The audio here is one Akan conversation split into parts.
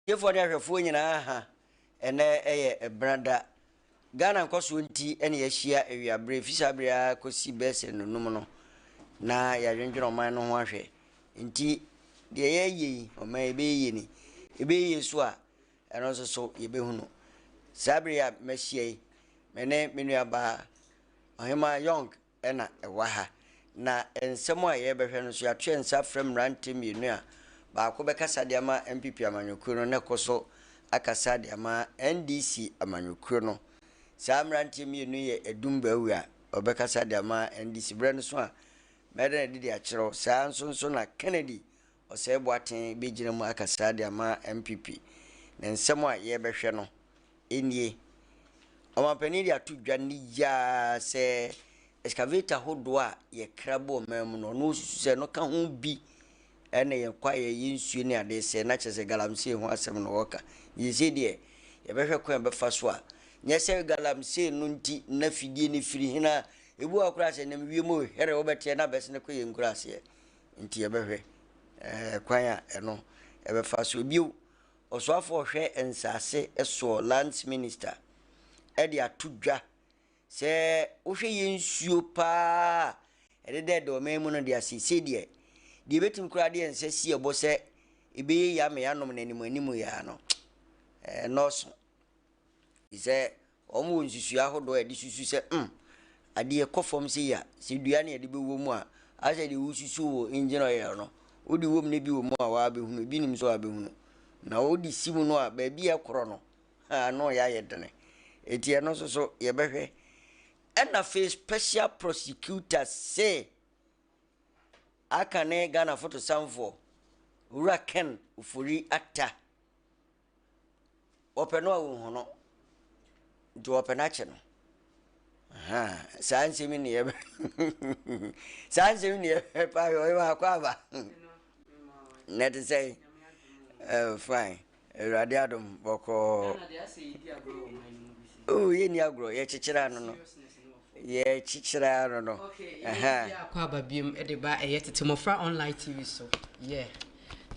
Atiefoɔ ne ahwɛfoɔ nyinaa ha, ɛnnɛ yɛ Ɛbenada. Ghana nkɔsoɔ nti na yɛahyia awiaberɛ, ɛfiri saa berɛ yi ara kɔsi bɛyɛ sɛ nnɔnum no, na yɛadwendwene ɔman no ho ahwɛ. Nti deɛ yɛreyɛ yi, ɔman yi ɛbɛyɛ yie ni. Ɛbɛyɛ yie nso a, ɛno nso so yɛbɛhunu. Saa berɛ yi a mahyia yi, me ne me nuabaa Ɔhemaa Young na ɛwɔ ha. Na nsɛm a yɛrebɛhwɛ no nso, yɛato yɛn nsa afrɛ mmerante mmienu a baako bɛkasa de ama NPP amanyɔkuo no na ɛkɔ so akasa de ama NDC amanyɔkuo no. Saa mmeranteɛ mmienu yɛ Adum Bawuah a ɔbɛkasa de ama NDC berɛ no so a mɛda no adi de akyerɛ wo. Saa nso nso na Kennedy Osei Boateng bɛgyina mu akasa de ama NPP. Na nsɛm a yɛrebɛhwɛ no nie, Ɔmanpanin de ato dwa nnɛ yi ara sɛ excavator ahodoɔ a yɛkra bɔ ɔman mu no, ɔno ɔsusu sɛ ɛno ka ho bi na yɛn kwaeɛ, yɛn nsuo ne adeɛ sɛe, na kyerɛ sɛ galamsey ho asɛm na ɔreka. Seesei deɛ, yɛbɛhwɛ kwan a yɛbɛfa so a, nyɛ sɛ galamsey no nti na fidie no firi he na ebi wɔ hɔ koraa sɛ ɛnam wiem o, hɛrɛ wobɛteɛ na abɛsene kɔ yɛn nkuraaseɛ. Nti yɛbɛhwɛ eh, kwan a ɛno ɛbɛfa so. Bio, Ɔsoafoɔ a ɔhwɛ nsase soɔ, Lands Minister, de ato dwa sɛ wohwɛ yɛn nsuo paa a ɛdedɛɛdɛ ɔman mu no deɛ seesei deɛ, deɛ ɛbɛtumi koraa de yɛn nsa si ɛbɔ sɛ ɛbɛyɛ yie ama yɛanom no anim anim yi ara no, ɛnnɔɔso. Te sɛ wɔn wɔ nsusuiɛ ahodoɔ a yɛde susu sɛ mm adeɛ kɔ fam sei a, sɛ dua na yɛde bɛwɔ mu a, asɛ deɛ wosusu wɔ engine oil no, wode wɔ mu na ebi wɔ mu a wabɛhunu, ebi nim nso wabɛhunu. Na wode si mu no a, baabi a ɛkorɔ no, ano yɛ ayɛ dene. Eti ɛno nso so yɛbɛhwɛ. Ɛna afei special prosecutor se aka ne Ghana fotosanfoɔ, Owura Ken Ofori Atta Wɔpɛ no a wɔnhu no, nti wɔpɛ no akye no. Saa nsɛm yi ne yɛbɛ saa nsɛm yi ne yɛbɛ pa yɛ ɔyɛ akɔ aba. Na ɛte sɛ eh, fine. Awurade adom bɔkɔɔ. Oh, yɛnni agorɔ, yɛkyekyere ano no. Yɛkyekyere ano no. Okay, yɛn akɔ aba biom de ba ɛyɛ tete mmɔfra online tv so. Yeah.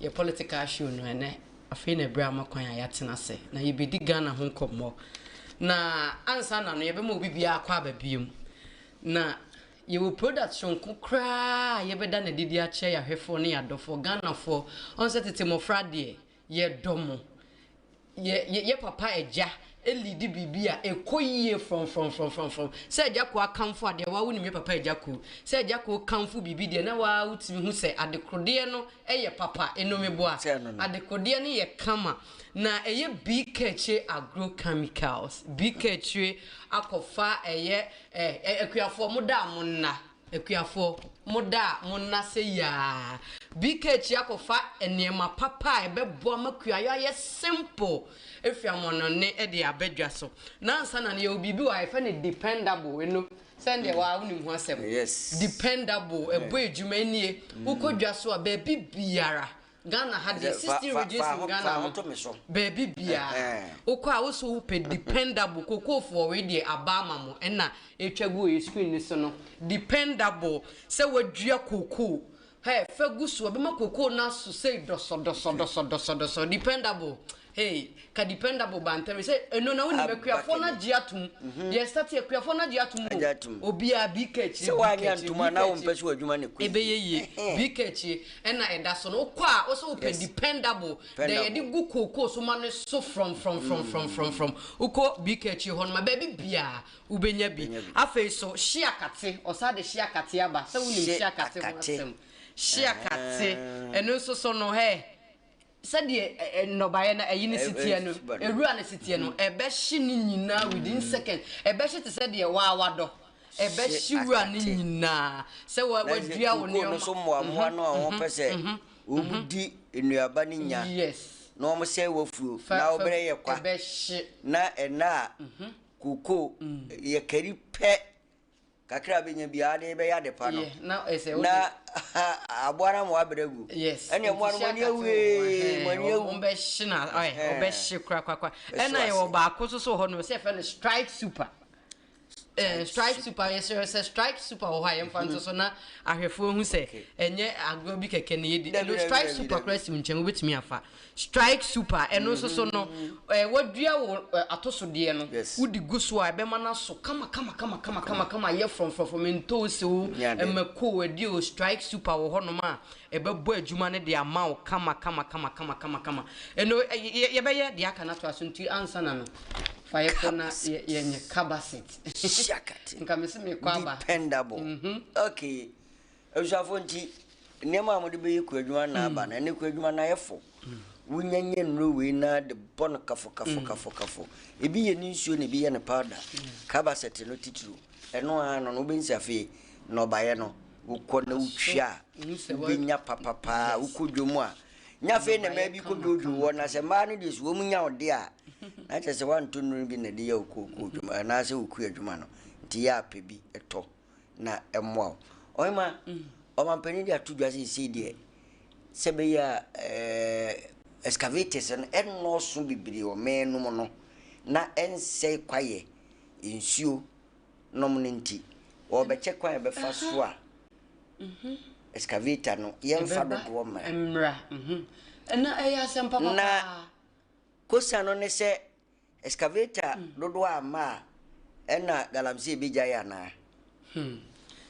Yɛ political show no ɛnɛ afei na ɛberɛ ama kwan a yɛatena ase na yɛbɛdi Ghana ho nkɔmmɔ. Na ansa na no yɛbɛma obi biara akɔ aba biom. Na yɛwɔ product soronko koraa a yɛbɛda no adi de akyerɛ yɛn ahwɛfoɔ ne yɛn adɔfoɔ Ghanafoɔ. Ɔn sɛ tete mmɔfra deɛ yɛdɔ mo. Yɛ yɛ yɛ papa agya leadi biribi a ɛkɔ yie frɔmfrɔmfrɔmfrɔm. Sɛ agya koo akamfo adeɛ waa wonim yɛ papa agya koo. Sɛ agya koo kamfo biribi deɛ na waa wotumi hu sɛ adekrodeɛ no yɛ papa. Enomeboa, adekrodeɛ no yɛ kama. Na ɛyɛ bi kaakyire agro chemicals. Bi kaakyire akɔfa ɛyɛ ɛ akuafoɔ mo da a mo nna. Akuafoɔ, mo da a, mo nna sɛ yiaa. BK akyi akɔfa nneɛma papa a ɛbɛboa ma kuayɔ ayɛ simple afiri amɔnɔne de aba dwa so. Na ansa na no, yɛwɔ biribi wɔ ha, yɛfrɛ no dependable, eno, sɛdeɛ waa wonim ho asɛm. Yes. Dependable, ɛbɔ adwuma, nie, wokɔ dwa so a, baabi biara, Ghana ha deɛ, 16 regions in Ghana no, baabi biara wokɔ a wosɛ wopɛ dependable kokofoɔ wei deɛ aba ama mo ɛna ɛtwa gu wɔ screen no so no dependable sɛ wadua kokoo hɛ fa gu so ɛbɛma kokoo no aso sei dɔsɔdɔsɔdɔsɔdɔsɔdɔsɔ dependable Hey, ka dependable ba ntɛm sɛ ɛno na wonim akuafoɔ no agye atom. Yɛ start akuafoɔ no agye atom o. Obiara bi ka akyire, Sɛ bi ka woanyɛ akyire, antom a bi na ka wompɛ akyire. sɛ w'adwuma no kɔ Ɛbɛyɛ yie. yie. Bi ka akyire ɛna ɛda so no wokɔ a wosɛ wopɛ dependable deɛ yɛde Dependable. gu kookoo so ma no so frɔmfrɔmfrɔmfrɔmfrɔm. Wokɔ bi ka akyire hɔ no ma baabi biara wobɛnya bi. Wobɛnya bi. Afei so hye akate, ɔsan de hye akate aba. Sɛ wonim Hye hye akate ho akate. asɛm. Hye akate ɛno nso so no hɛ. Sɛdeɛ nnɔbaeɛ no ayi no si teɛ no, nwura no si teɛ no, ɛbɛhye ne nyinaa within seconds. Ɛbɛhye te sɛ deɛ waa wadɔ. Ɛbɛhye wura no nyinaa. Sɛ wadua wo nneɛma. Kookoo no so mmoammoa no a wɔpɛ sɛ wɔdi nnuaba no nya na wɔsɛe w'afuo na wo berɛ yɛ kwa. Na ɛnna a kookoo yɛ kari pɛ. Kakra a bɛnya biara de bɛyɛ ade pa no, na aboa no ama wabrɛ agu. Yes. Ɛnna mmoa no mo ani awu ee, mo ani awu. Wɔbɛhye na ɔyɛ, wɔbɛhye korakorakora. Ɛnna yɛwɔ baako nso so wɔ hɔ no, sɛ yɛfrɛ no strike super. Eh, Strike Super, yɛsrɛ sɛ Strike Super wɔ hɔ a yɛmfa nto so na ahwɛfoɔ hu sɛ ɛnyɛ agorɔ bi kɛkɛ na yɛdi. Ɛno Strike Super koraa si wo nkyɛn, wobɛtumi afa. Strike Super, ɛno nso so no, eh, wadua wo eh, atosodeɛ no, wode gu so a ɛbɛma no aso kama kama kama kama kama kama ayɛ frɔmfrɔmfrɔm, ntoosi o, mako o, ɛdeɛ o, Strike Super wɔ hɔnom a ɛbɛbɔ adwuma no de ama wo kama kama kama kama kama kama. Ɛno yɛbɛyɛ deɛ aka no atoa so nti ansa na no fa yɛkɔ na yɛnyɛ kabasit. Shakati. Nka mese mekɔ aba. Dependable. Okay. Abusuafo nti nneɛma a mode bɛyɛ kuadwuma na aba no, ɛne kuadwuma no ayɛ fo. Wonya nya nnuro wei na de bɔ no kafo kafo kafo kafo. Ebi yɛ ne nsuo na ebi yɛ ne powder. Kabasit no titiriw. Ɛno ara no no wobɛhu sɛ afei nnɔbaeɛ no wokɔ na wotwa a wobɛnya papapaa. Wokɔ dwom a nyɛ afei na mmaa bi kɔ dwodwo wɔ na sɛ mmaa no deɛ so wɔn nya wo de a na kyerɛ sɛ woantɔ nnuro bi na ɛde yɛ wo kookoo dwuma anaasɛ wo kua adwuma no nti yɛ apɛ bi tɔ na ɛmmoa wo. Ɔhema ɔmampanin de ato dwa seesei deɛ sɛ ɛbɛyɛ a ɛɛ excavators no ɛnnɔɔso bebree wɔ man no mu no na ɛnsɛe kwaeɛ nsuo nom no nti, wɔrebɛkyɛ kwan a ɛbɛfa so a excavator no yɛmfa dodoɔ mmra. Na ɛyɛ asɛm papa Na kosa no ne sɛ excavator dodoɔ amma a, ɛna galamsey bɛgyae anaa?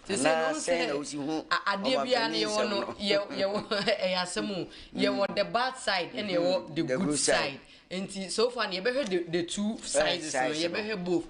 Anaa sɛn na wosi hu adeɛ biara no yɛwɔ no yɛwɔ ɛyɛ asɛm o yɛwɔ the bad side ɛna yɛwɔ the good side nti so far no yɛbɛhwɛ the two sizes no yɛbɛhwɛ both.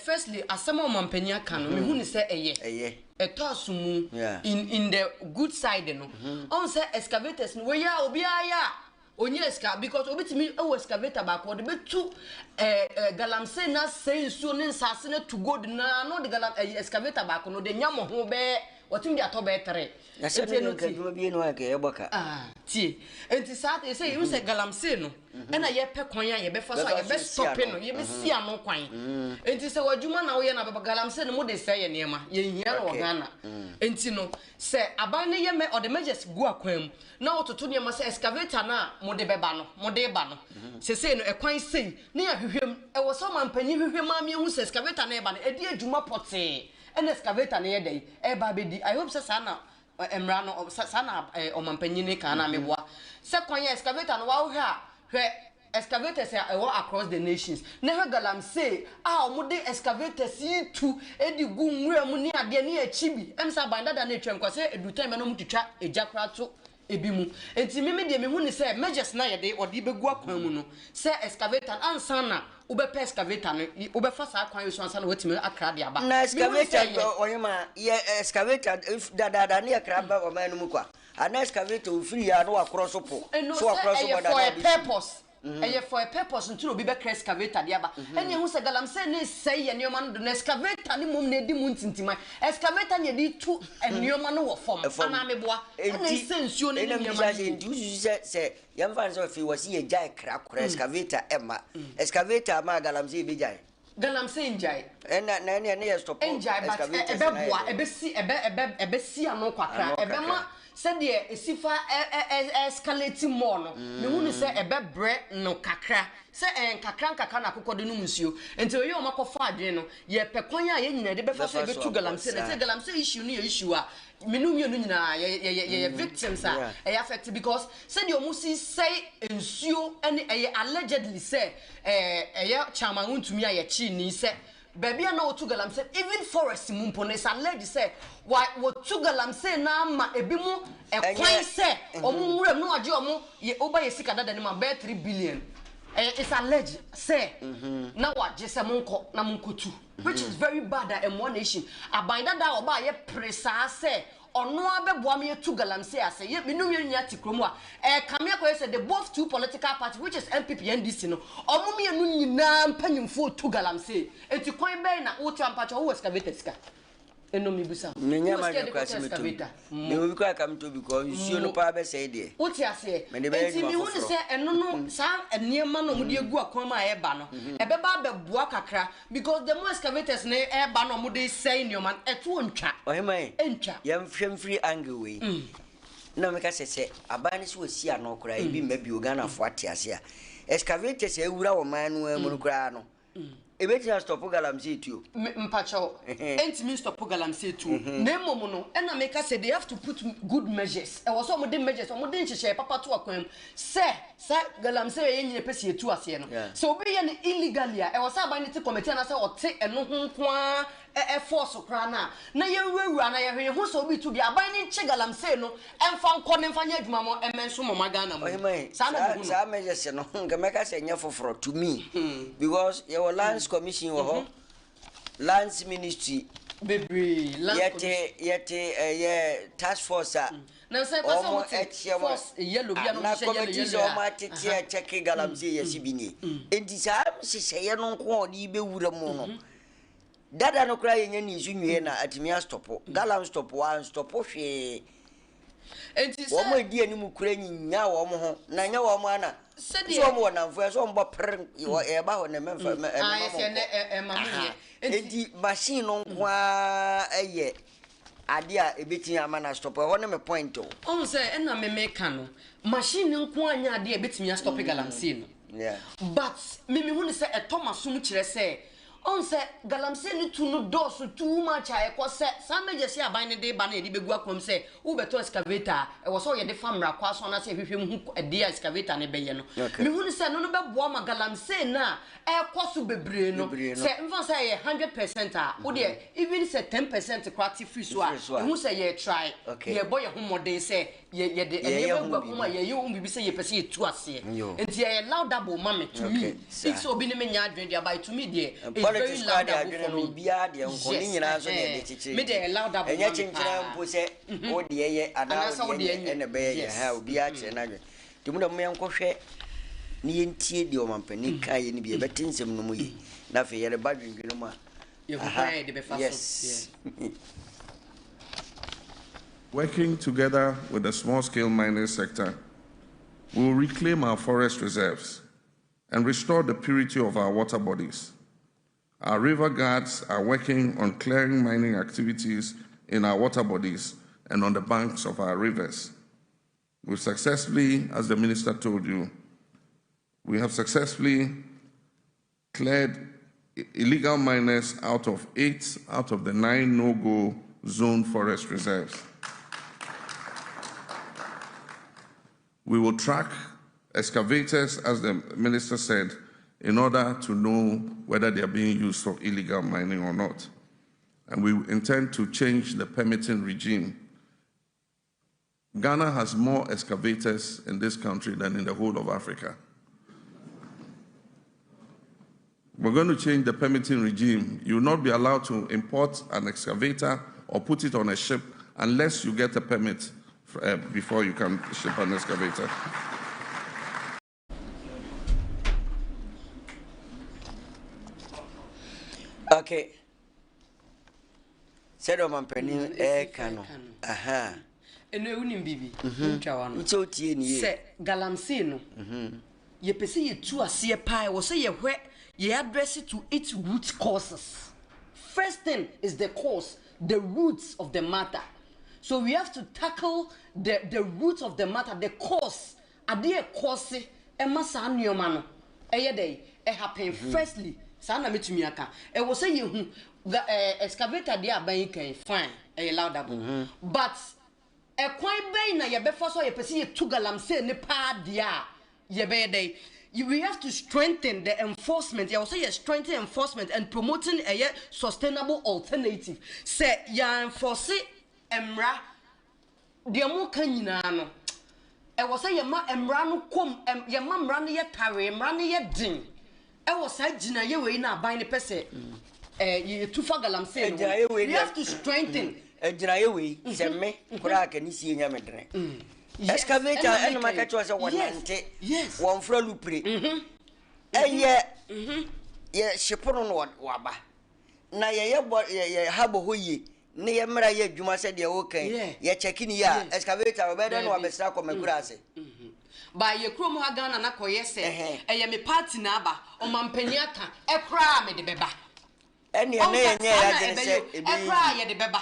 Firstly, asɛm a ɔmampanyin aka no mehu ne sɛ ɛyɛ ɛtɔ aso mu in the good side no ɔn sɛ excavators no wɔyɛ a obiara yɛ a Ɔnyaa sika because obi tumi wɔ excavator baako ɔde bɛtu ɛɛ ɛɛ galamsey na asɛe nsuo ne nsaase no atu gold na na ɔde galam ɛyi excavator baako no ɔde nya mmɔho bɛyɛ ɔtumi de atɔ bɛyɛ tere. Na sɛ Nti no ɛno nka ti adwuma bi no anka yɛbɔ ka. Ah tie nti saa te sɛ yɛhu sɛ galamsey no ɛna yɛpɛ kwan a yɛbɛfa so a Bɛfa so yɛbɛ asi stɔpe ano. no yɛbɛsi ano kwan nti sɛ w'adwuma na woyɛ na bɛba galamsey no mode sɛe yɛ nneɛma yɛnhia no wɔ Ghana nti no sɛ aban no yɛ mɛ ɔde measures gu akwan mu na wɔtoto nneɛma sɛ excavator no a mode bɛba no, mode reba no, seesei no, ɛkwan sei, ne yɛahwehwɛ mu. Ɛwɔ sɛ ɔmanpanyin hwehwɛ mu ara ma yɛhu sɛ excavator no reba no, ɛdi adwuma pɔtee na excavator no yɛ dɛn? Ɛreba abɛdi. I hope sɛ saa na mmara no, saa na ɔmanpanyin no ka anaa meboa? Sɛ kwan a excavator no, wohwɛ a, hwɛ Excavators a ɛwɔ across the nations na hwɛ galamsey a wɔde excavators yi tu de gu nwura mu ne adeɛ ne akyi bi ɛm sɛ aban dada no atwam kwa sɛ ɛduru time bi a na wɔtwitwa egya koraa to ebi mu nti me me deɛ mehu ne sɛ measures no a yɛde wɔde bɛgu akwan mu no sɛ excavator no ansa na wobɛpɛ excavator no wobɛfa saa kwan yi so ansa na woatumi akra de aba Na mehu ne excavator sɛ ɛyɛ. ɔhema yɛ excavator dadaada ne yɛkra ba ɔman no mu kwa Ana excavator ofiri ha na wakorɔ so po Ɛno so sɛ wakorɔ so ɛyɛ bɔda for na a ɔde si. purpose, ɛyɛ for a purpose nti na obi bɛkra excavator de aba. Ɛna ehu sɛ galamsey no resɛe yɛn nneɛma no do na excavator no mmom na edi mu ntintiman. Excavator na yɛde tu nneɛma no wɔ fam, Fam. anaa meboa? Ɛna Enti ɛsɛ nsuo no ne ɛna nneɛma mbisa no sɛ yie. nti wosusu sɛ sɛ yɛmfa no sɛ afei wɔse yɛgyae kra koraa excavator ɛmma excavator ama a galamsey bɛgyae? Galamsey ngyae. Ɛna na ɛne ɛne yɛ stop Ngyae but excavators na ɛbɛboa yɛ dɛ. ɛbɛsi ɛbɛ ɛbɛ ɛbɛsi ano kakra Ano ɛbɛma kakra. sɛdeɛ ɛsi fa ɛ ɛ ɛ escalate more no mehu no sɛ ɛbɛbrɛ no kakra sɛ ɛyɛ nkakra nkakra na akokɔ de nom nsuo nti ɛyɛ wɔn akɔfa adwene no yɛpɛ kwan a yɛn nyinaa yɛde bɛfa so Bɛfa so yɛbɛtu aboa galamsey no saa. sɛ galamsey issue no yɛ issue a Me no mmienu nyinaa yɛyɛ yɛyɛ yɛyɛ victims a ɛyɛ affect because sɛdeɛ wɔn si sɛe nsuo ɛne ɛyɛ allegedly sɛ ɛɛ ɛyɛ chairman wontumi a yɛkyi ni sɛ baabi a na wɔtu galamsey even forest mu mpo no it's alleged sɛ wa wɔtu galamsey na ama ebi mu ɛkwan sɛ wɔn nwura mu na wɔagye wɔn yɛ woba yɛ sika dada no mu a bɛyɛ 3 billion ɛyɛ it's alleged sɛ na wɔagye sɛ monkɔ na monkɔtu, which is very bad a ɛmmoa nation. Aban dada a ɔbaa yɛ pere saa sɛ ɔno ara bɛboa me yɛtu galamsey ase yɛ me ne yɛn nyinaa te kurom a ɛɛkame akɔyɛ sɛ the both two political parties, which is NPP, NDC no, ɔmo mmienu nyinaa mpanyinfoɔ tu galamsey. Eti kwan bɛyɛ na wotu ampakyɛ wowɔ excavator sika ɛno mi busa Menyɛ wowɔ ma sika de dwe kora kɔtɔ sɛ metɔ bi. excavator Me obi kora ka metɔ bi kɔ nsuo no paa bɛsɛe deɛ. Wote aseɛ? Mede bɛyɛ Nti adwuma mehu ne foforɔ. sɛ ɛno no saa nneɛma no a wɔde agu akwan mu a ɛreba no ɛbɛba abɛboa kakra because the more excavators no ɛreba no a wɔde sɛe nneɛma no ɛto ntwa. Ɔhema yi, Ɛntwa. yɛmhwɛ mfiri angle wei. Na meka sɛ aban no sɛ wɔsi ano koraa ebi mma bio Ghanafoɔ ate ase a excavators a ɛwura wɔ man no ara mu no koraa no. Ebetumi astɔpo galamsey tuo? Me, mpakyɛw, ɛntumi nstɔpo galamsey tuo. Na mmom no, ɛna meka sɛ they have to put good measures. Ɛwɔ sɛ wɔde measures, wɔde nhyehyɛe papa to akwan mu sɛ saa galamsey a yɛn nyinaa pɛ sɛ yɛtu aseɛ no, sɛ obi yɛ no illegally a, ɛwɔ sɛ aban no te committee anaasɛ ɔte ɛno ho nko ara ɛ, force koraa no a, na yɛnwurawura na yɛhwɛ yɛhu sɛ obi retu deɛ, aban no nkye galamsey no mfa nkɔ ne mfa nyɛ adwuma mo mmɛnso mo ma Ghana mu. Ɔhema Saa na saa mehu no. saa measures no nka mɛka sɛ ɛnyɛ foforɔ to me because yɛwɔ lands commission wɔ hɔ, lands ministry, Bebree, land commission. Yɛte yɛte ɛyɛ task force a Na sɛ ɛba sɛ wɔn wɔte ɛkyɛ wɔn force yellow bi a na na wɔhyehyɛ yellow committee sɛ yellow wɔn a, atete ɛkyɛke galamsey yɛsi bi nie. Enti saa nhyehyɛeɛ no nko a ɔde bɛwura mu no, Dada no koraa yɛnya nii so nwie na atumi astɔpo. Galam stɔpo anstɔpo hwee. Enti sɛ. Wɔn a ɛdi anim koraa nyinyaa wɔn ho na ɛnyɛ wɔn ara na. Sɛdeɛ. Sɛ wɔn wɔ nnamfo ɛ sɛ wɔn bɔ prr ɛba hɔ na mɛmfa mɛ ɛmma mo nkɔ. Aha enti machine no nko ara yɛ adeɛ a ɛbɛtumi ama no astɔpo. Ɛhɔ ne me point o. Ɔhu sɛ ɛna me meka no machine no nko ara nyɛ adeɛ a ɛbɛtumi astɔpe galamsey no. But me mehu no sɛ ɛtɔ m'asom kyerɛ sɛ Ɔhu sɛ galamsey no tu no dɔɔso too much a ɛkɔ sɛ saa measures yi a aban no de ba na yɛde bɛgu akwan mu sɛ wobɛtɔ excavator a ɛwɔ sɛ wɔyɛ de fa mmara kwan so anaasɛ yɛhwehwɛ mu hu ɛdeɛ a excavator no bɛyɛ no. Mehu no sɛ ɛno no bɛboa ma galamsey no a ɛrekɔ so bebree no sɛ mfa no sɛ ɛyɛ 100% a wodeɛ even sɛ 10% koraa te firi so a ɛhu sɛ yɛretry yɛrebɔ yɛn ho mmɔden sɛ yɛ yɛde Yɛyɛ nneɛma ho gu akoma biribi. yɛyɛ ho biribi sɛ yɛpɛ sɛ yɛtu aseɛ Yo. nti ɛyɛ laudable ma me to me Okay, if saa. sɛ obi ne me nyɛ adwene deɛ but to me deɛ And it's very politics koraa deɛ laudable adwene for no me obiara deɛ nko ne yes nyinaa nso na yɛde ɛhɛn kyekyere me deɛ nti ɛyɛ laudable ɛnyɛ ma me kyenkyena paa mpo sɛ wo deɛ yɛ anaa anaasɛ wo wo deɛ deɛ nyɛ nyɛ ɛna ɛbɛyɛ yɛ yes ha obiara kyerɛ n'adwene nti mo deɛ mo yɛnkɔhwɛ ne yɛntie deɛ ɔmampanin kaeɛ no bi yɛbɛte nsɛm no mu yie na afei yɛreba dwendwene mu a yɛhu aha kwan a yɛde bɛfa so yes yeah. Working together with the small-scale mining sector, we will reclaim our forest reserves and restore the purity of our water bodies. Our river guards are working on clearing mining activities in our water bodies and on the banks of our rivers. We've successfully, as the minister told you, we have successfully cleared illegal miners out of 8 out of the 9 no-go zone forest reserves. We will track excavators, as the minister said, in order to know whether they are being used for illegal mining or not. And we intend to change the permitting regime. Ghana has more excavators in this country than in the whole of Africa. We're going to change the permitting regime. You will not be allowed to import an excavator or put it on a ship unless you get a permit before you can ship an excavator. Okay. Sɛdeɛ ɔmampanin ɛreka no. Aha. Ɛno wonim biribi ntwa wa no Nkyɛ wotie ne yie. Sɛ galamsey no yɛpɛ sɛ yɛtu aseɛ paa, ɛwɔ sɛ yɛhwɛ yɛ address to its root causes. First thing is the cause, the roots of the matter. So we have to tackle the root of the matter, the cause, adeɛ ɛkɔse ɛma saa nneɛma no ɛyɛ dɛ ɛhappen. Firstly, saa na metumi aka, ɛwɔ sɛ yɛhu the excavator deɛ aban yi kan fine, ɛyɛ laudable, but ɛkwan bɛn na yɛbɛfa so a yɛpɛ sɛ yɛtu galamsey ne paa deɛ a yɛbɛyɛ dɛn? We have to strengthen the enforcement. Yɛwɔ sɛ yɛ strengthen enforcement and promoting ɛyɛ sustainable alternative. Sɛ yɛ enforce mmara deɛ mo ka nyinaa no, ɛwɔ sɛ yɛma mmara no kom, yɛma mmara no yɛ tare, mmara no yɛ den ɛwɔ saa gyinaeɛ wei na aban no pɛ sɛ yɛtu fa galamsey no Agyinaeɛ ho. wei We deɛ- have to strengthen. Agyinaeɛ wei sɛ me koraa ka ne sie nya me dene. Excavator ɛna ɛna maka meka yi. kyerɛ sɛ wɔnante wɔmfra lupire ɛyɛ yɛ hyepo no na waba na yɛyɛ bɔ yɛ ha bɔ hɔ yie ne yɛ mmara yɛ adwuma sɛ deɛ wɔka yi yɛkyɛke ne yie a excavator wɔbɛyɛ dɛ na Dabi. wabɛsra kɔ makura ase. Ba yɛ kurom ha Ghana na kɔyɛ sɛ ɛyɛ me party na aba ɔmampanyin aka ɛkoraa mede bɛba. Ɛneɛ na yɛnyɛ yɛ adwene sɛ ɛbɛyɛ ɛkoraa yɛde bɛba,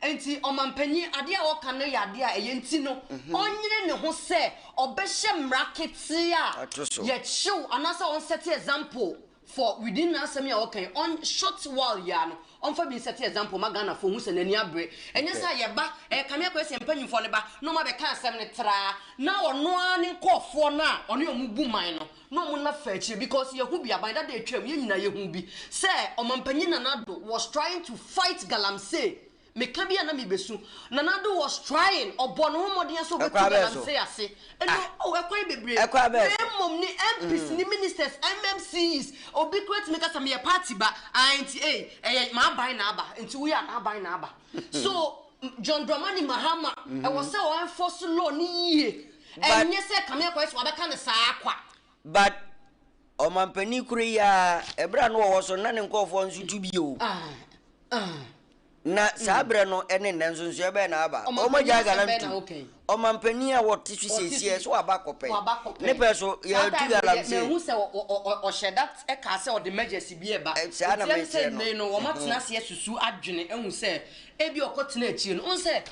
nti ɔmampanyin adeɛ a ɔka no yɛ adeɛ a ɛyɛ, nti no ɔnyere ne ho sɛ ɔbɛhyɛ mmara ketee a Ato so. yɛkyew anaasɛ ɔnsɛte example. for within n'asɛm yi a ɔka yi on short while yi ara no ɔmfa bi nsɛte example ma Ghanafoɔ nhu sɛ n'ani abere. Ɛnyɛ sɛ yɛba ɛrekame akɔyɛ sɛ mpanyinfoɔ no ba na wɔn abɛka asɛm no traa na ɔno ara ne nkorɔfoɔ no a ɔne wɔn bu man no na wɔn nna fa akyire because yɛhu bi aban dada atwam yɛn nyinaa yɛhu bi sɛ Ɔmanpanyin Nana Addo was trying to fight galamsey. Meka bi a na mebesu. Nana Addo was trying, ɔbɔɔ ne ho mmɔden ara sɛ obetu Ɛkwan bɛn so? galamsey ase. Ɛno, Ah, oh, ɛkwan bebree. ɛkwan bɛn Na so? mmom ne MPs ne ministers, MMCs, obi koraa tumi ka sɛ meyɛ party ba, ah, nti ei, ɛyɛ m'aban na aba, nti woyɛ a m'aban na aba. So, John Dramani Mahama, ɛwɔ sɛ ɔ enforce law no yie. But, Ɛnyɛ sɛ Kame Akɔyɛ sɛ wabɛka no saa kwa. but ɔmampanin koro yi ara, ɛberɛ a na ɔwɔ so no, na ne nkurɔfoɔ nso tu bi o. Ah, ah. Na saa berɛ no ne nnɛ nsonsonoeɛ bɛn na aba? Ɔmampanin Wɔagyae asɛm bɛn na galamsey. woka yi? Ɔmampanin a wɔte so Ɔte seesei so so waba kɔpɛn. Waba kɔpɛn. Ne pɛ so Saa yɛatu time no yɛ galamsey. mahu sɛ ɔ- ɔ- ɔ- ɔhyɛ da kaa sɛ ɔde measures bi reba. Saa na Nti ɛm sɛ mekyerɛ no. nnɛ yi no wɔatena ase asusu adwene ahu sɛ ebi ɔkɔtena akyire no. Wohu sɛ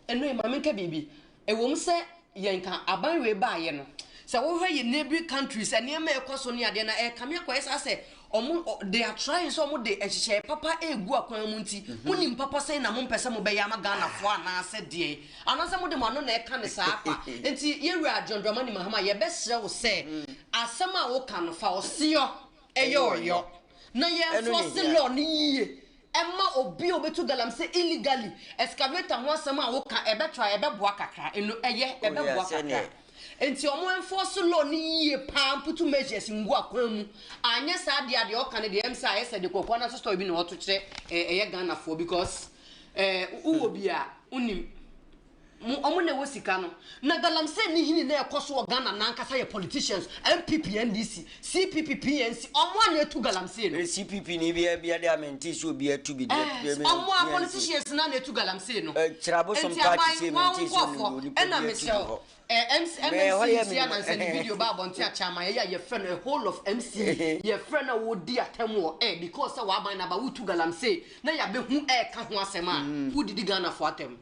ɛno yi ma menka biribi. Ɛwom sɛ yɛn ka aban wei baeɛ no, sɛ wohwɛ yɛn neighbouring countries nneɛma a ɛkɔ so ne adeɛ no a, ɛrekame akɔyɛ saa sɛ wɔn they are trying sɛ wɔn de nhyehyɛeɛ papa regu akwan mu nti, monim papa sɛn na mompɛ sɛ mobɛyɛ ama Ghanafoɔ anaasɛ deɛn? Anaasɛ mode mo ano na ɛka no saa kwa? Nti yɛn Wura John Dramani Mahama yɛbɛsrɛ wo sɛ asɛm a woka no fa ɔseɔ ɛyɛ ɔyɔ na yɛ enforce law no yie Ɛmma obi a obetu galamsey illegally, excavator ho asɛm a woka ɛbɛtra ɛbɛboa kakra, eno ɛyɛ ɛbɛboa kakra. Enti ɔmo enforce law no yie paa mputu measures ngu akwan mu, anyɛ saa deɛ a deɛ ɔka no deɛ ɛm sɛ ayɛ sɛ deɛ Kwaku Ananse story bi na ɔto kyerɛ ɛyɛ Ghanafoɔ because ɛɛ wowɔ bi a wonim. Mo ɔmo na ɛwɔ sika no. Na galamsey ne hini na ɛkɔ so wɔ Ghana no ankasa yɛ politicians, NPP, NDC, CPP, PNC, ɔmo a na ɛtu galamsey no. CPP ni bia bia de a mente sɛ obi atu bi deɛ. Eh, ɔmo a politicians no a na ɛtu galamsey no. Kyerɛ abosom Nti party aban, sei wɔn mente sɛ nkorɔfoɔ, onipa ɛna bi atu mesrɛ bi wo, hɔ. eh, MC, Me ɛhɔ MMC yɛ nsi me anansa ne video ba abɔnten a Chairman yɛyɛ a yɛfrɛ no a whole of MC, yɛfrɛ no a wɔdi atɛm wɔ air because sɛ w'aban no aba wotu galamsey na yɛabɛhu ɛɛka ho asɛm a, wodidi Ghanafoɔ atɛm.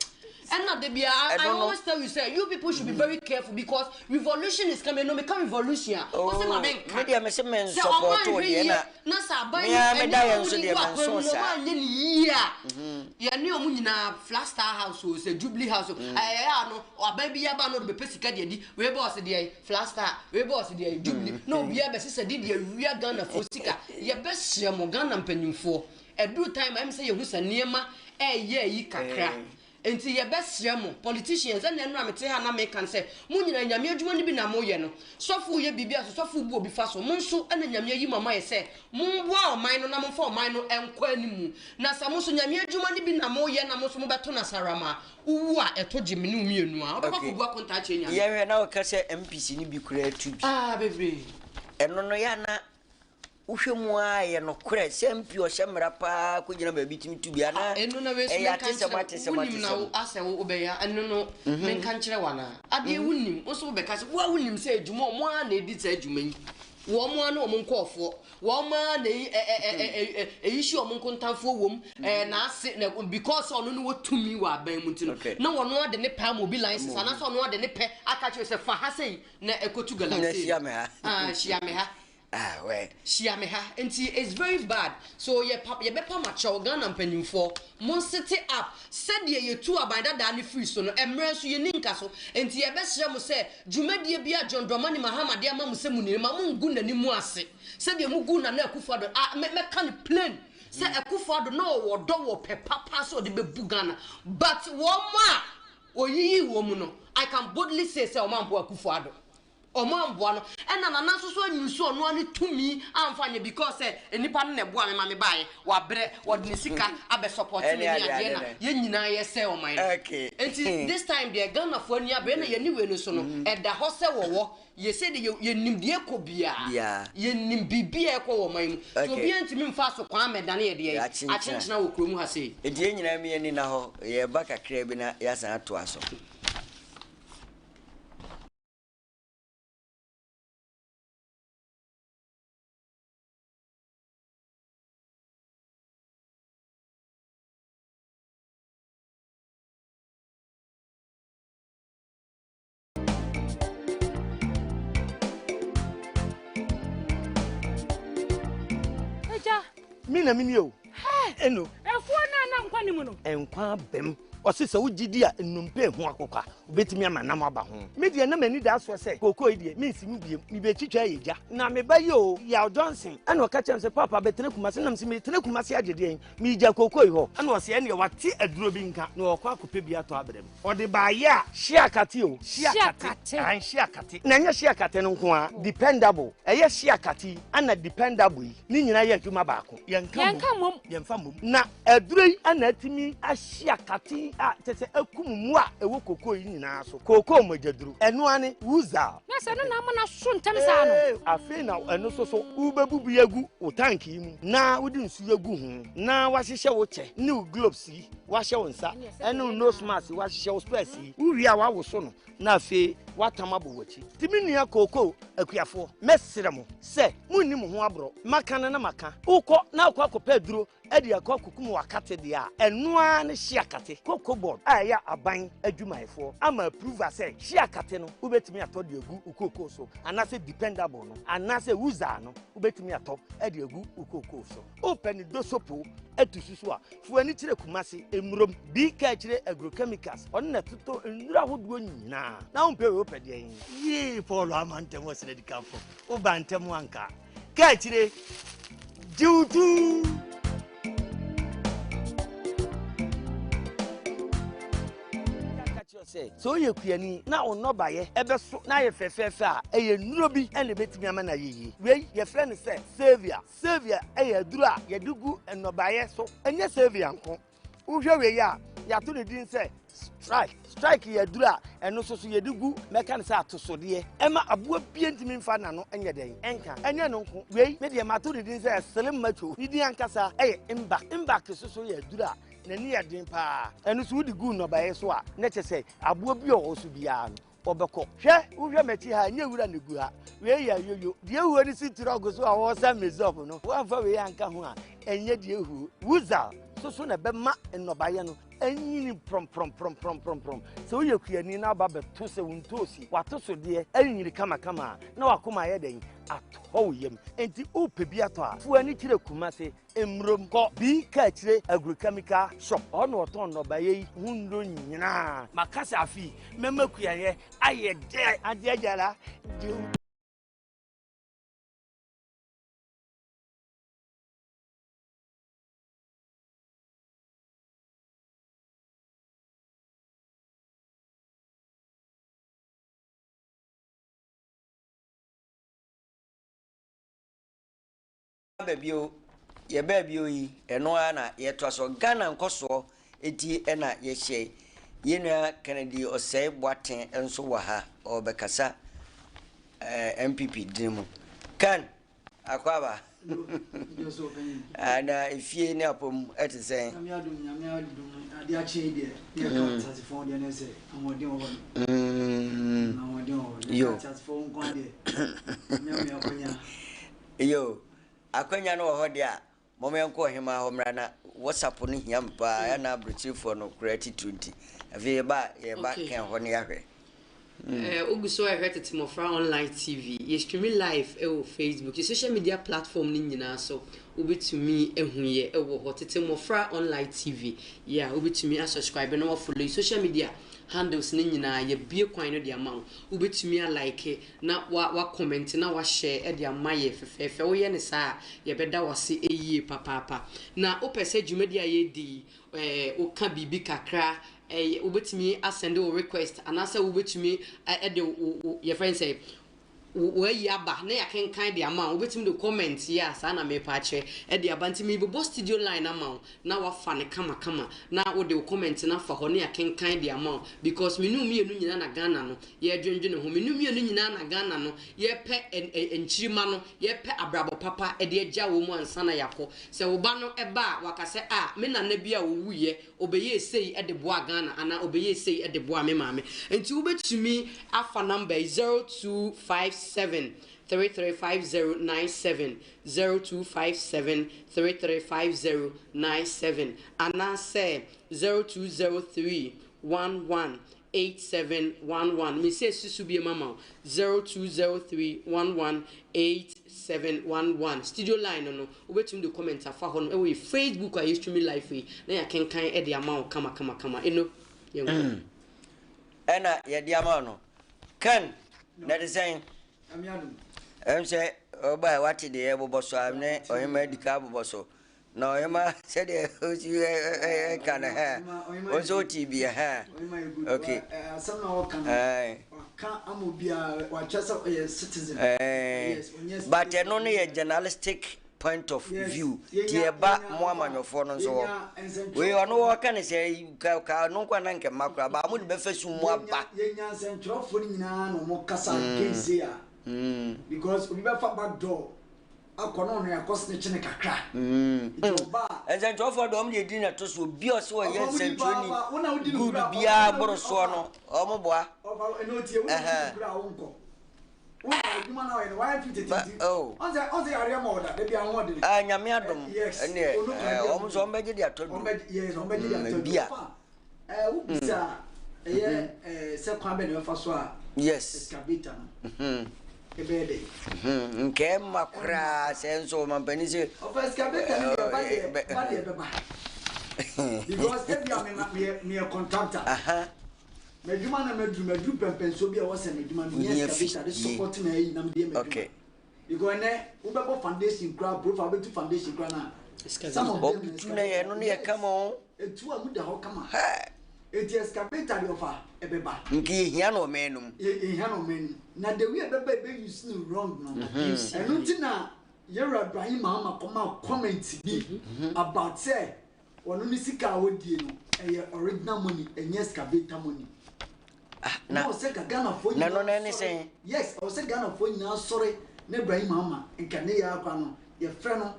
Ɛna da biara I Ɛno no. always tell you sɛ you people should be very careful because revolution is coming. No meka revolution a, wo se ma Oh, me nka. me deɛ me se me Sɛ ɔmo nsɔpɔto anhwɛ deɛ yie na na sɛ aban me yi ara meda nneɛma yɛn a nso wɔde deɛ gu akwan menso mu no ɔmo saa. anyɛ no yie a, yɛne ɔmo nyinaa Flagstaff House o, sɛ Jubilee House o, ɛyɛ a no aban bi aba no ɔde bɛpɛ sika de adi, wei bɔ ɔse deɛn Flagstaff, wei bɔ ɔse deɛn Jubilee, na obiara bɛsesa di de awia Ghanafoɔ sika. Yɛbɛsrɛ mo Ghana mpanyinfoɔ, ɛduru time a ɛm sɛ yɛhu sɛ nneɛma ɛɛyɛ ayi kakra. Enti yɛbɛsrɛ mo, politicians, ɛna ɛno a mete ha na meka no sɛ, mo nyinaa Nyame adwuma no bi na moyɛ no. Sɔfo reyɛ biribi a, so sɔfo rebu obi fa so? Mo nso ɛna Nyame ayi mo ama yɛ sɛ momboa ɔman no na momfa ɔman no nkɔ animu. Na sɛ mo nso Nyame adwuma no bi na moyɛ na mo nso mobɛto no asaram a, wowu a ɛto gye me ne wo mmienu a, wobɛkɔ Okay. akɔbu akontaa akyerɛ Nyame. Yɛhwɛ na woka sɛ MPs no bi koraa tu bi. Ah, bebree. Ɛno no yɛ a na Wohwɛ mu ara a, ɛyɛ nokorɛ sɛ MP ɔhyɛ mmara paa kɔgyina baabi tumi tu bi anaa? Ɛno na wei so Ɛyɛ menka atesɛm nkyerɛ wo, atesɛm wonim na atesɛm. wo asɛ wo wobɛyɛ a, ɛno no menka nkyerɛ wo anaa? Adeɛ wonim, wo nso wobɛka sɛ, wo a wonim sɛ adwuma wɔn ara na ɛdi saa adwuma yi, wɔn ara ne wɔn nkurɔfoɔ, wɔn ara na ɛyi ɛ ɛ ɛ ɛ ɛ ɛyi hyɛ wɔn nkontamfoɔ wɔ mu, ɛɛ n'ase na because ɔno no wɔ tumi wɔ aban mu nti no, Okay. na wɔn ara de ne pɛ ama obi license anaasɛ ɔno ara de ne pɛ aka kyerɛ sɛ fa ha sei na ɛkɔtu Na galamsey hyia no. me ha. Ah, hyia me ha. Ah wɛ. Hyia me ha nti it's very bad so yɛ pa yɛbɛpa mo akyɛw Ghana mpanyinfoɔ mon sete up sɛdeɛ yɛtuu aban dadaa no firi so no ɛmmerɛ nso yɛnni nka so nti yɛbɛsrɛ mo sɛ dwumadie biara John Dramani Mahama de ama mo sɛ moni no ma mo ngu nanim ase sɛdeɛ mo guu Nana Akufo Addo ah mɛ mɛka no plain sɛ Akufo Addo na ɔwɔ ɔdɔ wɔ pɛ papa sɛ ɔde bɛbu Ghana but wɔn a ɔyiyii wɔn mu no I can boldly say sɛ wɔn amboa Akufo Addo. Ɔmo amboa no ɛna Nana nso so anyusu ɔno ara ne tumi amfa anyɛ because sɛ nnipa no na ɛboa me ma me baeɛ, wabrɛ, wɔde ne sika abɛ support me ne adeɛ na yɛn nyinaa yɛsɛe ɔman no. Nti this time deɛ Ghanafoɔ ani abere ɛna yɛne wei no nso no ɛda hɔ sɛ wɔwɔ yɛ sei deɛ yɛnim deɛ ɛkɔ biara, yɛnim biribi a ɛkɔ wɔ ɔman mu nti obiara ntumi mfa so kwan mmɛdane yɛ deɛ akyenkyena wɔ kurom ha sei. Nti yɛn nyinaa mi ani nna hɔ, yɛreba kakra bi na yɛasan atoa so. Me na menie o. Eno. Afuo no a na nkwa nni mu no. Nkwa aba mu. Ɔse sɛ wogye di a, nnompe ho akokwa, wobɛtumi ama nam aba ho. Me deɛ na m'ani da soɔ sɛ kookoo yi deɛ mensi mu biom, mebɛtwitwa ayɛ gya. Na me ba yi o, Yaw Johnson, ɛna ɔka kyerɛɛ me sɛ Paapa bɛtena Kumasi. Ɛna mese meretena Kumasi agye deɛn? Meregya kookoo yi hɔ. Ɛna ɔse ɛneɛ wate aduro bi nka na ɔrekɔ akɔpɛ bi atɔ abrɛ me. Ɔde baayɛ a, hye akate o, hye akate, ae hye akate. Na ɛnyɛ hye akate no nko ara, dependable, ɛyɛ hye akate yi ɛna dependable yi, ne nyinaa yɛ adwuma baako. Yɛnka mmom, yɛmfa mmom. Na aduro yi na atumi ahye akate yi a kyerɛ sɛ akum mmoa a ɛwɔ kookoo yi nyinaa so. Kookoo mogyaduro, ɛno ara ne Wuzal. Na sɛ ɛno na ama no aso ntɛm saa no. Ee, afei na ɛno nso so wobɛbubu agu wo tank yi mu na wode nsuo agu ho na woahyehyɛ wo kyɛ ne wo gloves yi, woahyɛ wo nsa ɛne wo nose mask yi, woahyehyɛ wo specs yi. Wowie a woawoso no na afei woatam abɔ w'akyi. Nti me nua kookoo akuafoɔ, mɛsrɛ mo sɛ monni mo ho aborɔ. Maka no na maka. Wokɔ na wokɔ akɔpɛ aduro de akɔ akɔkum w'akate deɛ a, ɛno ara ne hye akate. Cocoa Board a ɛyɛ aban adwumayɛfoɔ ama approval sɛ hye akate no wobɛtumi atɔ de agu wo kookoo so, anaasɛ dependable no, anaasɛ Wuzaa no wobɛtumi atɔ de agu wo kookoo so. Wopɛ ne dosopo atu so so a, fa w'ani kyerɛ Kumasi, Mmurom, Bi Kaakyire Agrochemicals, ɔno na ɛtotɔ nnuro ahodoɔ nyinaa. Na wompɛ wei wopɛ deɛn? Yee Paul ama ntɛm wɔ srɛdikanfo, woba ntɛm anka. Kaakyire, gye wo tu! Sɛ sɛ woyɛ kuani na wo nnɔbaeɛ bɛso na ayɛ fɛfɛɛfɛ a, ɛyɛ nnuro bi na ɛbɛtumi ama no ayɛ yie. Wei yɛfrɛ no sɛ Savia. Savia yɛ aduro a yɛde gu nnɔbaeɛ so. Ɛnyɛ Savia nko. Wohwɛ wei a, yɛato ne din sɛ Strike. Strike yɛ aduro a ɛno nso so yɛde gu, mɛka no sɛ atosodeɛ. Ɛma aboa bia ntumi mfa n'ano nyɛ dɛn nka. Ɛnyɛ no nko. Wei, me deɛ mato ne din sɛ Slim Macho. Ne din ankasa yɛ Mbak. Mbak nso so yɛ aduro a n'ani yɛ den paa. Ɛno nso wode gu nnɔbaeɛ so a, na kyerɛ sɛ aboa bi a ɔwɔ so biara no, wɔbɛkɔ. Hwɛ, wohwɛ m'akyi ha a, ɛnyɛ wura na egu ha. Wei yɛ ayoyo. Deɛ ehuo no si trɔk so a wɔresa Mesop no, woamfa wei anka ho a, ɛnyɛ deɛ ehuo. Wuzal nso so na ɛbɛma nnɔbaeɛ no anyini prɔmprɔmprɔmprɔmprɔm. Sɛ woyɛ kuani na aba bɛto sɛ wo ntoosi, w'atosodeɛ anyini kamakama a, na w'akoma ayɛ dɛn? Atɔ wo yam. Enti wopɛ bi atɔ a, fa w'ani kyerɛ Kumase Mmurom kɔ Bi Kaakyire Agrochemical Shop, hɔ na wɔtɔn nnɔbaeɛ yi ho nnuro nyinaa. Maka sɛ afe yi mɛma kuayɛ ayɛ dɛ. Auntie Agyara, gye wo. Aba bio, yɛbaa bio yi, ɛno ara na yɛtoa so. Ghana nkɔsoɔ ti na yɛhyɛ yi. Yɛn nua Kennedy Osei Boateng nso wɔ ha, ɔrebɛkasa eh, NPP dini mu. Ken, akwaaba. Na efie ne apɔm ɛte sɛn? Nyame adom, Nyame adom, ade akye yi deɛ, ne yɛka ateasefoɔ deɛ ne sɛ ahoɔden wɔ hɔ no. Ahoɔden wɔ hɔ. Yɛka ateasefoɔ nko adeɛ. Nyame akwanya. Yoo, akwanya no wɔ hɔ deɛ a, mom yɛnkɔ ɔhemaa hɔ mmra na WhatsApp no hia me paa, ɛyɛ na abrokyirefoɔ no koraa titiriw nti. Afei yɛba a, yɛba Okay. kɛn hɔ na yɛahwɛ. Eh, wogu so ɛhwɛ Tete Mmɔfra Online TV. Yɛ streami live ɛwɔ Facebook. Yɛ social media platform no nyinaa so, wobɛtumi ahu yɛ ɛwɔ hɔ. Tete Mmɔfra Online TV. Yeah, wobɛtumi asubscribe na wafollow yɛ social media handles no nyinaa. Yɛabue kwan no de ama wo. Wobɛtumi alike na wa wa comment na wa share de ama yɛ fɛfɛɛfɛ. Woyɛ no saa a, yɛbɛda wo ase yie papaapa. Na wopɛ sɛ dwumadi a yɛredi yi, ɛɛ woka biribi kakra, ɛyɛ wobɛtumi asɛnde wo request anaasɛ wobɛtumi de wo wo yɛfrɛ no sɛ wo ayi aba na yɛakenkan de ama wo. Wobɛtumi de comment yɛ a saa na merepa akyerɛ de aba. Nti merebobɔ studio line ama wo na wafa no kamakama na wode wo comment no afa hɔ na yɛakenkan de ama wo because me ne wo mmienu nyinaa na Ghana no yɛredwendwene ho. Me ne wo mmienu nyinaa na Ghana no yɛrepɛ nkyirimma no, yɛrepɛ abrabɔ papa de agya wɔn mu ansa na yɛakɔ. Sɛ wo ba no ba a, waka sɛ, ah, me nana bi a ɔwuiɛ, ɔbɛyɛɛ sei de boaa Ghana anaa ɔbɛyɛɛ sei de boaa me maame. Nti wobɛtumi afa number yi, 0257 335097, 0257 335097 anaasɛ 0203 11 8711. Mese susu bio mama wo, 0203 11 87. 711. Studio line no no, wobɛtumi de comment afa hɔ nom ɛwɔ yɛ Facebook a yɛ streaming live yi na yɛakenkan de ama wo kama kama kama. Eno, yɛnkɔ. Ɛna yɛde ama wo no. Ken, na ɛte sɛn? Ɛm sɛ ɔbae wate deɛ yɛbobɔ so a ne ɔhema adi ka abobɔ so. Na ɔhema sɛdeɛ ɔsi ɛka no hɛ wo nso wote bi hɛ. Okay. Asɛm na ɔka no waka ama obiara wakyɛ sɛ ɔyɛ citizen. But ɛno no yɛ journalistic point of view ti ɛba mo amanyɔfoɔ no nso hɔ. Wei ɔno wɔka ne sɛ ka ka no nkwa na nkɛmma koraa ba mo de bɛfa sum mu aba. Yɛnya nsɛntwerɛfoɔ no nyinaa na wɔn kasa against a because obi bɛfa back door akɔ na ɔno yɛakɔ snitch no kakra. Nti ɔba a. Nsɛntwerɛfoɔ deɛ wɔn deɛ di na ɛto so obi a ɔsɛ ɔyɛ nsɛntwerɛni good biara boro soɔ no wɔn boa. Ɔfa ɛna otie wo na wodi no kura a wonkɔ. Wo na adwuma na ɔyɛ no wayɛ fi tete nti. Ɔnsɛ ɔnsɛ yareɛ ma ɔda dabi ahoɔden. Ah nyame adom ɛneɛ wɔn nso wɔn bɛgye de atɔ duro. Yes wɔn bɛgye de atɔ duro. Ɔfa ɛɛ wobisa ɛyɛ ɛɛ sɛ kwan bɛ na ɛbɛfa so a. Yes. Excavator no. Ɛbɛyɛ dɛ. Nka ɛmma koraa sɛ nso ɔmampanin sɛ. Ɔfa excavator no deɛ ba deɛ ba deɛ bɛba. Because ebi a meyɛ meyɛ contractor. M'adwuma na maduru maduru pɛmpɛnsoɔ bi a ɛwɔ sɛ m'adwuma no meyɛ excavator de support me ayi na mede yɛ m'adwuma. Because ɛnɛ wobɛbɔ foundation koraa profile wobɛtu foundation koraa na some of them Wɔn tu na yɛ no no yɛ kama o. Etu a mu da hɔ kama. Eti excavator deɛ ɔfa ɛbɛba. Nka yɛhia no ɔman no mu. Yɛhia no ɔman no mu. Na the way ɛbɛba ɛbɛ use no wrong no. Ɛno nti na Yɛwura Ibrahim Mahama kɔma comment bi about sɛ ɔno ne sika a ɔdie no ɛyɛ original money ɛnyɛ excavator money. Ah, na ɔsɛ ka Ghanafoɔ nyinaa na ɛno ne sɛn? Yes, ɔsɛ Ghanafoɔ nyinaa sɔre na Ibrahim Mahama nka ne yɛ akora no yɛfrɛ no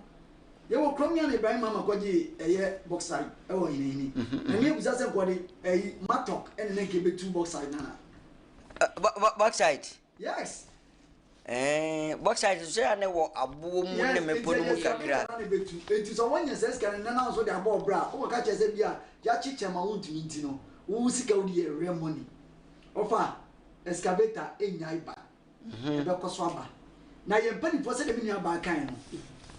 yɛwɔ kurom ya na Ibrahim Mahama kɔgye ɛyɛ bauxite ɛwɔ hinahini na ne ebisa sɛ nkɔde ɛyi matok ɛne ne nka ebetu bauxite nana. Bauxite. Yes. Ɛɛ bauxite nso yɛ ne wɔ aboɔ mu ne mmepɔ no mu kakra. Eti sɛ wɔnyɛ sɛ sika no nana nso de abɔ ɔbra a wɔka kyerɛ sɛ bi a yɛakyekyɛ ma wontumi nti no wo sika wode yɛ real money ɔfa excavator enyae ba ɛbɛkɔ so aba na yɛn mpanimfoɔ sɛdeɛ me nua baa kan no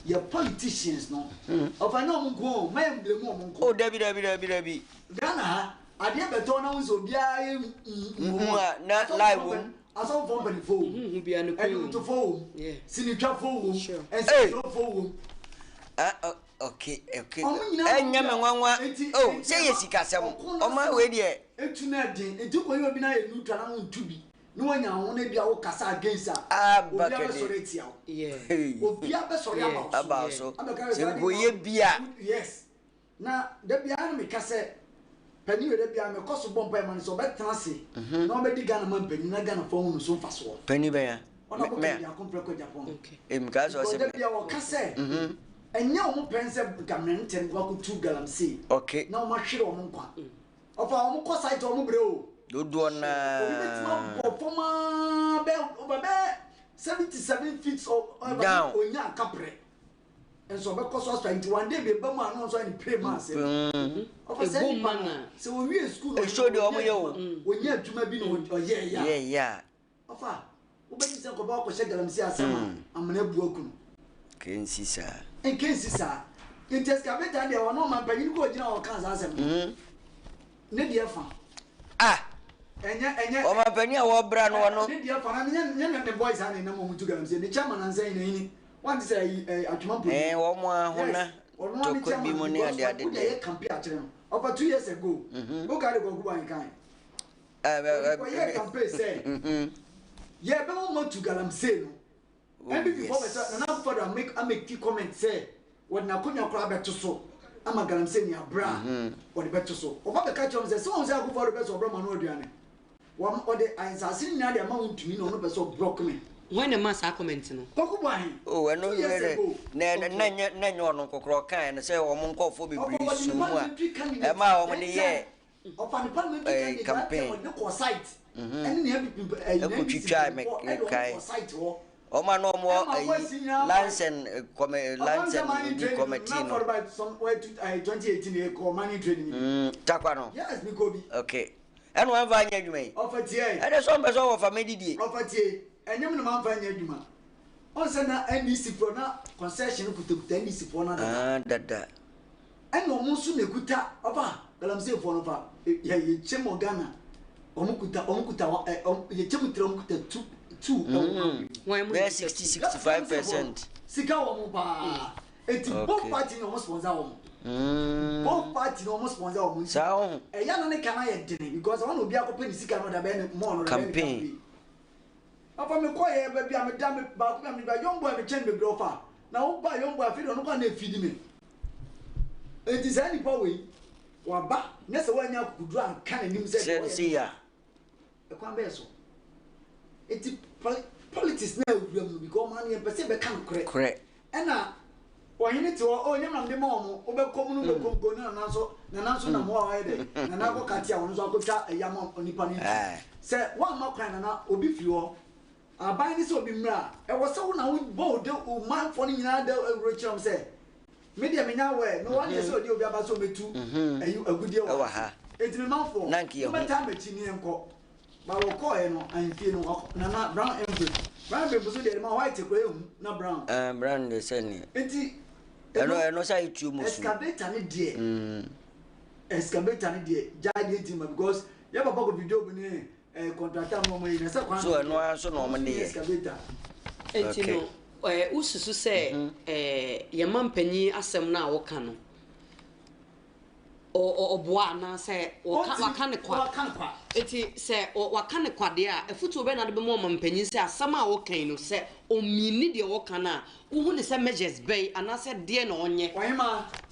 yɛ politicians no ɔfa nyɛ ɔmo nko o ma yɛn blame ɔmo nko. O dabi dabi dabi dabi. Ghana ha adeɛ bɛtɔ na wo sɛ obiara yɛ nhu a na lie wom. Asɔfoɔ mpanimfoɔ wom, nnwomtofoɔ wom, sinitwafoɔ wom, nsɛntwerɛfoɔ wom. Okay, okay. Ɛnyɛ me nwanwa. Oh, sɛ yɛ sikasɛm. Ɔma wei deɛ. Etu na ɛden. Nti kɔyɛ obi na yɛ neutral na wontu bi. Na wanya ho na ebi a wokasa against a. Aba kɛde. Obi abɛsɔre atia wo. Obi abɛsɔre aba wo so. Aba wo so. Sɛ nkoyɛ bi a. Yes. Na da biara na meka sɛ panin wei da biara mekɔ so bɔ mpaeɛ ma no sɛ ɔbɛtena ase na ɔbɛdi Ghana ma mpanyin na Ghanafoɔ ahu no so mfasoɔ. Panin bɛn a? Ɔna bɔ Kennedy Akompreko Agyapong. Mkaa sɛ ɔsɛ da biara ɔka sɛ ɛnyɛ wɔn pɛn sɛ nka mmerante no wakɔtu galamsey okay. na wɔn ahwere wɔn nkwa. Ɔfa wɔn kɔ site wɔn brɛ o. Dodoɔ naa. Obi bɛtumi abɔ fam aa bɛ ɔba bɛ 77 feet down. Onya akaprɛ. Nso ɔbɛkɔ so asua nti one day bi eba mu a na ɔnso ayɛ ne pray ma ase. Ɔfɛ sɛ nipa no sɛ owie sukuu na Esuo deɛ ɔmo yɛ o. Onye adwuma bi na ɔyɛ ya. Yɛ ya. Ɔfa wobɛgye sɛ nkɔba wakɔhyɛ galamsey asɛm a amena abu aku no. Nkensi saa. Nkensi saa. Nti excavator deɛ ɔno ɔman panyin kɔ ogyina hɔ ɔka saa asɛm no. Ne deɛ fa. Ah. Ɛnyɛ ɛnyɛ. Ɔman panyin a wɔbra no ɔno. Ne deɛ fa na nyɛ nyɛ ne boys a na ɛnam ɔmo tu galamsey ne chairman ansa nyina yini. Wɔn ti sɛ ɛyi ɛɛ atwuma mpo. Ɛɛ wɔn ahona tɔkɔ bi mu ne ade ade deɛ. Yɛ campaign akyerɛ no ɔfa 2 years ago. O ka de kɔkɔ ban kan. Ɔyɛ campaign sɛ yɛ bɛ wɔn ma tu galamsey no. NPP fɔ bɛ sɛ Nana Akufo-Addo amake amake comment sɛ wɔde n'akonnwa koraa bɛto so ama galamsey ni abira wɔde bɛto so. Ɔba bɛka kyerɛ wɔn sɛ sɛ wɔn sɛ Akufo-Addo bɛ sɛ ɔbrɛ ma no aduane. Wɔn ɔde nsase no nyinaa de ama wɔn ntumi na ɔno pɛ sɛ ɔbrɔk me. Wɔn na ɛma saa comment no. Kɔkɔ bɔ ahen. O ɛno yɛ dɛ na na nyɛ na nyɛ ɔno nkokorɔ ɔkan no sɛ wɔn nkɔfoɔ bebree su mu a ɛma wɔn de yɛ Ɔfa ne parliamentary candidate campaign. Ɔde kɔ site. Ɛne ne NPP ɛyi Ɛkɔ twitwa me kae. Ɛde kɔ site hɔ. Wɔn a na wɔn wɔ ɛyi Lansen kɔmɛ Lansen bi committee no. no. 2018 yɛ kɔ mining training. Takwa no. Yes, mi kɔ bi. Okay. Ɛna wɔn fa nyɛ adwuma yi. Ɔfa tie. Ɛna sɛ ɔmpɛ sɛ ɔwɔ fa mɛ didie. Ɔfa tie. Ɛnyɛ mu na maa nfa nyɛ adwuma. Ɔn sɛ na NDC foɔ na concession no kutakuta NDC foɔ no dada. Ah, dada. Ɛna ɔmo nso na ekuta ɔfa galamsey foɔ no fa yɛ yɛ kyɛm wɔ Ghana ɔmo kuta ɔmo kuta ɛ ɔmo yɛ kyɛm tiri ɔmo kuta tu tu ɛwɔ. Wɔn mu Bɛyɛ kuta 60 tu. 65%. Sika wɔ mo paa eti both party na ɔmo sponsor wɔn. Both party na ɔmo sponsor wɔn nti. Saa ɔho. Ɛyɛ na ne kan ayɛ dene because ɔno obi akɔpɛ ne sika no ɔde abɛyɛ ne mɔɔ no ɔde abɛyɛ ne campaign. Ɔfa me kɔ yɛ baabi a meda me baako bi a meda young boy me kyɛn bebree ɔfa na wo ba young boy afei de ɔno kɔ na efidi me eti saa nipa wei waba nyɛ sɛ wanya akukuduro anka n'anim sɛ Sɛ deɛ sɛ ya. Ɛkwan bɛyɛ so eti politics na awura mu because ɔman no yɛn pɛ sɛ yɛbɛka no korɛ. Korɛ. Ɛna ɔhene te hɔ, oh nyɛ na mede ma wɔn, wobɛkɔ mu no wobɛkɔ mu kɔ ne nana nso, nana nso nam hɔ a wayɛ dɛ, nana akɔ kate a ɔno nso akɔtwa ayi ama onipa no nti. Sɛ woamma kwan nana obi firi hɔ, aban ne sɛ obi mmra a, ɛwɔ sɛ wo na wobɔ wo de wo manfoɔ no nyinaa da awuro kyerɛ wɔn sɛ, me deɛ menya aware, mewɔ adeɛ sɛ ɔde obi aba sɛ ɔmmɛtu ayi agudeɛ wɔ ha, enti me manfoɔ, mommɛtaa m'akyi ne yɛnkɔ. Ba wɔkɔɔɛ no ahemfie no wakɔ nana brown envelope brown envelope nso deɛ ɛde ma white koraa ehu na brown. Ɛɛ brown deɛ sɛ ne. Nti ɛno ɛno sɛ ayɛ tuo mu su. Excavator ne deɛ excavator ne deɛ gyae deɛ nti ma because yɛ papa Kofi Job ne ɛɛ contractor mu ɔmo yi na sɛ kwan. So ɛno ara nso na ɔmo de yɛ. Excavator. Nti no ɛɛ wosusu sɛ ɛɛ yɛn mampanyin asɛm no a wɔka no. Ɔboa anaasɛ wɔka waka ne kwa. Eti sɛ waka ne kwa deɛ a, afutuo bɛn na wode bɛma ɔmampanyin sɛ asɛm a ɔka yi no sɛ ɔmini deɛ ɔka no a, wohu ne sɛ measures bɛn anaasɛ deɛ na ɔnyɛ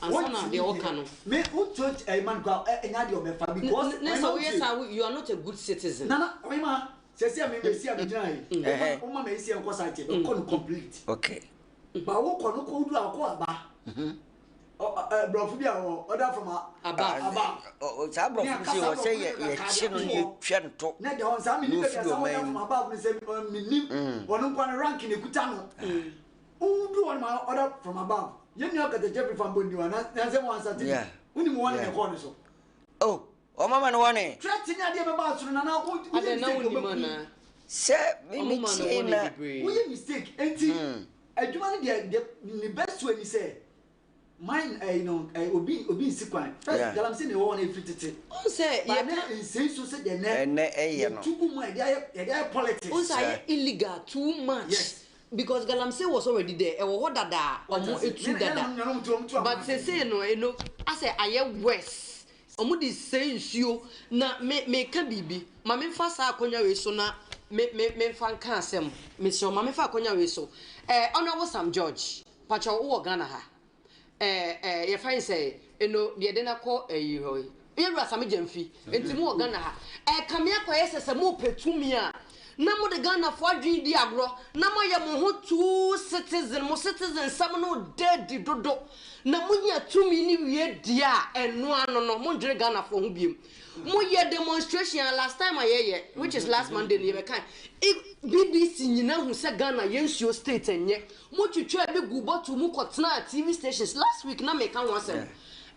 ansa na deɛ ɔka no. Me wotuo ɛma no kwa ɛnya deɛ ɔbɛfa because. Ne sɛ woyɛ saa you are not a good citizen. Nana ɔhema sɛsi a me mesi a megyina yi woma me esi nkɔ site bɛkɔ no complete. Okay. Ba wokɔ no kɔ woduru akɔ aba. Brɔfo bi a wɔ order from above. Saa brɔfo no sɛ wɔ sɛ yɛkye no ne yɛtwa no to. Na da hɔ saa me nipa bi a saa order from above no sɛ menim ɔno nkoa no rank na ekuta no. Woduru hɔ no ma order from above. Yɛn nua Kata Jeffrey Fambo ni hɔ na nsɛm wɔn asate bi. Wonim wɔn ne kɔɔ ne so. Oh, wɔn ama no wɔne. Threat ne adeɛ bɛba asoro nana woyɛ mistake ɔbɛku. Sɛ me me tie na. Woyɛ mistake enti adwuma no deɛ ne best way ni sɛ. Mine ɛyi no ɛyi obi obi nsi kwan. First Yeah. galamsey na ɛwɔ hɔ no efiri tete. Wohu sɛ Ba yɛka. nɛ nsɛi so sɛ deɛ nɛ. Ɛnɛ ɛyɛ no. Yɛtu gu mu a yɛde ayɛ yɛde ayɛ politics. Wohu sɛ ayɛ illegal too much. Yes. Because galamsey was already there ɛwɔ hɔ dada a Wate ɔmo ase. etu Ne- dada. ne nuanom tu ɔmo tu But ama. sesei no eno asɛ ayɛ worse. Ɔmo de sɛe nsuo na me meka biribi ma menfa saa akonya wei so na me me menfa nka asɛm mesrɛ wo ma menfa akonya wei so eh Honourable Sam George pakyɛw wowɔ Ghana ha Eh eh yɛfrɛ no sɛ eno deɛ yɛde no akɔ ayi hɔ yi yɛ wura Same Gyamfi nti mo wɔ Ghana ha ɛkame akɔyɛ sɛ sɛ mo pɛ tumi a na mo de Ghanafoɔ adwene di agorɔ na mo ayɛ mo ho too citizen mo citizen sɛm no da adi dodo na mo nya tumi no wie deɛ a ɛno ano no mo ndwene Ghanafoɔ ho biem mo yɛ demonstration a last time a yɛyɛ which is last Monday no yɛbɛka BBC nyina hu sɛ Ghana yɛ nsuo state ɛnyɛ Mo twitwaa bi guu bottle mu kɔtenaa TV stations, last week na meka ho asɛm,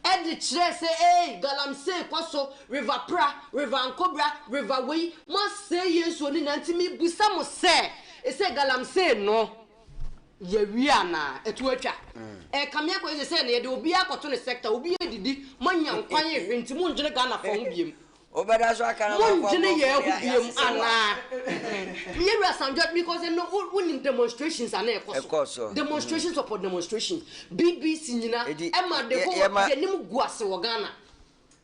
ɛde kyerɛɛ sɛ eei galamsey kɔ so, River Pra, River Ankobra, River wei, mo asɛe yɛn nsuo no nyinaa nti mebisa mo sɛ, sɛ galamsey no yɛawie anaa? Ɛto atwa? Ɛrekame akɔyɛ sɛ sɛ yɛde obiara akɔto ne sector, obiara redidi, moanya nkwan rehwe nti monnwene Ghanafoɔ ho biom. Wobɛda so aka na wakɔ Mondwene aborɔfo yɛn ho de ayɛ biom asesɛw a. anaa? Meyɛ wura Sam George because ɛno wo wonim demonstrations a na ɛkɔ so. Ɛkɔ so. Demonstrations upon demonstrations. BBC nyina Edi ɛma the yɛ whole yɛma. yɛnim gu ase wɔ Ghana.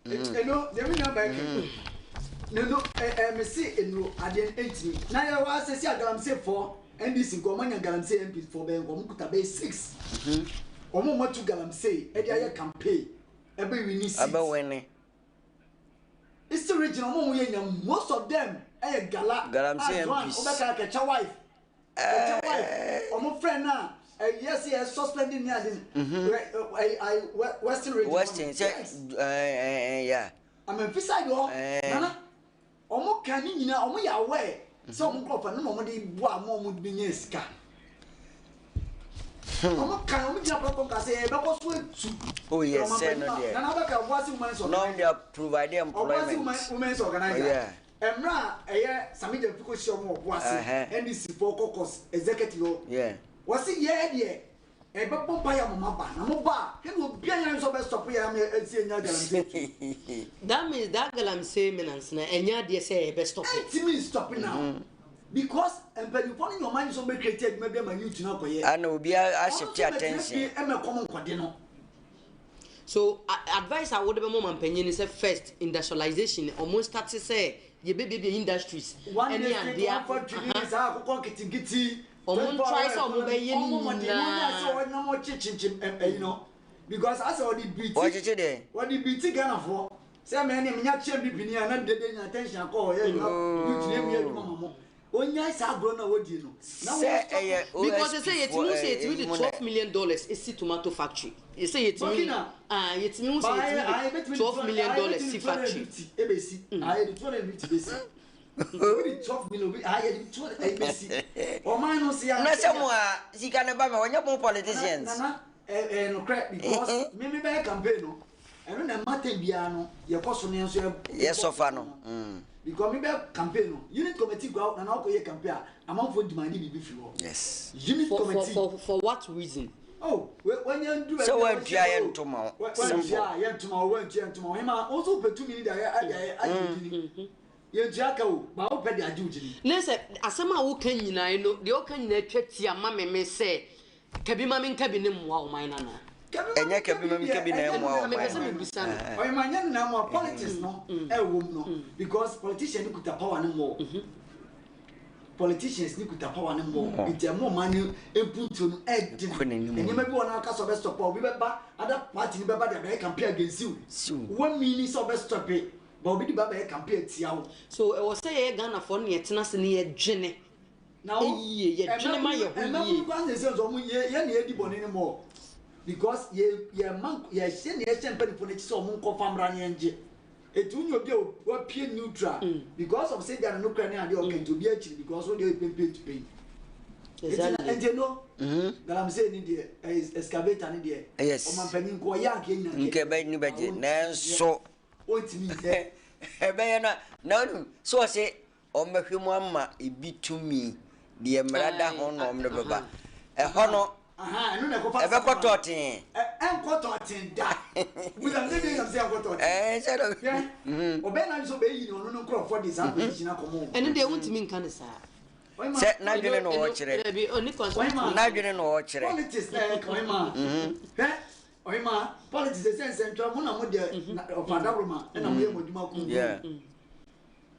Eno deɛ me nua baa kɛ no no ɛ ɛ me se eno adeɛ no ɛntumi na yɛ wɔ asɛsi a galamsey foɔ NDC nka wɔn anya galamsey MP foɔ bɛyɛ nka wɔn kuta bɛyɛ 6 wɔn a wɔn atu galamsey ɛde ayɛ campaign ɛbɛ wini seat. Ɛbɛ wini. Eastern region ɔmo a ɔmo yɛ nya most of them ɛyɛ gala Galamsey a Joan MPs. ɔbɛka kɛkyɛ wife kɛkyɛ wife ɔmo friend na ɛyɛ sɛ yɛ suspending ne ade no ɛ ɛ western region Western sɛ yes ɛɛ ɛɛ yeah. Amenfi side hɔ Ɛɛ. nana Ɔmo ka ne nyinaa ɔmo yɛ aware sɛ ɔmo nkorɔfoɔ no na ɔmo de boa ama ɔmo de nya sika. Ɔmo ka ɔmo gyina platform ka sɛ yɛbɛkɔ so atu. Oh yes, sɛ no deɛ. Nana abɛka Obuasi women's Na ɔmo organizer. de provide Obuasi employment. women women's organizer. Oh yeah. Mmerɛ a ɛyɛ Sami Gyamfi kɔ hyia ɔmo wɔ Obuasi Ɛhɛn. NDC foɔ caucus executive hɔ. Yeah. Wɔse yɛɛ deɛ ɛbɛbɔ mpaeɛ ama mo aba na mo ba a hwɛ na obia nyɛ nso ɔbɛ stop yɛ ama ɛsi enya galamsey tu. That means that galamsey menace no ɛnyɛ adeɛ sɛ ɛbɛ stop. Ɛntumi stop now because mpanyinfoɔ no nyɛ ɔmo adwene sɛ ɔmo bɛ create adwuma bi ama youth no akɔyɛ. Ana obia ashifte Ɔno nso bɛtena attention. fie ɛmɛ kɔm nkɔde no. So advice a wode bɛma ɔmanpanyin ne sɛ first industrialization ɔmo start sɛ yɛbɛbiebie industries One ɛne district adeɛ one factory ne saa akokɔ nketenkete. Ɔmo ntry sɛ ɔmo bɛyɛ ne Ɔmo mmɔden no nyɛ sɛ nyinaa. ɔnam ɔkyekyekye ɛyi no because asɛ ɔde beati Wɔkyekye deɛ. Wɔde beati Ghanafoɔ sɛ mɛ ne menya kyɛn bibini a na dede nya attention akɔ hɔ yɛ adwuma youth na emu yɛ adwuma ma mo. Onyae saa agorɔ no a wɔdie no. Na Sɛ wɔn stop ɛyɛ Because OSP sɛ yɛtumi foɔ hu sɛ ɛɛ yɛtumi eyi de mu na. $12 million esi tomato factory. Sɛ yɛtumi Burkina. ah yɛtumi hu sɛ Ba ayɛ yɛtumi ayɛ de betumi de twelve million ayɛ dollars betumi si de two hundred and factory. fifty ebesi ayɛ de 250 besi. Obi de 12 million obi ayɛ de 200 ɛyi besi. Ɔman no si Na sɛ mo a sika ne ba ma wɔnyɛ mo politicians. Nana ɛ ɛ nokorɛ because mímí bɛyɛ campaign no ɛno na ɛma tɛn biara no yɛkɔ so ne nso yɛ. Yɛ sɔfa no. Because mi bɛ campaign no unit committee kura nana ɔkɔ yɛ campaign a amanfoɔ demand biribi firi hɔ. Yes. Unit For for committee. for what reason? Oh, wɔnyɛ ndu Sɛ wɔntua yɛ ntoma wo. Simple. Wɔntua yɛ ntoma wo, wɔntua yɛ ntoma wo. Hema, wo nso wopɛ tumi ni de ayɛ ade ayɛ agye wo gyini. Yɛntua ka o, ba wopɛ de agye wo gyini. Ne sɛ asɛm a woka nyinaa no, deɛ woka nyinaa twa tia ma me me sɛ kabi ma me nka bi ne mmoa ɔman no anaa? Ɛnyɛ kabi ma me nka bi na ɛmmoa ɔman Mepɛ sɛ no. mebisa no. Ɔyɛma nyɛ no na mmoa politics no ɛwɔ mu no because politician no kuta power no more. Politicians ni kuta power no more. Nti ɛmo ɔman no mpuntuo no ɛɛden. Kɔ n'anim. Nneɛma bi wɔ no aka sɛ ɔbɛ stop a obi bɛba other party ni bɛba de abɛyɛ campaign against you. Siw. Wɔn mi ni sɛ ɔbɛ stop it, but obi de ba bɛyɛ campaign atia wo. So ɛwɔ sɛ yɛyɛ Ghanafoɔ no yɛtena ase ne yɛdwene. Na wo Eyie, yɛdwene ma yɛ ho yie. Ɛmɛmu kwan sɛ sɛ ɔmo yɛ yɛ na yɛdi bɔne no more because yɛ yɛ ma yɛhyɛ na yɛhyɛ mpanyinfoɔ n'akyi sɛ ɔmo nkɔ famra ne yɛn gye. Etu nye obi a wapie neutral because of sɛ gya no kura ne adeɛ ɔka nti obi akyiri because o deɛ ɔyɛ pempe tu pɛn. Exactly. Nti no galamsey ni deɛ ɛyɛ excavator ni deɛ. Yes. Ɔmampanyin kɔ ɔyɛ anka enya Nke bɛ ni bɛgye nanso Ontumi nyɛ. ɛbɛyɛ na na onim sɛ ɔse ɔmmɛhwɛ mu ama ebi tumi deɛ mmara da ho na ɔmo de bɛba ɛhɔ no Aha, ɛno na ɛkɔfa ɛbɛkɔ tɔɔten. Ɛnkɔ tɔɔten da. Busa ne deɛ yam sɛ ɛnkɔ tɔɔten. Ɛɛ sɛ dɛ. Hwɛ, ɔbɛn na nso bɛyi ne ɔno ne nkurɔfoɔ de saa position akɔmɔ. Ɛno deɛ wontumi nka ne saa. Sɛ n'adwene na ɔkyerɛ. Dabi, ɔni kwan so. N'adwene na ɔkyerɛ. Politics na ɛka ɔhema. Hwɛ, ɔhema politics ɛsɛ nsɛntwa mo na mo deɛ ɔfa dawuroma ɛna mo yɛ mo adwuma kun. Yeah.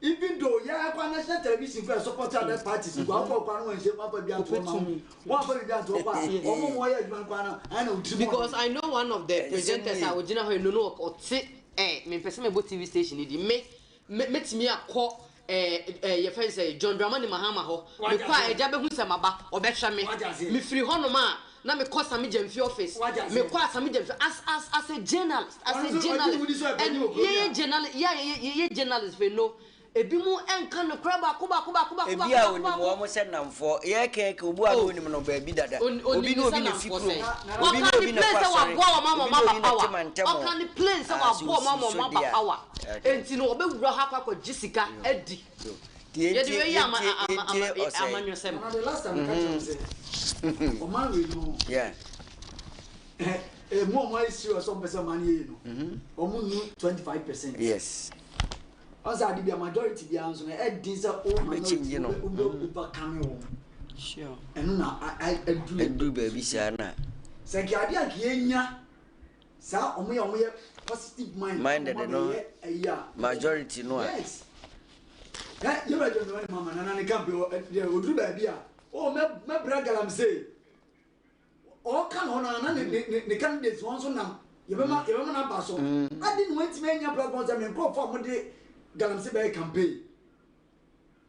Even though yɛ akɔ national television fɛ support other parties kɔ akɔ kwan wɔn nhyɛn wɔn afa bi ato ɔma wɔn afa bi ato ɔkɔ a wɔn mo wɔyɛ adwuma kwan no ɛna otiri mu. Because I know one of the presenters a same way. ogyina hɔ yi no no ɔte ɛ mempɛ sɛ mebɔ TV station yi di me me metumi akɔ ɛɛ ɛɛ yɛfɛ sɛ John Dramani Mahama hɔ Wagye mekɔ a ase. ɛgya bɛhu sɛ maba ɔbɛhwɛ me Wagye ase. mefiri hɔnom a na mekɔ Sami Gyamfi office Wagye ase. mekɔ a Sami Gyamfi as a journalist as Ɔno a nso, ɔgye journalist ne ho di sɛ ɔpanyin and wɔ kurom yɛyɛ ya. journalist yɛ yɛ yɛ journalist fɛ no ebi mu ɛnka nokora baako baako baako baako Ebi baako a baako onim baako. wɔn sɛ namfoɔ yɛ kɛn obu a Oh. onim no baabi dada. Obi Obi ne obi na fi kurom. Obi ne ɔka obi ne na plane kɔ sɛ asɔre. waboa wɔn ama Obi wɔn ne aba obi na te power mantam. Ɔka ne plane sɛ Ah, so waboa wɔn ama osi wɔn so aba deɛ a. power. Okay. Enti no ɔbɛwura ha akɔ akɔgye sika adi. Tie Yɛde tie wei yɛ ama tie ama tie ama ɔsɛe. amanyɔsɛm. Na the last time ka kyerɛ sɛ ɔman wei no Yeah. ɛ ɛ mu a ɔmo ayɛ serious ɔmo pɛ sɛ ɔman yɛ yi no ɔmo nu 25%. Yes. Ɔsɛ ade bi a majority bi nso no ɛdin sɛ o minority Bɛkyingi no. wo bɛ overcome wɔn. Sure. Ɛno na aduru Eduru baabi saa na. Sɛ nka ade a nka yɛnya saa ɔmo yɛ positive mind Minded ɔmo no. abɛyɛ ɛyi a Majority no a. Yes, ɛ yɛrɛ jɔ nìyɛn mama nana ne camp ɛ ɛ oduru baabi a o mɛ mɛbrɛ galamsey ɔka na ɔna na ne candidates wɔn nso nam yɛbɛma n'aba so adi na wɔn ntumi anya platform sɛ mɛ nkurɔfoɔ a wɔde galamsey bɛyɛ campaign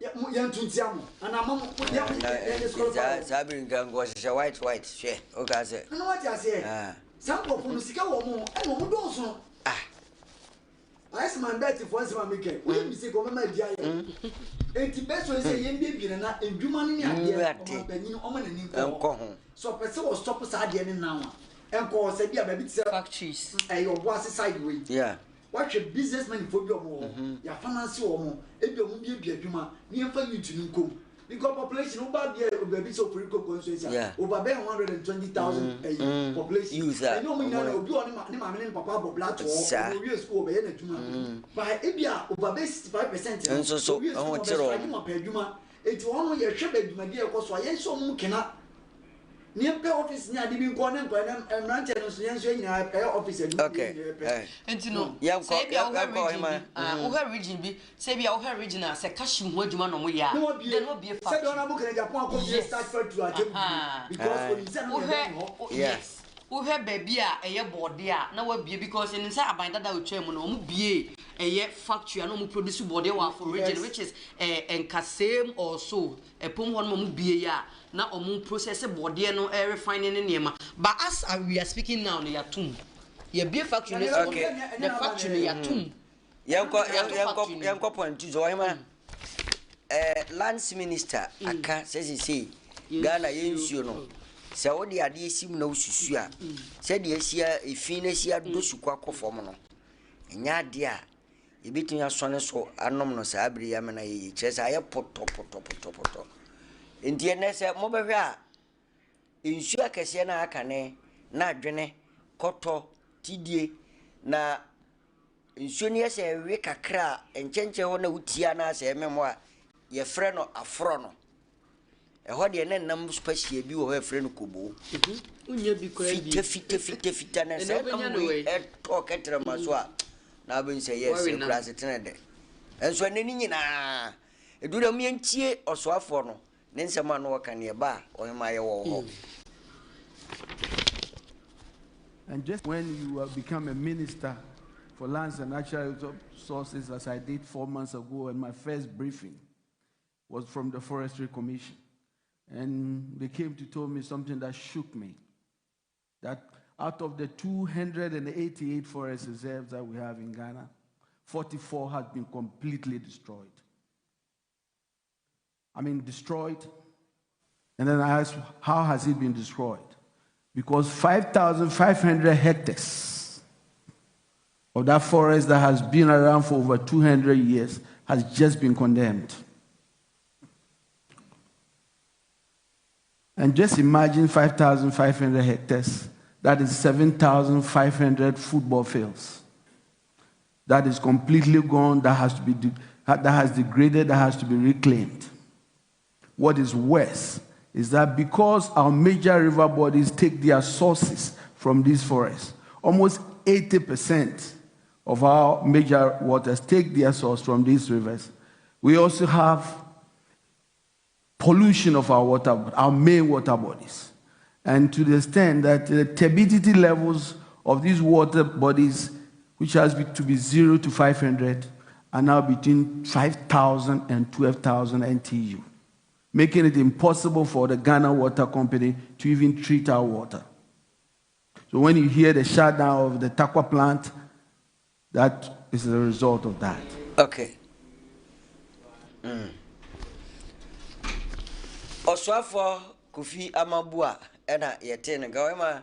yɛn tu ntia mo ana mo yɛ Na yɛ disqualify saa wɔn. Saa bere nka nkɔ hyehyɛ white white hwɛ o ka sɛ. Nana wate aseɛ. Ah. Saa nkurɔfoɔ no sika wɔ mo ɛna wɔn dɔɔso. Ah. Ayɛ sɛ maa bɛɛti fɔ nsɛm a mi kɛ woyɛ mistake wɔn mɛma adi ayɛ eti bɛsɔ yi sɛ yɛn biebie nana ndwuma no ne adeɛ. Nnua de. Ɔmo panyin ɔmo n'ani nkɔ Nkɔ ho. So ɔpɛ sɛ wɔstop saa adeɛ ne nan a ɛnkɔ sɛ bi a baabi te sɛ Factories. ɛyɛ ɔbo side wei. Wahwɛ businessman fo bi a ɔmo wɔ hɔ yɛafinance wɔn ebi ɔmo biebie adwuma ne yɛmfa youth no nkom. Because population wo ba deɛ baabi sɛ Ofori Kurom constituency a over bɛyɛ 120,000 ɛyi population. Youth a Ɛnyɛ ɔmo nyinaa na ɔmo obi wɔ ne ma ne maame ne ne papa abɔ bla to hɔ ɔno owie school ɔbɛyɛ n'adwuma. But ebi a over bɛyɛ 65% no Nso so owie school ɛho ɔbɛ kyerɛ strike wɔn. ma ɔpɛ adwuma. Eti wɔn no yɛhwɛ bɛ dwumadie a ɛkɔ so a yɛnhyɛ ɔmo mu kena. Ne yɛmpɛ office ne ade bi nkɔ ne nkɔ ɛnɛ mmeranteɛ no nso yɛn nso yɛn nyinaa ɛyɛ office adwuma Okay. yɛn nyinaa yɛpɛ. Nti no, Yɛnkɔ sɛ ebi a wohwɛ yɛnkɔ region ɔhema. bi, ah, wohwɛ region bi, sɛ ebi a wohwɛ region a sɛ cashew ho adwuma na ɔmo yɛ Ne a, wabie then wabie sɛdeɛ factory. ɔnabo Kennedy Agyapong akɔ bie starch factory akyɛm because onim sɛ no yɛ Wohwɛ bɛn hɔ. Yes. Wohwɛ baabi a ɛyɛ bɔɔde a na wabie because ɛnim sɛ aban dada a otwa mu no ɔmo bie ɛyɛ factory a na ɔmo produce bɔɔde wɔ Afo region, which is Nkasɛm or so ɛpom hɔ no ɔmo bie yɛ a na ɔmo process bɔɔdeɛ no, refine ne nneɛma. But as we are speaking now no, yɛatom yɛbie factory no sɛ the factory no yɛatom. Yɛnkɔ Yɛato yɛnkɔ factory no. Yɛnkɔ point two so. Ɔhema, lands minister aka sɛ sesei Ghana yɛ nsuo no, sɛ wode adeɛ si mu na wosusu a, sɛdeɛ asia efi no asi adɔ sukɔ akɔ fam no, ɛnyɛ adeɛ a yɛbɛtumi asɔne so anom no saa bere yi amena yɛyɛ kyerɛ sɛ ayɛ pɔtɔpɔtɔpɔtɔpɔtɔ. Nti ɛnɛ sɛ mobɛhwɛ a, nsuo akɛseɛ no a aka ne na adwene kɔtɔ tidie na nsuo no yɛ sɛ ɛwe kakra a, nkyɛnkyɛn hɔ na wotia no asɛ ɛmem hɔ a yɛfrɛ no aforɔ no, ɛhɔ deɛ ne nam spasia bi wɔ hɔ a yɛfrɛ no koboo. Wonya bi koraa bi. Fita fita fita fita na Ɛnna sɛ wobɛnya nam no wei wei. ɛtɔ kɛtrɛma so a, na wobɛhu sɛ yes, Wɔwe nam. ɛkura asetena dɛ. Ɛnso ɛnɛ ne nyinaa ɛduru dɛ yɛntie ɔsoafoɔ no ne nsɛm a no wɔka ne ɛba a ɔhema yɛwɔ hɔ. And just when you become a minister for lands and natural resources, as I did 4 months ago, and my first briefing was from the Forestry Commission. And they came to tell me something that shook me. That out of the 288 forest reserves that we have in Ghana, 44 has been completely destroyed. I mean, destroyed. And then I asked, how has it been destroyed? Because 5,500 hectares of that forest that has been around for over 200 years has just been condemned. And just imagine 5,500 hectares, that is 7,500 football fields. That is completely gone, that has degraded, that has to be reclaimed. What is worse is that because our major river bodies take their sources from these forests, almost 80% of our major waters take their source from these rivers. We also have pollution of our water, our main water bodies. And to the extent that the turbidity levels of these water bodies, which has to be 0 to 500, are now between 5,000 and 12,000 NTU, making it impossible for the Ghana Water Company to even treat our water. So when you hear the shutdown of the Tarkwa plant, that is the result of that. Okay. Ɔsoafoɔ Kofi Amabu ɛna yɛte no nka ɔyɛma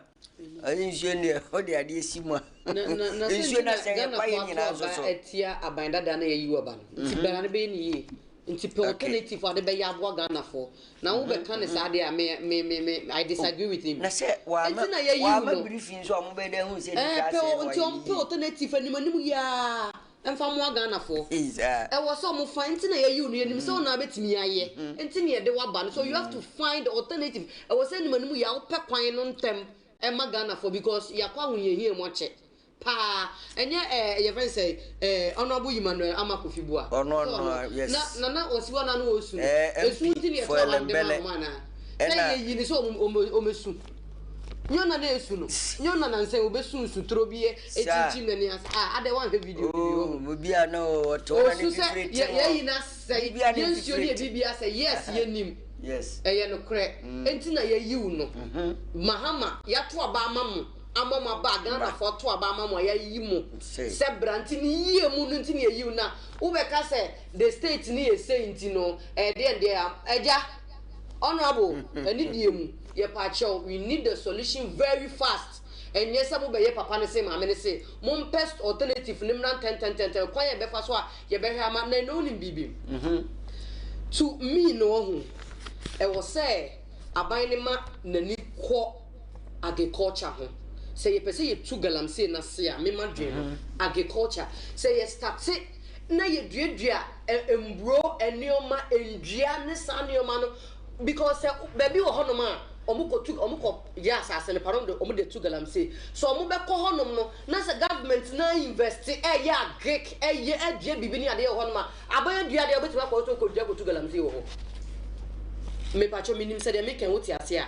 ɔne nsuo no deɛ wode adeɛ si mu a Na sɛ nsuo nti no na asɛ yɛpa yɛ Ghanafoɔ nyinaa ato nso aba so atia aban dada na yɛyi wɔ ba no nti bɛra no bɛyɛ ne yie nti pɛ alternative a de bɛyɛ aboa Ghanafoɔ na wobɛka ne saa deɛ a, me me me me I disagree with him. Na sɛ wama Nti na yɛyi wo wama no. briefing nso a mobɛyɛ dɛ hu sɛ ɛɛ nipa pɛ asɛ no nti wayɛ ɔmpɛ yie. alternative anim anim yiaa ɛmfa mmoa Ghanafoɔ. Saa. Ɛwɔ sɛ ɔmo fa nti na yɛyi wo no, yɛnim sɛ ɔna bɛtumi ayɛ nti na yɛde waba no, so you have to find alternative. Ɛwɔ sɛ anim anim yia wopɛ kwan no ntɛm ɛma Ghanafoɔ because yɛakɔ ahohiahia mu akyɛ paa. Ɛnyɛ yɛfrɛ sɛ honourable Emmanuel Ama Kofi Bua. Ɔno, yes. Na nana ɔsi hɔ na no ɔsu no esu MP nti na for yɛtɔ aba de ma Ellembelle. ɔmo anaa sɛ yɛyi ni sɛ ɔmo ɔmɛsu nyɛ ɔna na esu no, nyɛ ɔna na nsɛn obesu nsuturo bi yɛ ekyinkyim n'ani ase a adɛ wanhwɛ video bi wɔ Oh, obi a no ɔte hɔ na ne osu sɛ fifire te yɛ hɔ. yɛyi na sɛe Biribi a ne yɛn nsuo ne mfifire yɛ te. bibi asɛ yes, yɛnim ɛyɛ nokorɛ nti na yɛyi wo no. Mahama yɛato aba ama mo, ama mo aba Ghanafoɔ to aba ama mo a yɛayi mo sɛ bra nti ne yie mu no nti ne yɛyi wo na wobɛka sɛ the state ne yɛ sei nti no ɛdeɛ deɛ agya honourable ɛne deɛ mu yɛpa akyɛw. We need the solution very fast. Ɛnyɛ sɛ mobɛyɛ papa ne se maame ne se mompɛ alternative ne mmra ntɛntɛntɛntɛn kwan yɛ bɛfa so a yɛbɛhwɛ ama na ɛno wonim biribi to me no ɔho. Ɛwɔ sɛ aban no ma n'ani kɔ agriculture ho. Sɛ yɛpɛ sɛ yɛtu galamsey no ase a, me m'adwene no, agriculture. Sɛ yɛ starte na yɛduadua mburo, nneɛma, nnua ne saa nneɛma no, because sɛ baabi wɔ hɔnom a, wɔkɔtu, wɔkɔ yɛ asase no pa no, wɔde wɔde tu galamsey. Sɛ wɔbɛkɔ hɔnom no, na sɛ government no invest ɛyɛ agric, ɛyɛ adua biribi ne adeɛ wɔ hɔnom a, aban adua adeɛ a wobɛtumi akɔ hɔ sɛ wokɔdua kɔtu galamsey wɔ hɔ. Mepakyɛw menim sɛ deɛ meka yi wote aseɛ a.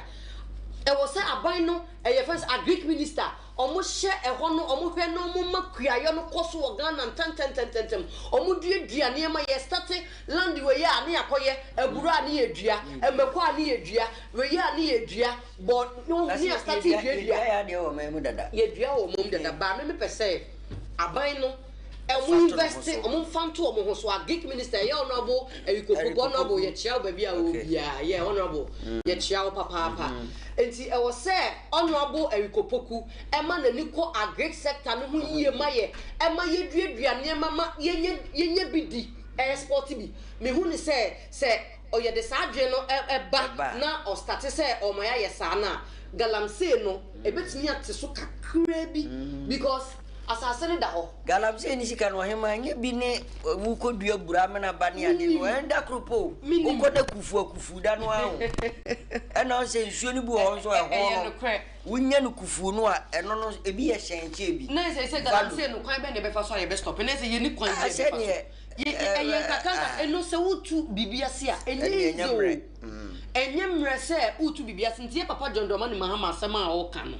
Ɛwɔ sɛ aban no, ɛyɛ fɛn sɛ agric minister, ɔmo hyɛ ɛhɔ no, ɔmo hwɛ na ɔmo ma kuayɔ no kɔ so wɔ Ghana ntɛntɛntɛntɛntɛm. Ɔmo dua dua nneɛma, yɛ starte land wei a ne yɛakɔyɛ, aburo a ne yɛdua, mako a ne yɛdua, wei a ne yɛdua, bɔ, ne yɛ starte dua dua. Yɛdua yɛ adeɛ wɔ ɔman mu dada. Yɛdua wɔ ɔman mu dada, but me mepɛ sɛ aban no Ɔmo invest, ɔmo nfa nto ɔmo ho so. Agric minister ɛyɛ honourable Eric Opoku, honourable yɛkyea wo baabi a wowɔ biara, yeah honourable yɛkyea wo papaapa. Nti ɛwɔ sɛ honourable Eric Opoku ɛma n'ani kɔ agric sector no ho yie ma yɛ, ɛma yɛduadua nneɛma ma yɛnya yɛnya bi di, export bi. Mehu no sɛ sɛ yɛde saa adwene no ɛba na ɔstarte sɛ ɔma yɛayɛ saa no a, galamsey no ɛbɛtumi ate so kakraa bi because Asase no da hɔ. Galamsey ne sika no ɔhemaa nyɛ bi ne wokɔ dua bura amena ba ne ade no ɛnda koro po wokɔ da kufu akufu da no ara o ɛna ɔsɛ nsuo no bi wɔ hɔ nso ɛho no wonya no kufu no a ɛno no ebi yɛ hyɛn kyɛ bi. Na ɛsɛ sɛ galamsey no kwan bɛn na ɛbɛfa so a yɛbɛ stop na ɛsɛ yɛni kwan bi a yɛbɛfa so ɛyɛ nkakra nkakra ɛno sɛ wotu biribi ase a ɛnyɛ easy o. Ɛnyɛ mmerɛ sɛ woretu biribi ase nti yɛ papa John Dramani Mahama asɛm a ɔreka no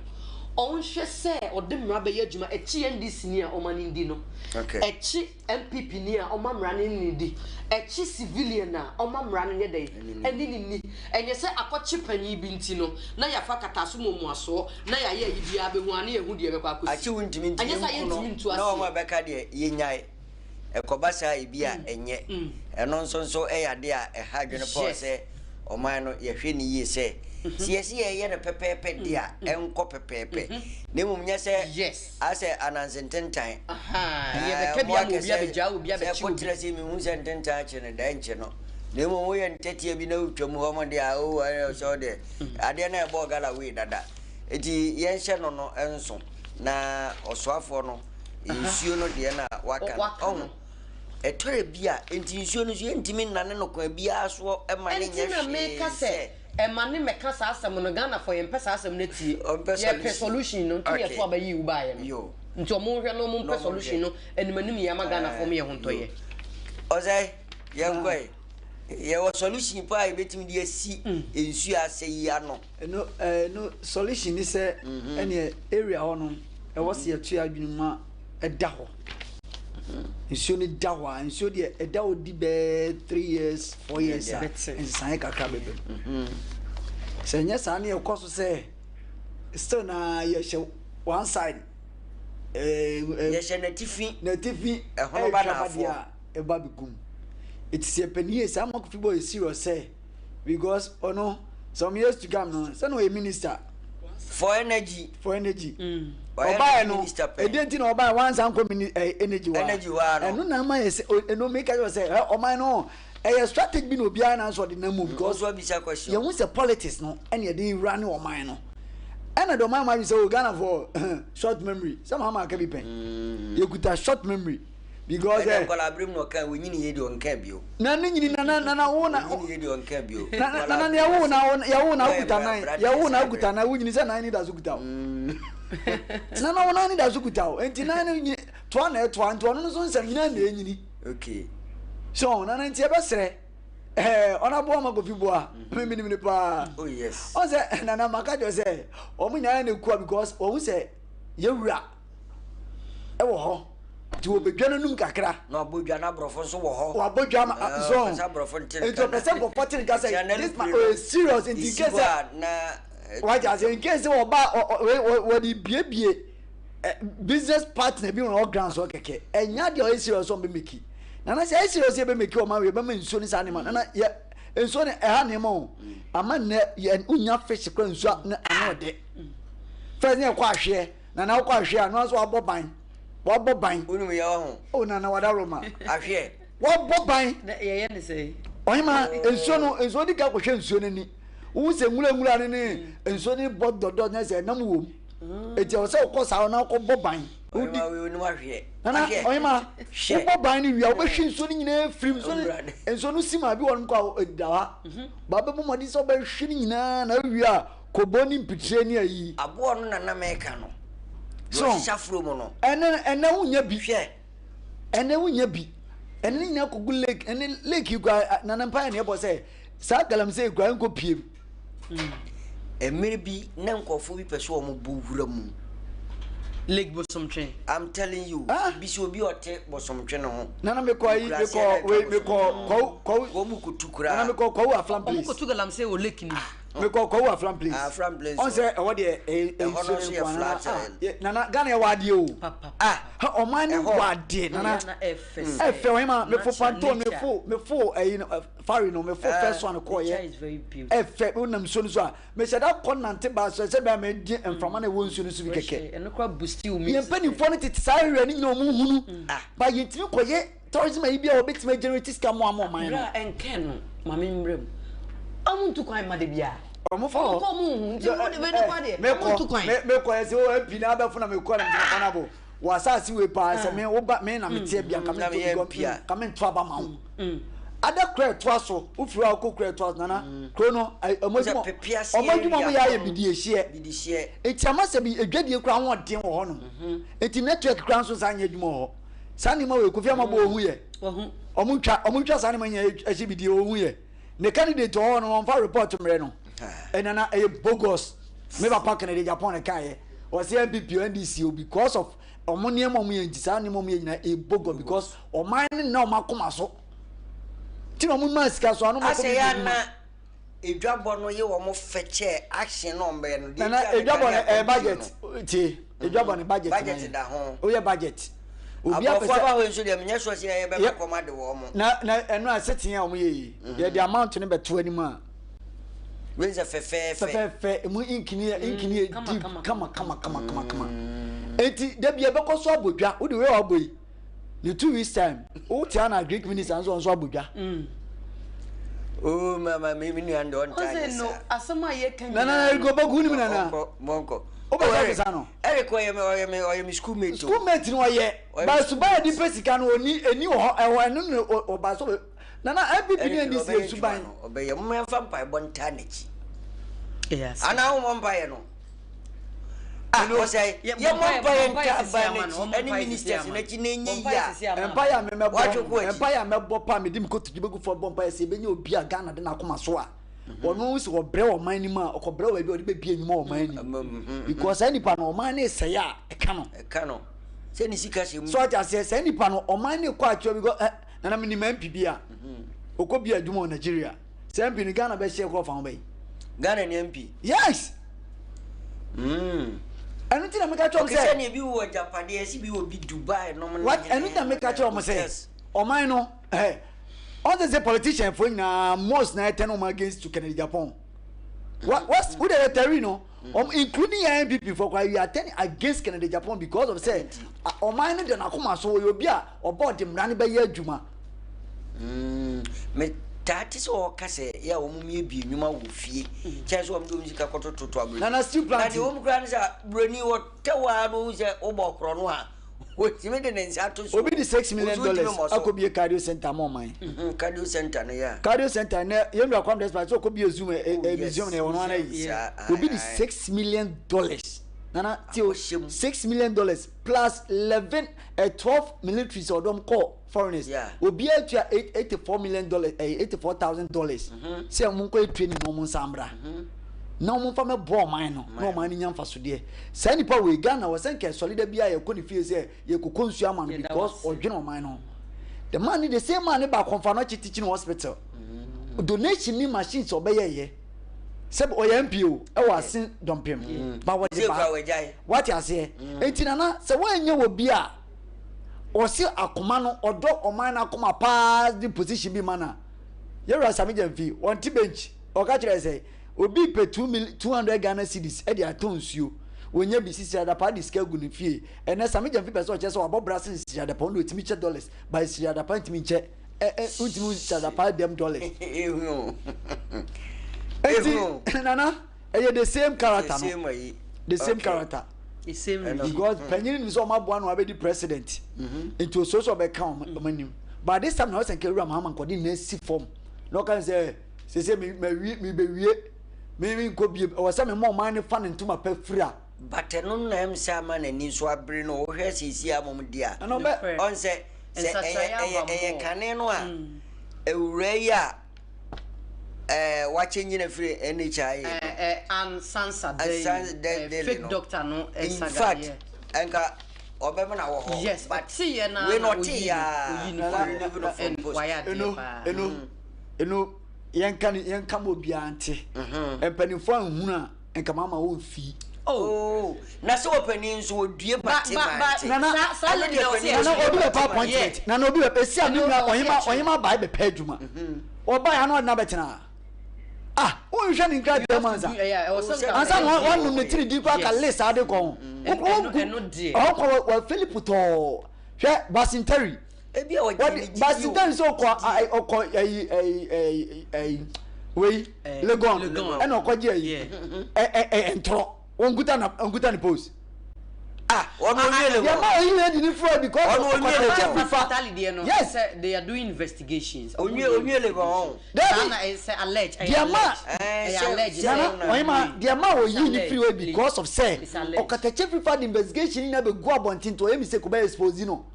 ɔnhwɛ sɛ ɔde mmara bɛyɛ adwuma ɛkye NDC ni a ɔma no ndi no ɛkye NPP ni a ɔma mmara no ne no di ɛkye civilian a ɔma mmara no nyɛ dɛn ɛne no nni ɛnyɛ sɛ akɔkye panyin bi nti no na yɛafa kataso muamuasoɔ na yɛayɛ ayi biara bɛhu a na yɛhu deɛ ɛbɛkɔ akɔsi Akye wo ntumi nti ɛnyɛ saa yɛnku no yɛntumi ntu na aseɛ. wɔn a bɛka deɛ yɛnyae. Ɛkɔba saa a ebi a ɛnyɛ. Ɛno nso nso yɛ adeɛ a ɛha adwene paa sɛ ɔman no yɛhwɛ no yie sɛ, sɛ yɛse yɛreyɛ no pɛpɛɛpɛ deɛ a, ɛnkɔ pɛpɛɛpɛ. Na mmom nyɛ sɛ asɛ ananse ntentan. Mo akɛ sɛ sɛ kɔtra se mehu sɛ ntentan akye no da ɛnkye no. Na mmom woyɛ ntɛtea bi na wotwam hɔ mo deɛ a, oh, sɛ wo deɛ adeɛ no a ɛbɔɔ gala wei dada. Enti yɛnhyɛ no no nso na ɔsoafoɔ no nsuo no deɛ na waka no ɔho ɛtɔrɛ bi a nti nsuo no so yɛntumi nnane no kwan biara soɔ ɛma ne nyɛ hwee sɛ ɛma ne mɛka saa asɛm no Ghana fɔ yɛmpɛ saa asɛm no atie yɛpɛ solution no nti yɛto aba yii wo baayɛ no nti ɔmo nhwɛ no ɔmo mpɛ solution no anim anim yɛ ama Ghana fɔ mo yɛ ho ntɔyɛ. Ɔsɛ yɛnkɔe yɛwɔ solution paa yɛbɛtumi de asi nsuo asɛ yi ano. Ɛno ɛno solution ni sɛ ɛneɛ area hɔ no ɛwɔ sɛ yɛto yɛ adwene mu a ɛda hɔ nsuo no da hɔ a nsuo deɛ ɛda hɔ di bɛɛ 3 years 4 years a nsesaeɛ kakra bɛbɛ mu sɛ ɛnyɛ saa ne yɛkɔ so sɛ still na yɛhyɛ one side yɛhyɛ n'atifi n'atifi ɛhono ba ɛretwa ba deɛ n'afoɔ a ɛba bɛgum ɛti sɛ yɛpɛ ne yie saa ma Kofi Boy yɛ serious sɛ because ɔno some years to come no sɛ na ɔyɛ minister for energy for energy ɔbaayɛ no ɛdeɛ nti na ɔbaayɛ wansa nkɔ mini ɛɛ energy wa energy wa no ɛno na ama yɛ sɛ ɛno mi ka yɛ sɛ ɛ ɔman no ɛyɛ strategy bi na obiara na nso ɔde nam mu because yɛn ho sɛ politics no ɛna yɛde wura ne ɔman no ɛna de ɔman ma yi sɛ o Ghana for short memory sɛ maa maa ka bi pɛn yɛkuta short memory because ɛ nkɔla abiri mu na ɔka wonyini yie deɛ ɔnka bio na ne nyini na na na na wo na wonyini yie deɛ ɔnka bio na na na yɛwo na yɛwo na okuta nan yɛwo na okuta nan wonyini sɛ nan ni da so kuta o na na wo nan ni da so kuta o nti nan no nyini toa na ɛtoa nti ɔno nso nsɛm nyinaa na ɛnyini okay so na na nti ɛbɛsrɛ ɛɛ ɔna boa ma Kofi Boa mi mi nim ne paa oh yes ɔn sɛ nana maka kyerɛ sɛ wɔn nyinaa na ekua because wɔn sɛ yɛwura ɛwɔ hɔ nti wɔbɛdwa n'anum kakra. Na wabɔ dwa na aborɔfo nso wɔ hɔ. Wabɔ dwa ma so nti ɔpɛ sɛ nkɔfɔ te nka sɛ this man ɔyɛ serious nti nke sɛ wagye ase nke sɛ ɔba wɔde biebie business partner bi wɔn ground so kɛkɛ ɛnya deɛ ɔyɛ serious ɔn bɛ make nana sɛ ɛyɛ serious yɛ bɛ make ɔma wei bɛma nsuo ne saa nneɛma nana yɛ nsuo ne ɛha nneɛma o ama nnɛ yɛ wonya fish kora nsuo ne ano ɔdɛ first ne yɛ kɔ ahweɛ nana wokɔ ahweɛ a no nso wabɔ ban wabɔ ban. Wonim yɛ ɔho. O nana wada roma. Ahweɛ. Wabɔ ban. Na yɛyɛ ne sɛ. Ɔhema, nsuo no, nsuo di ka kɔhwɛ nsuo no ani. Wohu sɛ nwura nwura no ne nsuo no bɔ dɔdɔ na sɛ ɛnam wɔ mu. Eti ɛwɔ sɛ wokɔ saa na wokɔbɔ ban. Wodi. Nana, ɔhema, wobɔ ban no wie a wobɛhwe nsuo no nyinaa firi mu. Nsuo no, nsuo no si ma bi wɔ nom kɔ a ɛda ha. Ba bɛbɔ mmɔden sɛ wobɛhwe no nyinaa na wowie a kɔbɔ ne mpitire ne ayi. Aboɔ no na na mɛka no. Deɛ ɔhyehyɛ afuro mu no. Ɛnɛ, ɛnɛ wonya bi. Hwɛ. Ɛnɛ wonya bi. Ɛnɛ ne nyinaa kɔgu lake, ɛnɛ lake yi koraa, nana mpaeɛ na ɛbɔ sɛ saa galamsey koraa nkɔ piem. Mmere bi na nkurɔfoɔ bi pɛ sɛ wɔn bɔ wura mu. Lake Bosomtwe. I'm telling you. Ah? Bi sɛ obi ɔte Bosomtwe no ho. Nana mekɔ ayi mekɔ wei mekɔ kwawu kwawu. Wɔn mu kotu koraa. Nana mekɔ kwawu Aflam place. Wɔn kotu galamsey wɔ lake ni. Mekɔ kwawu Aflam place. Aflam place. Ɔn sɛ ɛhɔ deɛ ɛyɛ nsuo ne nko nana. Ah nana Ghana yɛ wɔ adeɛ o. Ah ɔman ne wɔ adeɛ nana. Ɛfɛ wɔn ma mefo panto mefo mefo ɛyi no. Fari no mefo first one kɔɔ yɛ ɛfɛ wo nam nsuo no so a mehyɛ da kɔ nante ba so ɛsɛ bɛn mɛ di mframa na ɛwɔ nsuo no so bi kɛkɛ yɛn mpanimfoɔ no tete saa area no nyina ɔmo hunu ba yɛntumi kɔ yɛ tourism ayi bi a wɔbɛtumi generate sika mo ama ɔman no. Bra ɛnkɛn no maame mmerɛ mu ɔmo ntu kwan ma da biara ɔmo fa hɔ ɔmo kɔ ɔmo nhu nti mo de bɛ ne kɔ deɛ ɔmo ntu kwan. Mekɔ yɛ sɛ o MP na abɛfo na mekɔ na megyina kwan abo wɔ asase wei paa sɛ me wo ba me na meteɛ bia nka mento nka mento aba ma wo. Ada kura ɛtoa so, wofiri hɔ a wokɔ kura ɛtoa so, nana, kuro no, ɔmo adwuma, ɔmo adwuma ɔmo yɛ ayɛ bidie hyeɛ. Eti ama sɛ bi edwadie kura ho ɔden wɔ hɔ nom. Eti network kura nso saa nyɛ adwuma wɔ hɔ. Saa nneɛma wɔ Kofi Amabɔ ohu yɛ. Ɔmo ntwa, ɔmo ntwa saa nneɛma nyɛ ɛhyɛ bidie ohu yɛ. Ne candidate wɔ hɔ no ɔnfa report mmerɛ no. Ɛnana ɛyɛ bogus. Me papa Kennedy Agyapong na ɛkaeɛ. Ɔsɛ NPP o NDC o because of ɔmo nneɛma ɔmo yɛ nti saa nneɛma ɔmo yɛ nyinaa ɛbɔ gua because ɔman no nna ɔmo akoma so ti na ɔmo maa sika so ano ɔmo akɔ bi adwuma. Edwabɔ no yɛ wɔn fɛ kyɛ action na ɔmo bɛyɛ no. Nana edwabɔ no ɛyɛ budget tie edwabɔ no budget budget da ho. Oyɛ budget. Obi apɛ sɛ abɔfo aba hɔ nso deɛ menyɛ sure sɛ yɛyɛ bɛkɔ kɔm ade wɔn. Na na ɛno a sɛteɛ a wɔn yɛ yi yɛde amount no bɛto anim a. Wei sɛ fɛfɛɛfɛ. Fɛfɛɛfɛ emu ink ni yɛ ink ni yɛ deep kama kama kama kama kama. Eti dabi ɛbɛkɔ so abɔ dwa wode wei a wabɔ yi ne 2 weeks time wote ana Greek minister nso nso abɔ dwa. Oh mama me me nua ndo ɔntaa nyɛ saa. Asɛm a yɛka nyinaa. Nana Eric Oboku nim nana. Mɔnkɔ. Wobɛ sɛ bisa no. Eric ɔyɛ me ɔyɛ me ɔyɛ me school mate. School mate no ɔyɛ. Ba suban yɛ de pɛ sika no oni eni wɔ hɔ ɛwɔ ɛno ne ɔba so Nana NPP ne NDC yɛ suban. Ɔbɛyɛ mo yɛmfa mpaebɔ ntaa n'akyi. Anaa wo mmɔ mpaeɛ no. Ah, ɔsɛ yɛmmɔ mpaeɛ ntaa aban n'akyi ɛne ministers n'akyi na ɛnyɛ yie a. Mpaeɛ a memɛbɔ mpaeɛ a mɛbɔ pa mede me kotodwe bɛgu fam bɔ mpaeɛ sɛ yɛbɛnya obi a Ghana de n'akoma so a ɔno sɛ ɔbrɛ ɔman no mu a ɔkɔbrɛ wɔ baabi a ɔde bɛbie nnwuma wɔ ɔman no mu because saa nipa no ɔman no resɛe a ɛka no. Ɛka no sɛ ne sika hyɛ mu. So ɔte aseɛ saa nipa no ɔman no rekɔ akyerɛ because ɛ Nana menim MP bi a ɔkɔ bi adwuma wɔ Nigeria. Sɛ MP no Ghana bɛhyɛ korɔ fa ho bɛyi. Ghana ni MP? Yes. Ɛno nti na meka kyerɛ wɔn sɛ. Ɔkè sɛ ne bi wɔ agyapadeɛ ɛsi bi wɔ bi Dubai nom ne. What ɛno nti na meka kyerɛ wɔn sɛ ɔman no ɛ ɔn sɛ sɛ politician fo nyinaa most na ɛtɛn wɔn against to Kennedy Agyapong. What what wo de yɛ tɛri no wɔn including yɛn NPP fo koraa we are turning against Kennedy Agyapong because of sɛ ɔman no de n'akoma so ɔyɛ obi a ɔba ɔde mmara no bɛyɛ adwuma. Mm, me taa te sɛ ɔka sɛ yɛ a wɔn miebie nnwuma wɔ fie kyɛn sɛ wɔn de wɔn sika kɔtototo aburoni. Nana steel plant. Na deɛ wɔn kura ne sɛ buroni wɔtɛ wɔ a na wɔn sɛ wɔbɔ korɔ no a wɔtumi de ne nsa ato so. Obi de $6 million akɔbie cardio center ma ɔman. Cardio center no yɛ. Cardio center nɛ yɛn nua Kwame Despite sɛ ɔkɔbie zoom ɛ ɛ museum na ɛwɔ no ana yi. Obi de $6 million nana ti o $6 million plus 11 ɛ 12 militaries ɔdɔm kɔ foreigners obiara tua $84 million ɛyɛ $84,000 sɛ wɔn nkɔ yɛ training na wɔn nsa mbra na wɔn nfa mɛ bɔ ɔman no na ɔman no nya nfasodeɛ. Saa nipa wei Ghana wɔ sɛ nkɛ sɔle da bi a yɛkɔ ne fie sɛ yɛkɔkɔ nsuo ama no because ɔdwene ɔman no. The man ni the same man ne ba akɔnfa no akyi teaching hospital donation ni machines ɔbɛyɛ yɛ sɛ ɔyɛ MP o ɛwɔ ase dɔmpem ba wɔde ba wate aseɛ. Eti nana sɛ wɔnyɛ wɔ bi a ɔsi akoma no ɔdɔ ɔman no akoma paa de position bi ma na yɛwura Sami Gyamfi wɔn bench ɔka kyerɛ sɛ obi pɛ two mil 200 Ghana cedis ɛde atɔ nsuo wɔnyɛ bi sisi adapa de sika gu ne fie. Ɛnɛ Sami Gyamfi pɛ sɛ ɔkyerɛ sɛ wabɔ bra sen sisi adapa. Ɔno otumi kyɛ dollars by sisi adapa ntumi nkyɛ. ɛ ɛ ntumi sasapa dɛm dollars. Eti nana ɛyɛ the same character no the same character. The same because panyin nim sɛ ɔmo aboa no abɛdi president nti osuo sɛ ɔbɛka ɔmo anim but this time na ɔsɛ nka ewura Mahama nkɔde ne si fam na ɔka sɛ sese mi ma wie mi bɛ wie mi mi nkɔ biem ɛwɔ sɛ mi mɔ ɔman ne fa ne ntoma pɛ fira. But ɛno na ɛm sɛ ama n'ani nso abere no wohwɛ seesie a mom di a ɔn sɛ sɛ ɛyɛ ɛyɛ ɛyɛ kane no a awura yi a ɛɛ wakyɛ nyina firi NHIA no ɛɛ an sansa dɛ fake doctor no in fact ɛnka ɔbɛma na wɔ hɔ yes but ɔte na wei na ɔte yɛ a remove no from post ɛno ɛno ɛno yɛnka ne yɛnka ma obiara nte mpanimfoɔ anhunu a nka mama wɔn fi. Oh, na sɛ ɔpanin nso wɔdue bate mante. Nana, nana obi bɛpɛ appointment. Nana obi bɛpɛ esi a ne nua ɔhema ɔhema baa bɛpɛ adwuma. Ɔbaa ya na ɔde na bɛtena. Ah, wonhwɛ ne nkrataa mu ansa. Ansa na wɔnom ne tiri di kɔ aka list ade kɔ ho. Ɔkɔ wɔ Philip tɔɔ. Hwɛ Basintari. Ebi a ɔgye ne gyidi o. Basintari sɛ ɔkɔ ɔkɔ ɛyi ɛyi ɛyi ɛyi wei Legon ɛna ɔkɔgye ɛyi ɛ ɛ ntorɔ wɔnkuta na nkuta ne post. Ah, wɔn onwie Legon. Yɛ ma oyi lady ni fura because ɔno onwie Legon. Basintari deɛ no. Yes. Sɛ they are doing investigations. Onwie onwie Legon ɔn. Dabi. Sɛ allege. Deɛ ma ɛyɛ allege. Nana ɔyɛ deɛ ma oyi ni firi hɔ because of sɛ ɔkatakyɛ fifa de investigation nyinaa bɛ gu abɔnten to ɔyɛ mistake ɔbɛ expose no.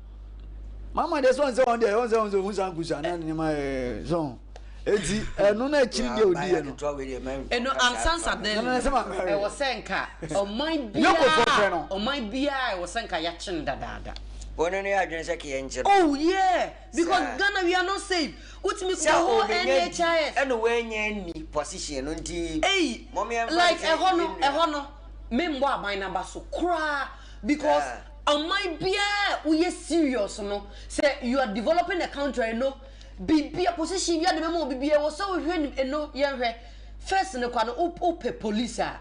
Mama deɛ sɛ ɔn sɛ ɔn deɛ ɔn sɛ ɔn sɛ ohun saa nkusa na nneɛma ɛɛ so eti ɛno na akyiri deɛ odi yɛ no. Ɛno ansansa dɛn ɛwɔ sɛ nka ɔman biara ɔman biara ɛwɔ sɛ nka yɛakye no dadaada. Wɔn no yɛ adwene sɛ keyɛ nkyɛn. Oh yeah because Ghana we are not safe wotumi kɔ whole NHIS. Ɛna wɔanya ni position no nti. Eyi like ɛhɔ no ɛhɔ no me mbɔ aban n'aba so koraa. Because ɔman biara a woyɛ serious no sɛ you are developing a country no biribi position bi a de bɛma obi biara wɔ sɛ wohwɛ nim eno yɛnhwɛ first no kwa no wopɛ police a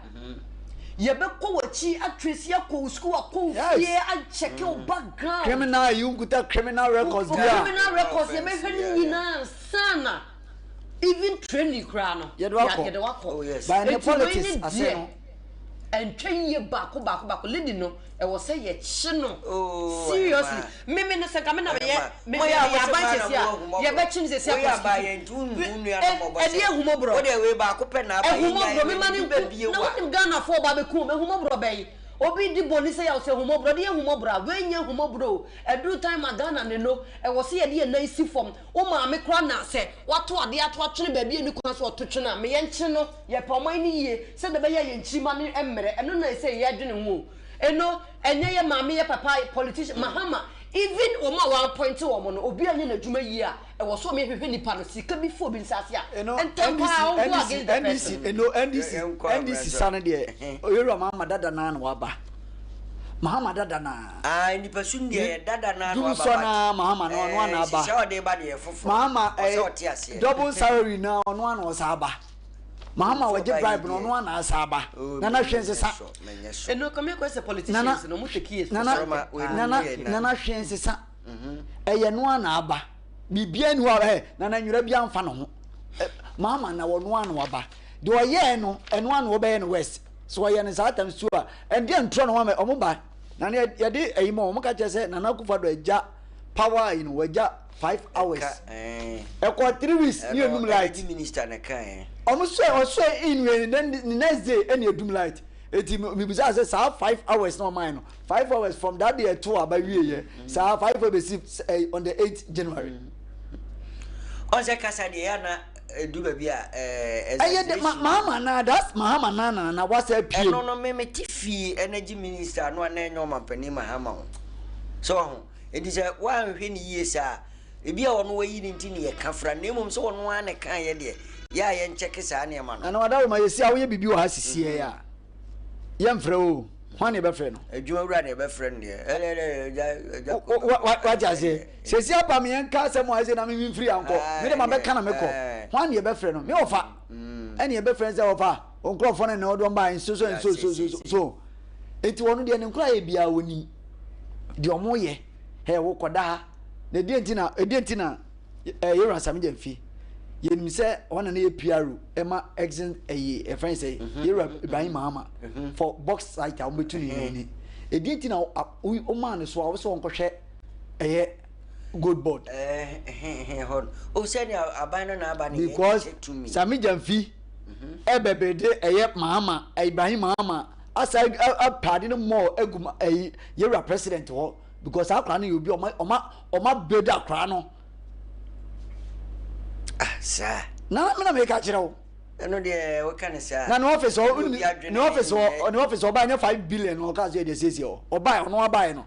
yɛbɛkɔ w'akyi atrace akɔ wo school akɔ wo fie akyɛke wo background criminal yi nkuta criminal records bi a criminal records yɛbɛhwɛ ne nyinaa ansana even training koraa no yɛde wakɔ yɛde wakɔ by ne politics ase no Ɛntwa yie baako baako baako lady no ɛwɔ sɛ yɛkye no seriously me me no sɛ nka me na meyɛ me me yɛ aban sɛsi a yɛbɛkye no sɛsi a prosecute ɛde ehumɔborɔ ehumɔborɔ me ma ne nku na wonim Ghana foɔ ba bɛku wɔn ehumɔborɔ bɛyi obi di bɔne sɛ yɛ sɛ ehumɔborɔ de ehumɔborɔ a wei nyɛ ehumɔborɔ o ɛduru time a Ghana ne no ɛwɔ sɛ yɛde yɛn nan si fam wo maame koraa na sɛ wato adeɛ ato atwene baabi a ɛni kwan so ɔto twene a meyɛ nkye no Yɛpɛ ɔman no yie sɛdeɛ ɛbɛyɛ a yɛn nkyirimma no mmrɛ, ɛno na ɛsɛ yɛdwene ho o. Eno ɛnyɛ yɛ maame yɛ papa politician Mahama even wɔn a wɔn appoint wɔn no obi anyɛ n'adwuma yie a ɛwɔ sɛ wɔn hwehwɛ nipa no sika bi fa obi nsa ase a Eno ntɛm NDC paa wɔn go NDC against the NDC person. eno NDC NDC sa no deɛ Oyewura Mahama dada naa na waba Mahama dada naa. Ah nipa su deɛ yɛ dada naa na waba Dumsɔ naa Mahama no ɔno ana aba. Sɛ ɔde ba deɛ foforɔ. Mahama ɔsɛ ɔte aseɛ. Double salary naa ɔno ana ɔsa aba. Mahama wɔgye bribe no ɔno ana asa aba. Nana hwɛ nsesa. Ɛno kame kɔ sɛ politicians no ɔmo take years. Nana nana nana hwɛ nsesa. Ɛyɛ no ana aba. Biribiara ni hɔ a ɛ nana nwura bi amfa ne ho. Mahama na ɔno ana waba. Deɛ ɔyɛɛ no ɛno ana ɔbɛyɛ no west. So ɔyɛ no saa tam su a ɛdeɛ ntorɔ na wɔn ɔmo ba. Nana yɛde ɛyi ma wɔn ka kyerɛ sɛ Nana Akufo-Addo agya power yi no wagya 5 hours ɛkɔ 3 weeks ne enum light ɔmo sɛ ɔsɛ in wei then the next day ɛna edum light eti mibisa sɛ saa 5 hours na ɔman no 5 hours from that day ɛto aba wie yɛ saa 5 hours besi ɛ on the 8 January. Ɔsɛ kasa deɛ yɛ ana edu baabi a ɛɛ. Ɛyɛ de ma Mahama na that's Mahama na na na wasa pie. Ɛno no mímí ti fi energy minister no a na ɛnyɛ ɔmampanin Mahama o so ɔho eti sɛ wanhwɛ ne yie saa ebi a ɔno wayi ne nti ne yɛ ka fra na emom sɛ ɔno ara na kan yɛ deɛ yɛ a yɛn kyɛke saa nneɛma no. Nana wadawoma yɛsi a woyɛ biribi wɔ ha sisi yɛ a yɛmfrɛ o hwan na yɛbɛfrɛ no. Adwuma wura na yɛbɛfrɛ no deɛ ɛlɛlɛ ɛgya ɛgya. Wagye aseɛ sɛsi aba me yɛnka asɛm a ɛsɛ na me mfiri ankɔ me de ma bɛka na mekɔ hwan na yɛbɛfrɛ no me ɔfa ɛne yɛbɛfrɛ no sɛ ɔfa nkurɔfoɔ no na ɔde wɔn baa nso so nso so so so eti wɔn deɛ ne nkura yɛ biara wɔnim deɛ wɔn yɛ hɛ wokɔda ha na ɛdeɛ nti na ɛdeɛ nti na. Yɛwura Sammy Gyamfi, yɛnim sɛ ɔna ne yɛ PRO ɛma exit ɛyi ɛfɛn sɛ Yɛwura Ibrahim Mahama for box site a wɔbɛtu ne nyinaa ni. Ɛdeɛ nti na womaa ne so a wosɛ wɔnkɔhwɛ ɛyɛ gold board. Hɔ no. O sɛnea aban no na aba no yɛ Because tumi. Sammy Gyamfi ɛbɛbɛde ɛyɛ Mahama Ibrahim Mahama asa apaade no mɔɔ agu ɛyi Yɛwura president hɔ because saa akwaraa no yɛ obi ɔma ɔma ɔma bɛda akwaraa no. Ah, saa. Na me na meka kyerɛ wo. Ɛno deɛ woka ne saa. Na ne office hɔ ne office hɔ ne office hɔ ɔbaa nyɛ 5 billion na ɔka sɛ yɛde asiesie hɔ. Ɔbaa ɔno abaeɛ no.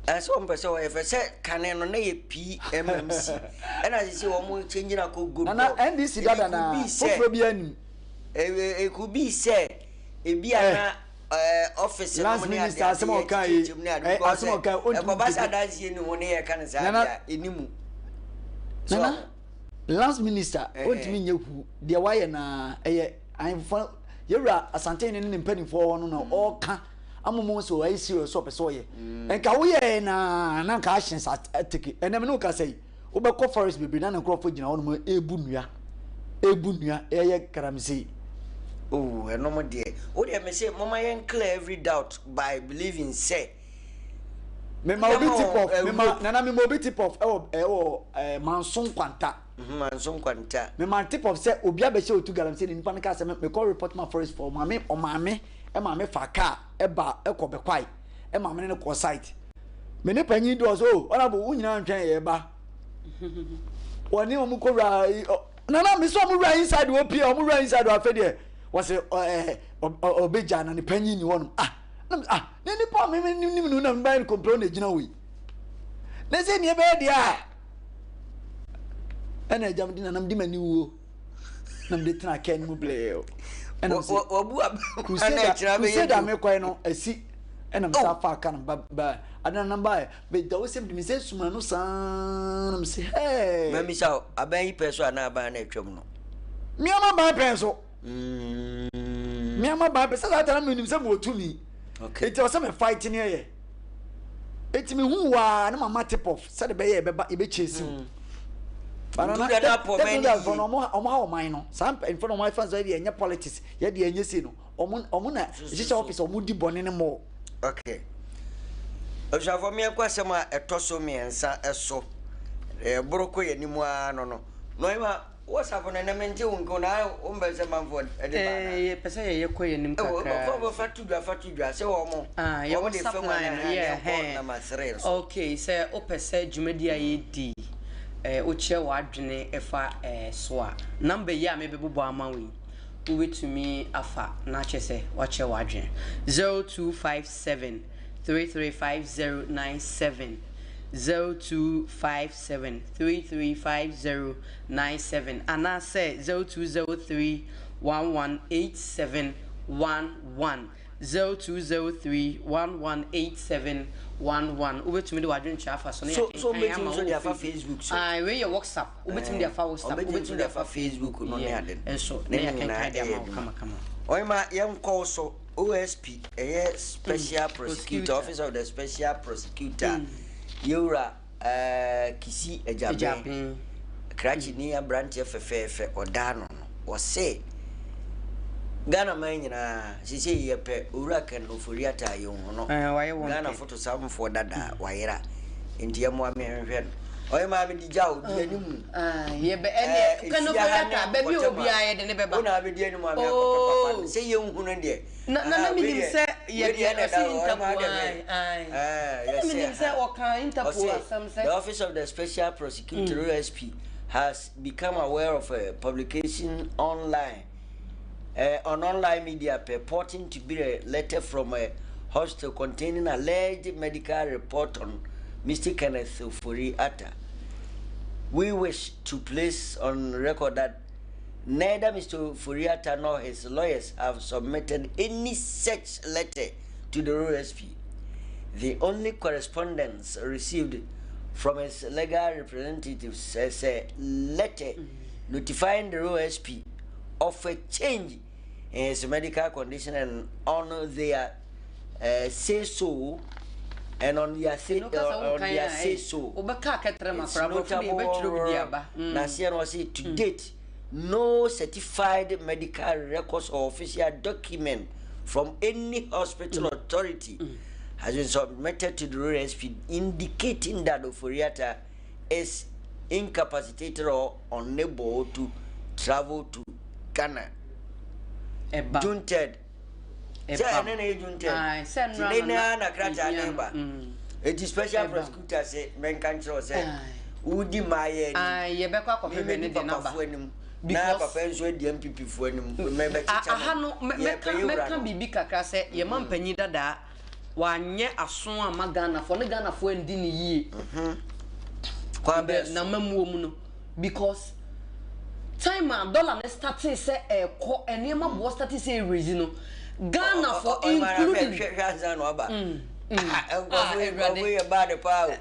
Ɛsɛ wɔn pɛ sɛ wɔyɛ fɛ sɛ kane no na yɛ PMMC ɛna sisi wɔn change na kɔ gold. Nana NDC dada na foforɔ bi anim. It could be sɛ ebi ana office no mu ne ade ade yɛ kyekyɛ mu ne ade because ɛkɔba sɛ adansie ni ho ne yɛ ka ne saa deɛ ɛni mu. Nana lands minister ontumi nyɛ hu deɛ wayɛ na ɛyɛ ahemfo yɛwura Asantehene ne ne mpanimfoɔ hɔ no na ɔreka amomo sɛ ɔyɛ serious sɛ ɔpɛ sɛ ɔyɛ nka woyɛ na na nka actions ateke ɛnɛ me ne wo kasa yi wobɛkɔ forest bebree na ne nkurɔfoɔ gyina hɔ nom ebu nnua ebu nnua ɛyɛ galamsey. Oh, ɛnom deɛ wo deɛ me se moma yɛn clear every doubt by believing sɛ mema obi tip off mema nana mema obi tip off ɛwɔ ɛwɔ ɛɛ Manso Nkwanta. Manso Nkwanta. Mema tip off sɛ obi abɛhyɛ otu galamsey ne nipa no kaa sɛ mekɔ report ma forest for ɔmaame ɔmaame ɛmaame fa kaa ɛba ɛkɔ bɛkwae ɛmaame ne no kɔ site me ne panyin di ɔsɛ o ɔnabɔ wo nyinaa ntwɛn yɛ ba wɔne wɔn kɔ wura nana me sɛ wɔn wura inside wɔ pie wɔn wura inside wɔ afɛ deɛ wɔsɛ ɛɛ ɔbɛgya na ne panyin ni hɔnom ah ah ne nipa a me nim no na me ba yɛ no complain na egyina hɔ yi na sɛ nea ɛbɛyɛ deɛ a ɛna agya me de nanam de m'ani wuo na mede tena kaa no mu blɛɛ ɛna me sɛ crusade crusade a mekɔɛ no asi ɛna me sa fa aka no ba ba adanam ba meda wo sɛ mede me sɛ suma no saa na me sɛ hɛɛ mamisa wo aban yi pɛ so anaa aban no atwam no meama ban pɛn so meama ban pɛ sɛ saa tara menim sɛ mewɔ tumi enti ɔsɛ me fight ne ɛyɛ enti mehu waa ne mama tip off sɛde bɛyɛ ɛbɛba yɛbɛkyɛ siw ɔmo ha ɔman no saa mpanyinfoɔ na ɔmo afa sɛ yɛde ɛnyɛ politics yɛde ɛnyɛ sei no ɔmo ɔmo na ɛhyehyɛ office ɔmo di bɔne ne mɔ. Okay. Abusuafoɔ mmiɛnkɔ asɛm a ɛtɔ so mmiɛnsa ɛso ɛboro kɔ yɛn anim ara no no na ɔyɛ WhatsApp no ɛnɛ mente wo nko na wompɛ sɛ manfoɔ de ba anaa? Yɛpɛ sɛ yɛyɛ kɔ yɛn anim kakra. Fa to dwa fa to dwa sɛ wɔn ah, yɛ wɔn de WhatsApp fam line anaa no yɛ yɛnkɔ hɛn. number three so. Okay, sɛ wopɛ sɛ dwumadi a yɛdi eh, wokyerɛ w'adwene ɛfa eh, so a, number yi a mebɛbobɔ ama wo yi, wobɛtumi afa na akyerɛ sɛ woakyerɛ w'adwene. 0257 335097 0257 335097 anaasɛ 0203 118711 0203 118711 wobɛtumi de w'adwenkyerɛ afa so na So so yɛakenkan wobɛtumi ama nso wo de wɔ afa Facebook. Facebook so. Ah, wei yɛ WhatsApp. Wobɛtumi de afa WhatsApp, Ɔbɛtumi wobɛtumi nso de de afa afa Facebook no ne Yeah, ade no. nso na Ne ne nyinaa yɛakenkan de ɛyɛ ama wo adwuma. kamakama. Ɔyɛma yɛnkɔ so OSP ɛyɛ special prosecutor prosecutor. Office of the Special Prosecutor yɛwura Kissi Agyebeng Agyebeng. krakye ni aberanteɛ fɛfɛɛfɛ ɔdaa no no ɔse Ghana man nyinaa sesei yɛpɛ owura Ken Ofori-Atta a yɛnhu no Wayɛ wɔn Ghana pɛ. fotosamfoɔ dada wayera nti yɛmmoa me nhwɛ no ɔyɛ maa mede gya o di animu. Ah, yɛbɛ ɛne Ken Ofori-Atta baabi a obiara yɛde ne bɛba. Wo na abɛdi anim a me akɔpɛ papa no sɛ yɛnhu no deɛ. Na na menim sɛ yɛde ɔse Interpol ae ae. Na menim sɛ ɔka Interpol asɛm sɛ. The Office of the Special Prosecutor OSP has become aware of a publication online on online media purporting to be a letter from a hospital containing alleged medical report on Mr. Kenneth Ofori Atta. We wish to place on record that neither Mr. Ofori Atta nor his lawyers have submitted any such letter to the OSP. The only correspondence received from his legal representatives is a letter notifying the OSP of a change in his medical condition and on their say so. And on their say, No kasa wo on kan their a, say eh, so. wobɛka akɛtrɛ ma It's koraa, aborɔfo deɛ yɛbɛtwerɛ bi de aba. Na seɛ no ɔse to date no certified medical records or official document from any hospital authority has been submitted to the Royal SP indicating that Ofori-Atta is incapacitated or unable to travel to Ghana. Ɛba. June 3rd. Sɛ Ɛba. ɛne na ɛyɛ June 3rd. Aye, sɛ Nti nnora ne no naa na na krataa ehia ne no. ba. Eti special Ɛba. prosecutor sɛ mɛnka nkyerɛ wo sɛ Aye. wodi mmaayɛ anim. Aye, yɛbɛkɔ akɔhwehwɛ ne Mebɛdi de n'aba. papafoɔ anim. Na Because papa nso adi NPP foɔ anim. Mɛbɛkyekyɛ aha no mɛka Yɛpɛ yɛwura mɛka no. biribi kakra sɛ yɛma mpanyin dadaa wanyɛ aso ama Ghanafoɔ ne Ghanafoɔ andi ne yie. Kwan bɛɛ so. N'amammuo mu no, because time a dollar ne startee sɛ ɛkɔ, nneɛma boɔ startee sɛ ɛrezi no, Ghanafoɔ including Hwɛ hwɛ ansa na ɔba. Ah, Nkurɔfoɔ yi Awurade. nkurɔfoɔ yɛ bad paa o.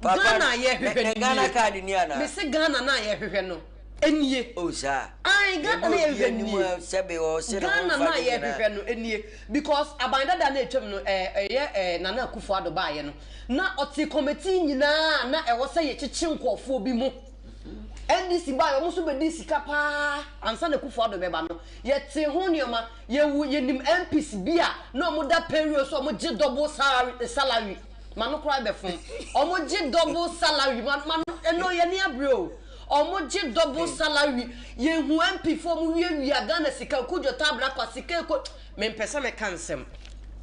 Papa Ghana yɛhwehwɛ ne no Ghana nie. card ni ana? Mese Ghana na yɛhwehwɛ no nie. Oh saa. Aye, Ghana na Ebi obi yɛhwehwɛ anim nie. a sɛbe ɔse ne ho Ghana mfa na ne nyinaa. yɛhwehwɛ no nie, because aban dada na atwam no, ɛyɛ Nana Akufo-Addo baayɛ no na ɔte committee nyinaa na ɛwɔ sɛ yɛkyekye nkɔɔfoɔ bi mu. NDC baayɛ, ɔmo nso bɛdi sika paa ansa na Akufo-Addo bɛba no. Yɛte ho nneɛma, yɛwu yɛnim MPs bi a na ɔmo da payroll so, ɔmo gye double salary. Ma no koraa bɛfom. Ɔmo gye double salary ma ma no ɛno yɛ ne abere o. Ɔmo gye double salary. Yɛhu MP fo ɔmo wiawia Ghana sika, Kudjo Tabra kwa sika eko. Mempɛ sɛ mɛka nsɛm.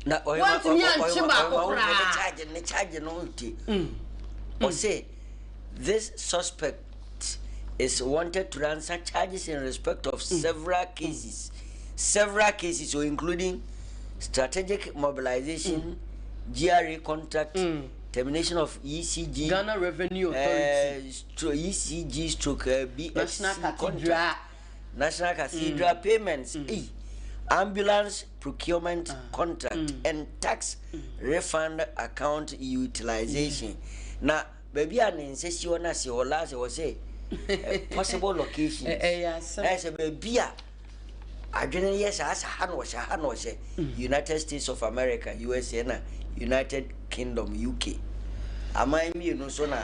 Na ɔyɛ Wɔntumi ankye baako koraa. Ne charge ne charge no nti. Ɔse this suspect is wanted to answer charges in respect of several cases. Several cases, so including strategic mobilization, GRA contract, termination of ECG, Ghana Revenue Authority, ECG stroke BSC National Cathedral, contract, National Cathedral payments, ambulance procurement contract, and tax refund account utilization. Now, baby, I nsa si hɔ na si hɔ last wɔ sɛ possible locations. Ɛyɛ asɛm. Ɛsɛ baabi a adwene yɛ saa sɛ ha na ɔhyɛ, ha na ɔhyɛ, United States of America, USA, na United Kingdom, UK. Aman mmienu so na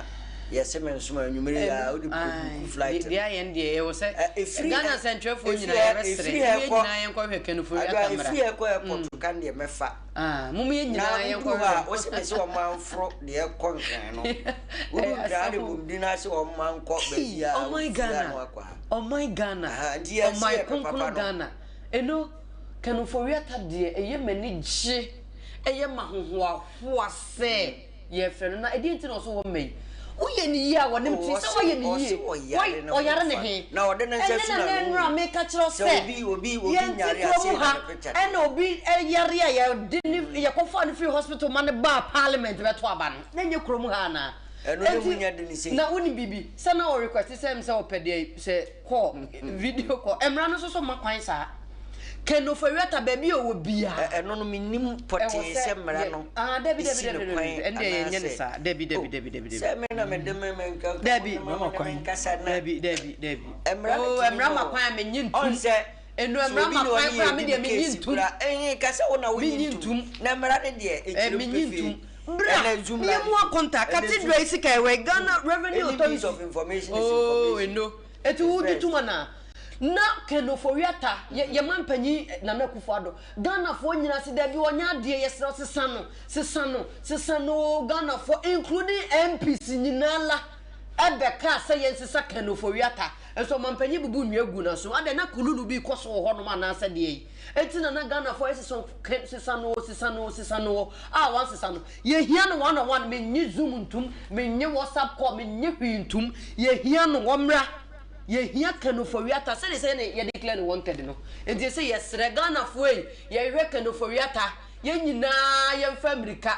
yɛsɛ me nsoma anwummere yi a wode book flight. Deɛ ayɛ no deɛ ɛwɔ sɛ Ɛfiri Ghana nsɛntwerɛfoɔ nyinaa yɛbɛsrɛ ɛfiri yɛn ha ɛkɔ nyinaa yɛnkɔhwɛ Ken Ofori-Atta Adwoa, mmra. ɛfiri ha ɛkɔ airport ka deɛ mɛfa. Ah, mom yɛn Na nyinaa woduru hɔ a yɛnkɔhwɛ. wosɛ me sɛ ɔma mforo deɛ ɛkɔ Nkran no, woduru Nkran de bom no ase, ɔma nkɔ baabi a Ɔman wofiri a Ghana, na wakɔ ha. ɔman Ghana, Aha, nti yɛn ɔman se yɛpɛ kronkron papa no. Ghana. Ɛno Ken Ofori-Atta deɛ ɛyɛ m'ani gye, ɛyɛ m'ahohoahoa sɛ yɛfrɛ no na ɛdeɛ nti na ɔso wɔ mma yi. Woyɛ ne yie a wɔne ti sɛ woyɛ ne yie. Ɔse ɔyare ne ho Ɔyare ne fa. he. Na ɔde ne nsa Ɛnyɛ si na n'ano. na nnura meka kyerɛ Sɛ sɛ obi yɛnte nyare kurom ase na ha ne picture. ɛna obi yare a yɛde ne yɛkɔfa no firi hospital ma ne baa parliament bɛto aba no na ɛnyɛ kurom ha anaa? Ɛno ne Enti, mu nya de ne sei. na wone biribi sɛ na ɔrequest sɛ m sɛ ɔpɛ deɛ sɛ call, video call, mmara no nso so ma kwan saa. Ken Ofori-Atta baabi a ɔwɔ biara Ɛno no menim pɔtee sɛ mmara no Ah, dabi, dabi, ɛsi dabi, ne dabi, kwan ɛndeɛ yɛnyɛ ne anaasɛ- saa. Dabi, dabi, Oh, dabi, dabi, dabi. sɛ me na mede me nka Dabi. me nkasa na Dabi, dabi, dabi. Mmara no Oh, tumi mmara ma no. kwan a menye Ɔn ntum. sɛ Ɛnu sɛ mmara obi ma na kwan ɔne koraa yɛ me di deɛ ne menye case ntum. koraa, ɛnyɛ ka sɛ wo na wonye Menye ntum. ntum. Na mmara no deɛ ɛkyerɛ Menye pefee. ntum. Bra, Ɛnɛ Zoom yɛ live. mu akonta Ɛnɛ cathedral yi sika ɛwɔ Ghana Revenue Any Authority. piece of information is Oh, information. eno. Eti wo It's di best. tuma na. Na Ken Ofori-Atta yɛ man panyin Nana Akufo-Addo. Ghanafoɔ nyinaa se dabi, ɔnyɛ adeɛ, yɛsrɛ sesa no, sesa no, sesa no. Ghanafoɔ including MPs nyinaa la ɛbɛka sɛ yɛnsesa Ken Ofori-Atta. Nso ɔman bubu nnua gu na so. Adɛ na kululu bi kɔ so wɔ hɔnom anaasɛ deɛ yi. Eti na na Ghanafoɔ ɛsesa Ken, sesa no, sesa no, sesa no a wansesa no. Yɛhia no one on one, menye Zoom ntum, menye WhatsApp call, menye hwee ntum. Yɛhia no wɔmmra. Yɛhia Ken Ofori-Atta sɛde sɛ yɛne yɛde declare no wanted no. Nti sɛ yɛsrɛ Ghanafoɔ yi, yɛhwɛ Ken Ofori-Atta, yɛn nyinaa yɛmfa mmirika.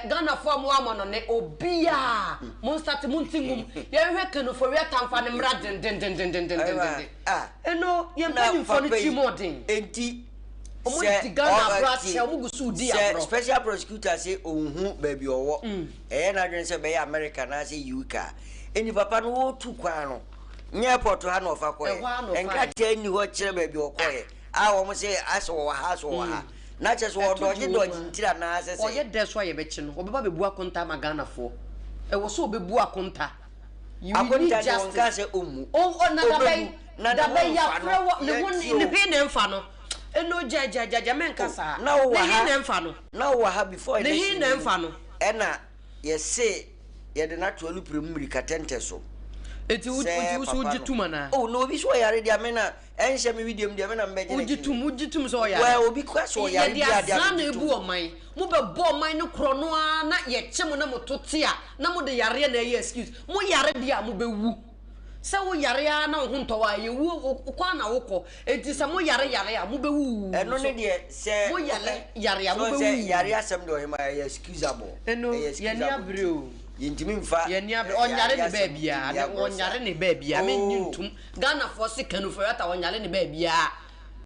Ghanafoɔ a mowɔ amannɔne, obiaa mo nsate mo nti ngum, yɛhwɛ Ken Ofori-Atta mfa ne mmra dendendendendendenden. Ah. Ɛno yɛn Na mpanyimfoɔ no papa yi, tiri mu ɔden. Enti Ɔmo sɛ di Ghana agorɔ tie, akyɛ, ɔmo gu so di sɛ agorɔ. special prosecutor sɛ ɔnhu baabi ɔwɔ, ɛyɛ n'adwene sɛ bɛyɛ America anaasɛ UK a, ɛni papa no wɔtu kwan no nyɛ airport ha na ɔfa Ɛhɔ ara na kɔɛ. ɔfaeɛ. Nkrataa nni hɔ kyerɛ baabi ɔkɔɛ a wɔn sɛ asɛ wɔwɔ ha, asɛ wɔwɔ ha. Na kyerɛ sɛ Ɛto ɔdɔgye gye wɔ mu dɔgye a, ntiri anaasɛ sɛ. Ɔyɛ dɛ so a yɛbɛkye no. Ɔbɛba abɛbu akonta ama Ghanafoɔ. Ɛwɔ sɛ ɔbɛbu akonta. You we need Akonta deɛ wɔnkaa justice. sɛ ɔmmu. O o na dabɛn Ɔbɛbu na ne ho dabɛn mfa yɛafrɛ no. wɔ ne ho Yɛtie ne o. hwee na ɛmfa no. Ɛno gya gya gya gya mɛnka Oh, saa. na wowɔ Ne he ha na ɛmfa no. na wowɔ ha before Ne he election na no ɛmfa no. ɛna yɛse yɛde no ato alupere mu mmirikatɛntɛ so. Eti wo Sɛ eti wo so papa wogye no. tom anaa? Oh, na obi so ɔyare deɛ me na ɛnhyɛ me widiem deɛ me na mebɛgye Wogye n'akyi. tom wogye tom sɛ ɔyare. Well, obi kora sɛ ɔyare Yɛde bi a deɛ azaa na megye ebu tom. ɔman. Mo bɛ bɔ ɔman no korɔ no ara na yɛkye mo na mo to te a na mo de yareɛ na ɛyɛ excuse. Mo yare deɛ a mo bɛ wu. Sɛ wo yare ara na wo ho ntɔ wo a ɛyɛ wuo wo kɔ ara na wo kɔ. Enti sɛ mo yare yare a mo bɛ wuwu Ɛno nso. ne deɛ sɛ Mo yare yare a mo so bɛ sɛ wuwu. yare asɛm deɛ ɔhema ɛyɛ excusable. Ɛno Ɛyɛ yɛn ani excusable abere nti o. yɛntumi mfa Yɛn ani abere eh, ɔnyare yare ne asɛm baabiara nni ne agorɔ saa. ɔnyare ne baabiara menyi Oh. ntom Ghanafoɔ se Kanu Ferrata ɔnyare ne baabiara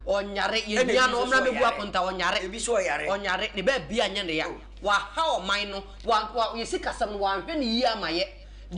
ɔnyare Ɛna yɛhia ebi no nso ɔmmra so mɛbu ɔyare. akonta ɔnyare Ebi so ɔyare. ɔnyare ne baabiara nyɛ ne ya Oh. waha ɔman no wa wa yɛ sikasɛm no wanhwɛ ne yie ama yɛ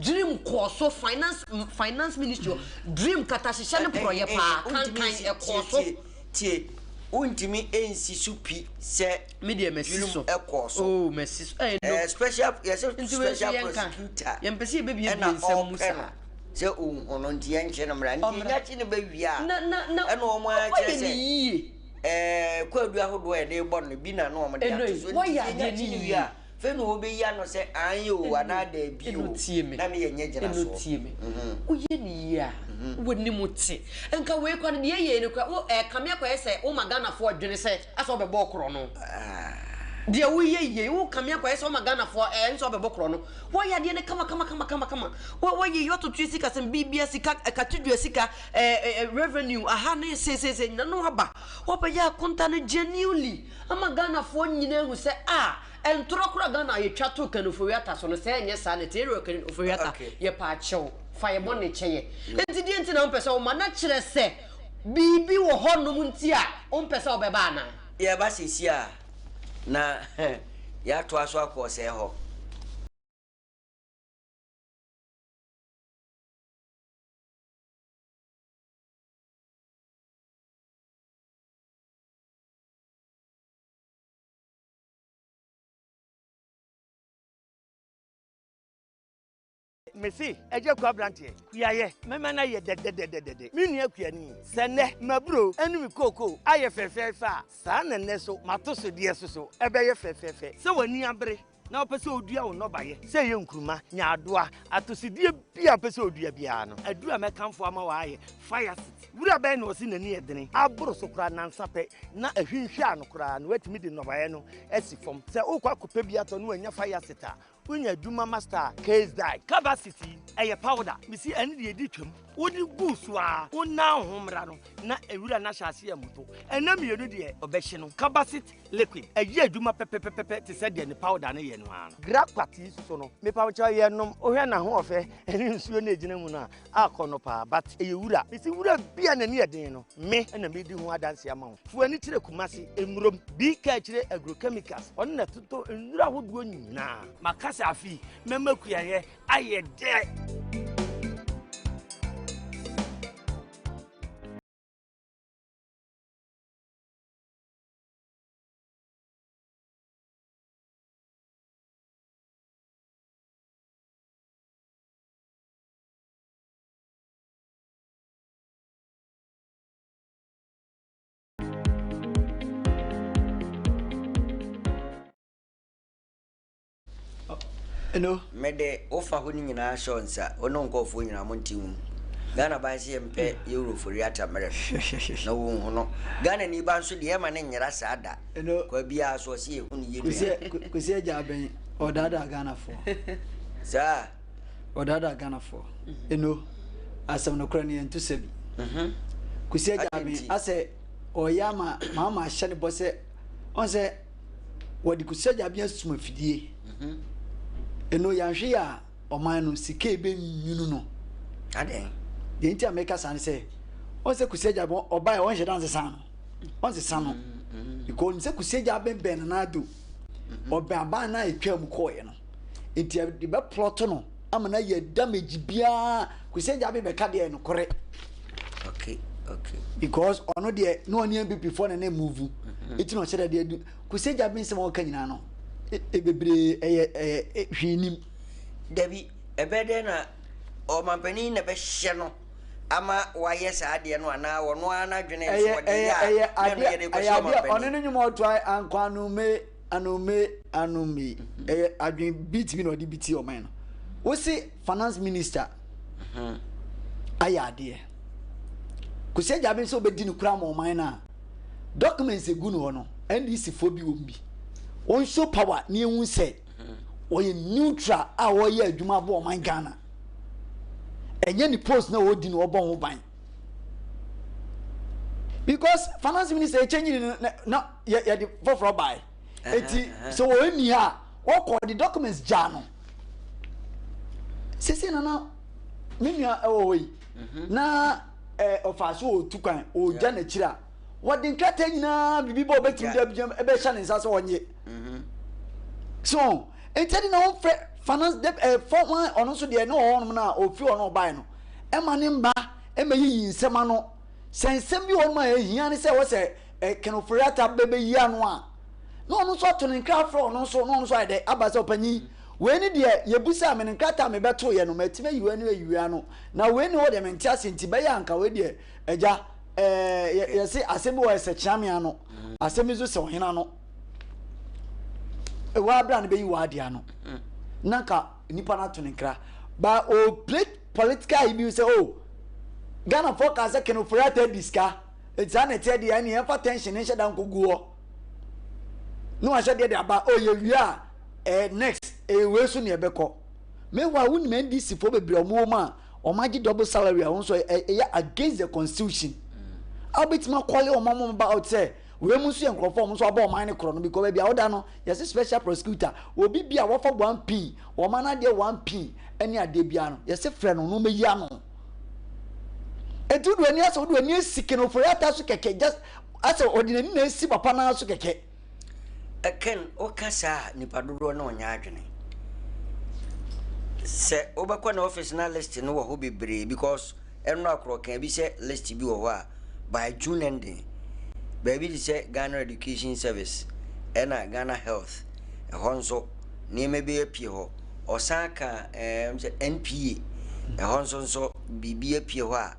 dream kɔɔ so finance finance ministry hɔ dream katahyehyɛ ne porɔyɛ paa Wontumi kankan nsi ɛkɔɔ tie so tie tie wontumi nsi so pi sɛ me deɛ masi dream so ɛkɔɔ so. oh masi so ɛɛ no Eh, special yɛsɛ nti wei nso special yɛnka prosecutor yɛmpɛ sɛ yɛbɛbiebie ɛna nsɛm mu ɔpɛ no saa sɛ ɔnhu no nti yɛnkye no mmra nti Ɔmmra. yɛnya kye no bɛwie a na na na ɛna wɔn ara wɔyɛ kyerɛ ne sɛ yie ɛɛ kwaadu ahodoɔ a yɛde bɔ no bi na na wɔn de Ɛno ato yi, so nti wɔyɛ yɛnya adeɛ kye ne no wie yie. a fei na wɔbɛyi ano sɛ aane o anaa daabi Ɛno o tie me na ne yɛnyɛ gyina ɛno soɔ tie me woyɛ ne yie a w'anim te nka wei kora no deɛ ɛyɛ no kora wo ɛkame akɔyɛ sɛ woma Ghanafoɔ dwene sɛ asɛ wobɛbɔ korɔ no deɛ woyɛ yie wo kame akɔyɛ sɛ woma Ghanafoɔ ɛɛ nsɛ wobɛbɔ korɔ no wɔyɛ adeɛ no kama kama kama kama kama wɔyɛ yie wɔtoto sika sɛm biribia sika ɛkatedua sika ɛɛ ɛɛ revenue aha ne seeseese nyina no aba wɔbɛyɛ akonta no genuinely ama Ghanafoɔ nyinaa hu sɛ a ɛntorɔ kora Ghana a yɛtwa to Ken Ofori-Atta so no sɛ ɛnyɛ saa na ɛte Aaron Ken Ofori-Atta Okay. yɛpa akyɛw fa yɛ bɔne kyɛ yɛ nti deɛ nti na wompɛ sɛ woma na kyerɛ sɛ biribi wɔ hɔnom nti a wompɛ sɛ wobɛba anaa yɛba sɛsi a na yɛatoa so akɔ ɔsɛe hɔ. Mese ɛgye kɔ aberanteɛ kuayɛ mɛma no ayɛ dɛdɛdɛdɛdɛ me nua kuani sɛ nnɛ maburo ɛne me kookoo ayɛ fɛfɛɛfɛ a saa na nnɛ so mato so deɛ so so ɛbɛyɛ fɛfɛɛfɛ sɛ w'ani abere na wopɛ sɛ odua wo nnɔbayɛ sɛ ɛyɛ nkuruma nyaadoa atosodeɛ bi a wopɛ sɛ odua biara no aduru a mɛkamfo ama w'ayɛ Firecit wura bɛn na ɔse n'ani yɛ dene aboro so koraa nansa pɛ na ahwinhwɛ ano koraa na watumi de nnɔbaeɛ no asi fam sɛ wokɔ akɔpɛ bi atɔ na wanya Firecit a wonya adwuma master case die Cabacity ɛyɛ powder mesi ɛne deɛ ɛdi twam wode gu so a wona wo ho mmra no na ewura no ahyɛ ase yɛ moto ɛna mmienu deɛ ɔbɛhye no Cabacit liquid ɛyɛ adwuma pɛpɛpɛpɛ te sɛ deɛ ne powder no yɛ no ara no Graquat yi soso no mepa kyɛw yɛ nom wohwɛ n'ahoɔfɛ ɛne nsuo no ɛgyina mu no a akɔ no paa but ɛyɛ wura mesi wura bi a n'ani yɛ den no me ɛna medi ho adanse ama wo fo ani kyerɛ Kumase emurom bi ka kyerɛ agrochemicals ɔno na totɔ nnura ahodoɔ nyinaa maka sɛ afi mɛma kuayɛ ayɛ dɛ. No. Mede wofa hɔ no nyinaa hyɛ wo nsa, wo ne wo nkurɔfoɔ nyinaa monte nwum. Ghana ban sɛ yɛmpɛ yɛwuro Ofori-Atta mmerɛ no na wɔnhu no. Ghana ni ba nso deɛ ɛma ne nyera saa da. No. Kwa biara so ɔse yɛhu no yɛ nua. Kwesi Agya Abɛn ɔdaadaa Ghanafoɔ. Saa. Ɔdaadaa Ghanafoɔ. Eno asɛm no korɛ no yɛnto sɛ bi. Kwesi Agya Abɛn asɛ ɔyɛ ama maama ahyɛ ne bɔ sɛ ɔn sɛ wɔde Kwesi Agya Abɛn asum afidie. Eno yɛanhwɛ yɛ a ɔman no sika ebe nwunu no. Adɛn? Deɛ nti a meka saa ne sɛ ɔn sɛ Kwesi Agya Abɛn ɔbaeɛ ɔnhyɛ da nsesa no. Ɔnsesa no. Because ɔnim sɛ Kwesi Agya Abɛn bɛn Nana Addo. Ɔbɛn aban no a ɛtwaa mu kɔɔeɛ no. Nti yɛde bɛplɔto no ama no ayɛ damage biara. Kwesi Agya Abɛn bɛka deɛ ɛyɛ nokorɛ. Okay. Because ɔno deɛ na ɔne NPP foɔ na na move. Eti na ɔhyɛ dɛ deɛ du Kwesi Agyabeng nsɛm a ɔka nyinaa no e bebree ɛyɛ ɛyɛ hwee nim. Dabi, ɛbɛyɛ dɛn na ɔmanpanin na ɛbɛhyɛ no ama wayɛ saa adeɛ no anaa ɔno ara n'adwene nso ɔde yɛ a na ɛno yɛde rekɔhyɛ ɔmanpanin? Ɛyɛ adeɛ ɔne ne nnwom a ɔto ayɛ ankɔ anome anome anome ɛyɛ adwene beat bi na ɔde bi ti ɔman no. Wose finance minister ayɛ adeɛ. Kwesi Agyabeng sɛ ɔbɛdi no kura ama ɔman no a documents egu no hɔ no NDC foɔ bi wɔ mu bi. Wɔn show power ne ehu sɛ ɔyɛ neutral a ɔyɛ adwuma abɔ ɔman Ghana. Ɛnyɛ ne post na ɔdi na ɔbɔ ho ban. Because finance minister yɛ change no na yɛ yɛde foforɔ bae. Eti sɛ wɔn ni ha wɔkɔ de documents gyaa no. Sisi nana me nua ɛwɔ hɔ yi mhm. na ɔfa so ɔtu kwan ɔgya n'akyiri a wɔde nkrataa nyinaa biribi bɔ ɔbɛtumi de abigya ɛbɛhyɛ ne nsa sɛ ɔnye mhm. So nti ɛde na wɔmfrɛ finance de ɛ fɔ ɔno nso deɛ ne ɔwɔ hɔnom no a ɔfiri hɔ no ɔbae no ɛma ne mma ɛma yiyi nsɛm ano sɛ nsɛm bi wɔ hɔnom a ɛhia ne sɛ wɔ sɛ ɛ Ken Ofori-Atta bɛbɛyi ano a na ɔno nso ato ne nkra afrɛ ɔno nso na ɔno nso ayɛ dɛ aba sɛ ɔpanyin wei ne deɛ yɛbusaa me no nkrataa a mebɛtoeɛ no matumi ayi wei ne ayi wei ano na wei ne hɔ deɛ mente ase nti bɛyɛ anka wei deɛ agya ɛɛ yɛse asɛm bi wɔ ɛsɛ kyeame ano asɛm bi nso sɛ ɔhene ano ɛwɔ abira no bɛyi wɔ adeɛ ano na nka nipa no ato ne nkra ba o play political yi bi sɛ o oh, Ghana fo ka sɛ Ken Ofori-Atta di sika eti saa na ɛteɛ deɛ ɛne yɛmfa tension nhyɛ da nkɔgu hɔ na wahyɛ deɛ de aba o yɛ wie a ɛɛ next ɛyɛ wei so na ɛbɛkɔ meanwhile wonim NDC foɔ bebree a wɔn wɔ mu a wɔn agye double salary a wɔn nso ɛyɛ against the constitution a wobɛtumi akɔle wɔn ama wɔn ba out sɛ wei mu nso yɛ nkurɔfoɔ a wɔn nso abɔ ɔman no korɔ no because baabi a woda no yɛse special prosecutor obi bi a wafa one pin wɔn ano adeɛ one pin ɛne adeɛ biara no yɛse frɛ no na ɔmɛyi ano nti wode w'ani asɛ wode w'ani asi Ken Ofori-Atta so kɛkɛ just asɛ ɔde n'ani na asi papa no ara so kɛkɛ. Ken, woka saa a, nnipa dodoɔ no ɔnyɛ adwene. Sɛ wobɛkɔ ne office na list no wɔ hɔ bebree because ɛno akorɔ kan bi sɛ list bi wɔ hɔ a by June ending baabi te sɛ Ghana Education Service ɛna Ghana Health ɛhɔ nso nneɛma bi apue hɔ. Ɔsan ka ɛɛ sɛ NPA ɛhɔ nso nso biribi apue hɔ a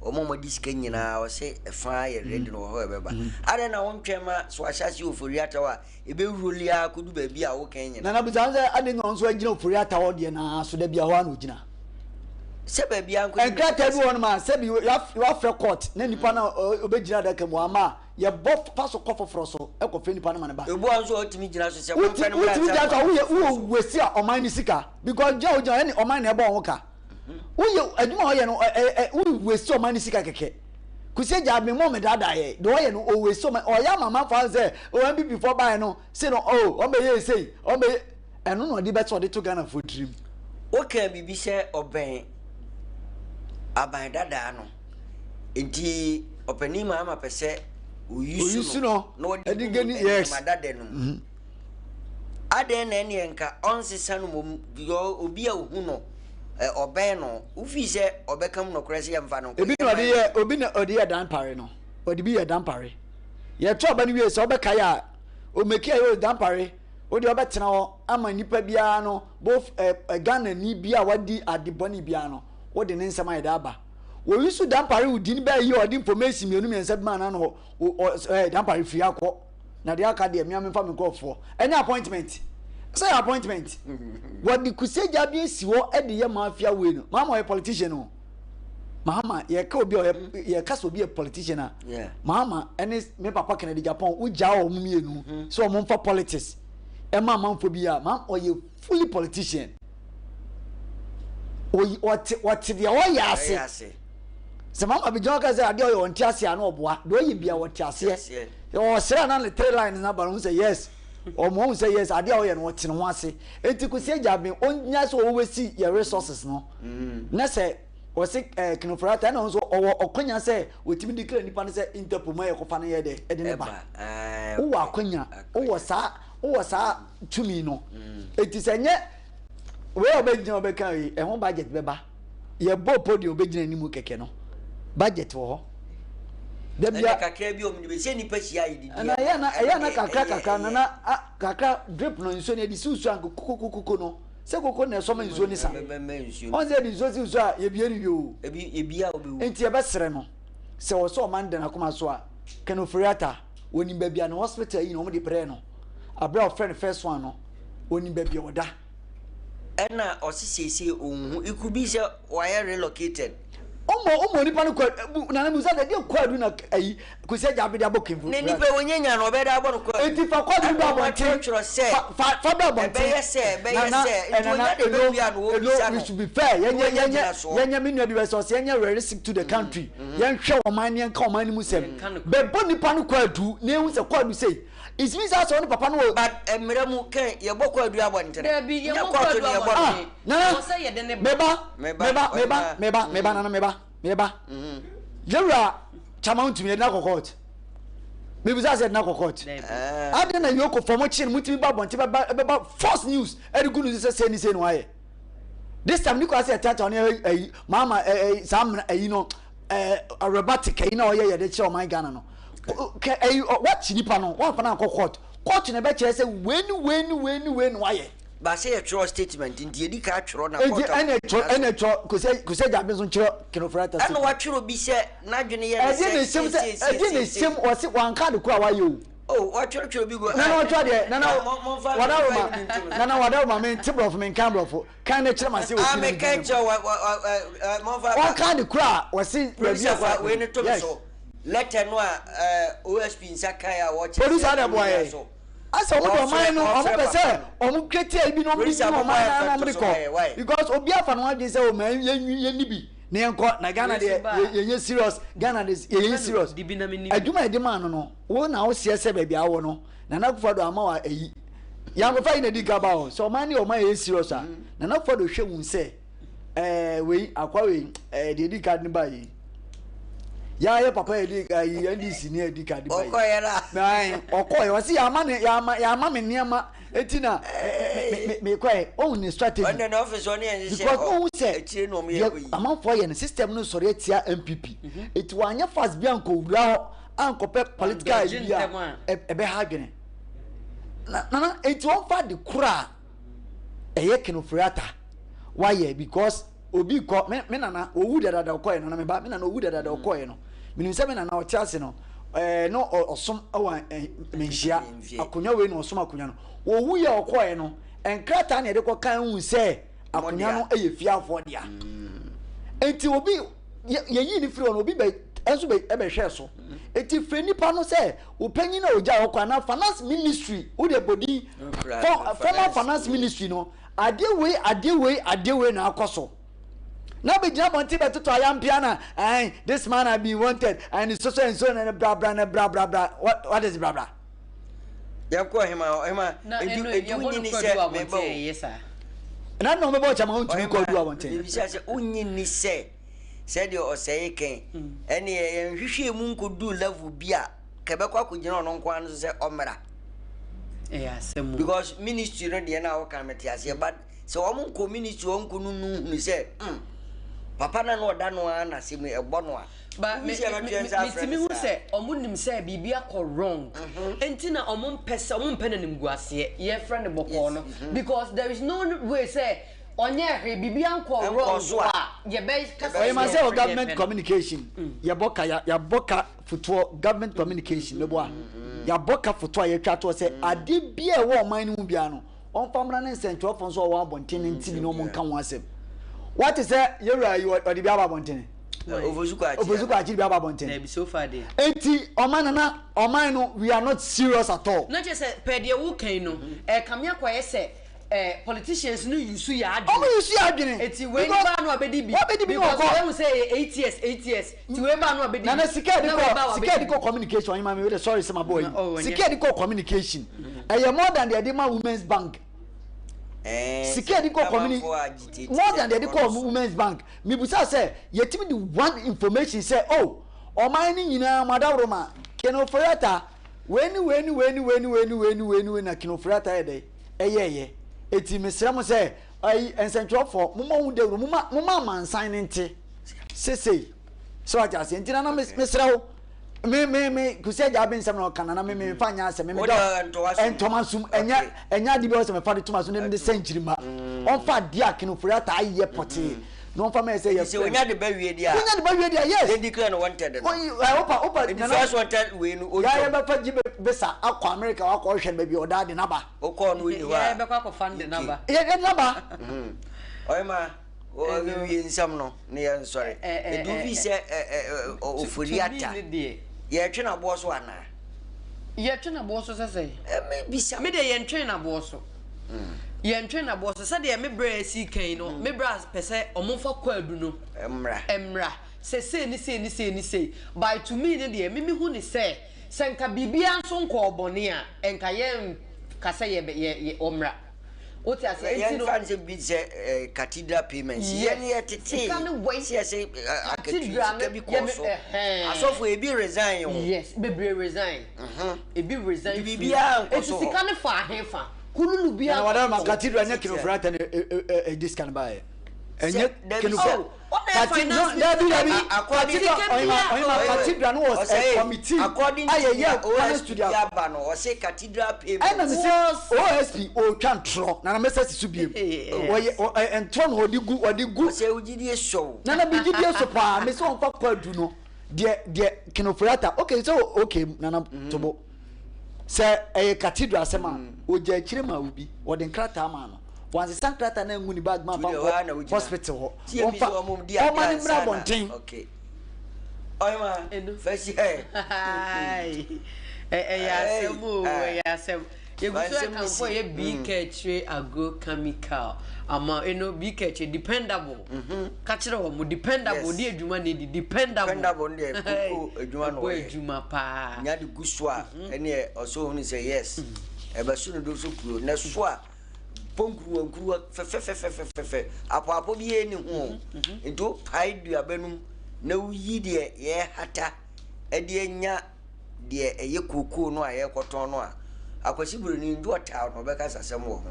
wɔn a wɔde sika nyinaa ɔse ɛfa yɛ ready no wɔ hɔ ɛbɛba mm. adɛn na wontwɛn ma so ahyɛ ase ofori ataw a ɛbɛwuroli ara kɔdu baabi a wokan nyina nana busa sɛ adɛn na ɔnso agyina ofori ataw deɛ na so da bia hɔ a na ɔgyina sɛ baabi a nkɔsi nkrataa bi wɔ no ma sɛ bi wafrɛ court na nipa no ɔbɛgyina adaka mu ama a yɛbɔ fa so kɔ foforɔ so ɛkɔfrɛ nipa no ma ne ba ebu a nso ɔtumi gyina so sɛ wɔmfrɛ no mmra wotumi gyina so a woyɛ wowɔ wasi a ɔman no sika because gyina wogyina ɛne ɔman na ɛbɔ ho ka Woyɛ adwuma a ɔyɛ no ɛ ɛ wo waste ɔman no sika kɛkɛ. Kusi agya me mɔ me daadaa yɛ deɛ ɔyɛ no o waste ɔman ɔyɛ ama amanfoɔ ahun sɛ o NPP foɔ baeɛ no se no o wɔn bɛyɛ sei wɔn bɛyɛ ɛno na ɔde bɛsɛ ɔde to Ghana foɔ tirim. Wokaa biribi sɛ ɔbɛn aban dadaa no nti ɔpanin Mahama pɛ sɛ oyi no na ɔde gu nneɛma dada no mu. Adɛn na ɛneɛ nka ɔnsesa no mmom because obi a ohu no ɔbɛn no wofii sɛ ɔbɛka mu nokorɛ sɛ yɛmfa no nkɔ. Ebi na ɔde yɛ obi na ɔde yɛ dampare no ɔde bi yɛ dampare yɛto aba no wie sɛ ɔbɛkae a omeki a yɛ dampare wode ɔbɛtena hɔ ama nipa biara no both ɛ ɛ Ghana ni bi a wadi ade bɔne biara no wode ne nsɛm ayɛ de aba wɔyi so dampare wo din bɛyɛ yi ɔde information mmienu mmiɛnsa bi ma na no ɔ dampare firi akɔ. Na deɛ aka deɛ mea memfa me nkurɔfoɔ. Ɛnyɛ appointment. Sɛ yɛ appointment. Wɔde kusagya bi asi hɔ de yɛ mafia wei no. Mahama ɔyɛ politician o. Mahama yɛka obi a ɔyɛ yɛka sɛ obi yɛ politician a. Mahama ɛne me papa Kennedy Agyapong wogyaa wɔn mmienu mhm. sɛ wɔn mfa politics ɛma amanfoɔ bi a Mahama ɔyɛ fully politician. Ɔte ɔte deɛ ɔyɛ ase. Sɛ mama bi gyina hɔ ka sɛ adeɛ ɔyɛ ɔnte aseɛ a na ɔboa deɛ ɔyɛ bia ɔte aseɛ ɔsrɛ na ne three line na ba no ho sɛ yes ɔmo ɔmo sɛ yes adeɛ a ɔyɛ no ɔte ne ho ase eti Kwesi Agyabeng ɔnya sɛ ɔwɔ si yɛ resources no mm. na sɛ ɔse ɛɛ eh, kinofrata ɛna nso ɔwɔ ɔkonya sɛ ɔtumi declare nipa no sɛ interpol ma yɛ kɔfa no yɛ dɛ ɛde ne ba wowɔ akonya wowɔ saa wowɔ saa tumi no mm. eti sɛ nyɛ wei a ɔbɛgyina ɔbɛka yi ɛho budget bɛba. Yɛbɔ podium bɛgyina anim kɛkɛ no, budget wɔ hɔ. Dabia. Ɛna kakra bi ɔmo de bɛ sɛ nipa hyia yɛ didi. Ɛna ɛyɛ na ɛyɛ na kakra kakra na na kakra drip no nsuo no yɛde si nsuo anka kokokoko no sɛ koko na ɛsɔ ma nsuo no sa. Ɔn sɛ yɛde nsuo si nsuo a yɛbie no wie o. Ebi ebi a obewu. Nti yɛbɛsrɛ no sɛ ɔsɛ ɔman da n'akoma so a Ken Ofori-Atta onim baabi a ne hospital yi na wɔn de brɛɛ no abere a ɔfrɛ no first one no onim baabi a ɔda. Ɛna ɔse seesei ɔnhu it could be sɛ wayɛ relocated. Ɔmɔ ɔmɔ nipa no kɔ nana musa sɛ deɛ kɔ adu na ayi kwesi agya abedi abɔ kemfu. Ne nipa wɔnyɛ nya no ɔbɛda abɔ no kɔ adu. Eti fa kɔ adu ba abɔnten. Ɛna sɛ fa fa ba abɔnten. Ɛbɛyɛ sɛ ɛbɛyɛ sɛ nti onya de bɛwia no wɔbisa no. We should be fair yɛnyɛ yɛnyɛ yɛnyɛ me nua bi bɛ sɛ ɔsɛ yɛnyɛ realistic to the country yɛnhwɛ ɔman ne yɛnka ɔman no mu sɛm bɛbɔ nipa no kɔ adu na ehu sɛ kɔ adu sei. It means sɛ ɔne papa no wɔ. But mmerɛ mu kɛn yɛbɔ kwaadu abɔntene. Dabi Nyɛ yɛmmɔ kɔɔto kwaadu ne yɛbɔ no. Ah, abɔnten. nana, Ɛwɔ sɛ yɛde ne ba. meba, Meba, meba, meba, ɔhema. meba, meba, nana, meba, meba. Yɛwura Chama ntumi yɛde no akɔ court. Mebisa sɛ yɛde no akɔ court. Dabi. Ah. Adɛn na Yoko fam kye no mutumi ba abɔnten bɛba ɛbɛba false news ɛde gu no so sɛ sei ne sei na wayɛ. This time ne kura sɛ yɛtaataa ne ɛyi maama ɛyi saa mmara ɛyi no ɛɛ aerobatic ɛyi na ɔyɛ yɛde kyerɛ ɔman Ghana no. Kɛ ɛyi wakye nipa no wamfa no ankɔ court. Court na ɛbɛkyerɛ sɛ wei ne wei ne wei ne wei na wayɛ. Ba sɛ yɛtwerɛ statement nti yɛdi ka twerɛ na Enti court ɛna ɛtwerɛ ɛna ɛtwerɛ Kwesi Kwesi Agyabeng nso nkyerɛ Ken Ofori-Atta Ɛna statement. watwerɛ bi sɛ n'adwene yɛ ne Ɛdeɛ sɛ na ɛhyɛm sɛ sei sei ɛdeɛ na sei sei. ɛhyɛm ɔse wanka ade koro a wayɛ o. Oh watwerɛtwerɛ bi gu Nana ɔtwerɛ deɛ nana Momfa wadaroma momfa yi nto no so. nana wadaroma mente borɔfo menka borɔfo kan na kyerɛ m'ase wɔ Ah fi na meka megyina mu. kyerɛ wa wa wa momfa Wanka ade koro a ɔse baabi Producer a fa wei no to me yes. so. Letter no a OSP nsa kae a wɔkyerɛ Producer sɛ na ɛboa ɛnyina yɛn. so. Asɛ wɔn de ɔman no wɔn Ɔfrɛ pɛ sɛ papa no. wɔn twetia bi na wɔn de Producer nyi mo ɔman ma no na yɛmfa wɔn de nto so ma yɛn, why? kɔ because obi afa ne ho adwene sɛ ɔman yɛn yɛn ni bi na yɛn kɔ na Ghana Wei so deɛ ba a. yɛn yɛ serious Ghana de yɛn yɛ serious Dibi na menim. adwuma yɛde maa no no wo na wo seɛ sɛ baabi awɔ no Nana Akufo-Addo ama wa ayi yankofa yi na di gaba hɔ sɛ ɔman ne ɔman yɛ serious a Nana Akufo-Addo hwɛ hu sɛ ɛɛ wei akwa wei ɛɛ deɛ di card ne ba yi yaa yɛ papa yɛ di ayi NDC ni yɛ di card ba yi Ɔkɔyɛ la. ayi ɔkɔyɛ ɔsi yama ne yama yama me nneɛma eti na me me me kɔyɛ ohun ne strategy Ɔno na ɔfis ɔne yɛn hyehyɛ because ohun sɛ akyire na ɔmo yɛ deɛ kɔ yi. amanfoɔ yɛ no system no sɔrɔ etia NPP eti wanyɛ fast bi ankɔ wura hɔ ankɔpɛ political Ɔdɔgye ayi bi a ntɛm a. ɛbɛ ha adwene na nana eti wɔn fa de kora a ɛyɛ Ken Ofori-Atta wayɛ because obi kɔ me me nana owu dadada ɔkɔɛ no na me ba me nana owu dadada ɔkɔɛ no menim sɛ me nana ɔte ase no ɛɛ no ɔsom ɛwɔ ɛ menhyia akonnwa wei na ɔsom akonnwa no owu yɛ ɔkɔɛ no nkrataa na yɛde kɔ kan hu sɛ akonnwa no ɛyɛ fiafoɔ dea nti obi yɛyi ne firi hɔ no obi bɛ ɛnso bɛ ɛbɛhwɛ so eti firi nipa no sɛ ɔpanyin a ogya hɔ kɔ anaa finance ministry wo de bɔdin former finance ministry no adeɛ wei adeɛ wei adeɛ wei na akɔ so na bɛgyina abɔnten bɛtoto ayampea na ɛn this man has been wanted and so so and so na bra bra na bra bra bra what what is bra bra. Yɛnkɔ ɔhema ɔhema Na edu ɛno edu yɛbɔ no nyini kwadu sɛ abɔnten meba o. ɛyɛ saa. Na na ɔbɛbɔ ɔkyɛm a ɔntumi kɔ adu Ɔhema abɔnten. mebisa sɛ wonyi ni sɛ sɛdeɛ ɔsɛe kɛn ɛne yɛnhwehwɛ mu nkɔduu level bi a kɛbɛkɔ akɔgyina ɔno nko ara no so sɛ ɔmmra. Ɛyɛ asɛm o. Because ministry no deɛ na wɔka mete aseɛ but sɛ wɔn nkɔ ministry wɔn nkɔ nunu hunu sɛ papa na na ɔda no ara na asɛm yi ɛbɔ no a. Ba me Wohu sɛ yɛbɛto yɛn me nsa afrɛ metumi no hu saa. sɛ ɔmo nim sɛ biribi akɔ wrong nti na ɔmo mpɛ sɛ ɔmo mpɛ n'animguaseɛ yɛfrɛ no bɔkɔɔ no because there is no way sɛ ɔnyɛ hwee biribi ankɔ Ɛnkɔ wrong so a. a yɛbɛ kasa ɔyɛ ma sɛ wɔ yɛfrɛ government yɛpɛ no. communication yɛbɔ ka yɛabɔ ka fotoɔ government communication meboa yɛabɔ ka fotoɔ a yɛtwa toɔ sɛ adeɛ bi a ɛwɔ ɔman no mu biara no ɔmfa mmra ne nsɛntwerɛfoɔ nso a wɔwɔ abɔnten no nti bi na ɔmo nka ho asɛm wate sɛ yɛwura yi ɔde bi aba abɔnten Ofosu kɔ akyi. Ofosu kɔ akyi bi aba abɔnten Dabi so far deɛ. enti ɔman nana ɔman no we are not serious at all. Na kyerɛ sɛ pɛ deɛ wokan no ɛkame akɔyɛ sɛ politicians no use yɛ adwene. Ɔmo use yɛ adwene. Eti wei ni ba no abɛdi bi. Wabɛdi bi na ɔkɔ. Because wɔn sɛ ɛyɛ 8 years 8 years ti wei ba no abɛdi bi. Nana sika yɛ de Na wei ba kɔ wabɛdi sika yɛ de bi. kɔ communication ɔnyɛ maame wei de sorry sɛ ma bɔ Oh, yi ɛnyɛ. sika yɛ de kɔ communication ɛyɛ more than deɛ de ma women's bank sika yɛ de kɔ communi more than deɛ de kɔ women's bank mibusa sɛ yɛtumi de one information sɛ oh ɔman ne nyinaa mo adaworo ma Ken Ofori-Atta wei ni wei ni wei ni wei ni wei ni wei ni wei ni wei na Ken Ofori-Atta yɛ dɛ ɛyɛɛyɛ eti mesrɛ mo sɛ ayi nsɛntwerɛfoɔ mo ma ho dawuro mo ma mo ma amansan ne nte sesei sɛ wate aseɛ nti nana mesrɛ wo. Me me me Kusi Agya Abe nsɛm na ɔka nana me me nfa nyɛ asɛm me me da ntɔma sum ɛnyɛ ɛnyɛ ade bi a ɔsɛ mefa de toma so ne de sɛ nkyirima ɔnfa adeɛ a Ken Ofori-Atta ayɛ pɔtee na ɔnfa mɛ sɛ yɛ sɛ onya de ba wie deɛ a onya de ba wie deɛ yes yɛn declare no wanted no ɛ opa opa nana first wanted wei no ɔntwam yɛ yɛbɛfa gye besa akɔ America wakɔ ɔhwɛ no baabi ɔda de naba okɔɔ no ɔnni hɔ a yɛ bɛkɔ akɔfa no de naba yɛ de naba ɔyɛma Ɔrewie nsɛm no na yɛnsɔre. Edu fi sɛ ofori ata. Yɛtwe n'aboɔ so anaa? Yɛtwe n'aboɔ so sɛ sɛ? Mebisa. Me deɛ yɛntwe n'aboɔ so. Yɛntwe n'aboɔ so sɛdeɛ me berɛ si kan no, me berɛ pɛ sɛ wɔmfa kwaadu no mmra. Mmra. Sɛ sei ne sei ne sei ne sei. By to me no deɛ, me mehu ne sɛ, sɛ nka biribiara nso nkɔɔ bɔne a, nka yɛnka sɛ yɛ yɛ wɔmmra. Wote aseɛ? Enti no. Yɛnfa no sɛ bi sɛ eh, cathedral payments. Yes. Yɛn yɛ tete. Sika no wei. Sɛ yɛsɛ eh, akatua Cathedral no sika bi kɔɔ yɛ so. ɛhɛn. Asɔfo ebi resign o. Yes, bebree resign. Ebi resign Nti firi. biribiara nkɔ Enti so hɔ. sika no fa ahe fa? Kululu biara Nana wadara ma nkɔ so. cathedral nyɛ Ken Ofori-Atta na ɛde sika no baeɛ. Ɛnyɛ Sɛ- Ken dabi Ofori. sɛ- Oh, ɔna yɛ finance minister. Dabi dabi. According Cathedral ɔhema ɔhema cathedral no was a committee according a to yɛyɛ nea panel OSP studio. bi aba no ɔse cathedral payment. Ɛna me se OSP ɔretwa ntorɔ nana mɛsa si so biem. Ɔyɛ ɔ ntorɔ na ɔde gu ɔde gu. Ɔsɛ wo gyidie sɔ o. Nana me gyidie sɔ paa me se ɔmfa kwadu no deɛ deɛ Ken Ofori-Atta okay sɛ okay nana tobo sɛ ɛyɛ cathedral asɛm a ɔgya akyire maa obi ɔde nkrataa maa no. Wansesa nkrataa no angu ne bag mu amfa nkɔ hospital hɔ. Ɔmfa ɔma no mmra abɔnten. Ɛyɛ asɛm o, ɛyɛ asɛm. Yɛgu so ɛkamfo ɛyɛ bii kɛkyire agro chemical ama ɛno bii kɛkyire dependable. Ka kyerɛ wɔn dependable de adwuma na edi dependable. Dependable deɛ koko adwuma na ɔyɛ. Ɛbɔ adwuma paa. Nya de gu so a ɛneɛ ɔsɛ ohunu sɛ yes ɛbɛso ne do so kuro na so a. Bɔ nkuruwa nkuruwa fɛfɛfɛfɛfɛ. Apɔapɔ biara nni ho o. Nti wopae duaba no mu na woyi deɛ yɛrehata de anya deɛ ɛyɛ kookoo no a yɛrekɔtɔn no a, Akwasi Buroni nti ɔtaa no ɔbɛka sasɛm wɔ ho.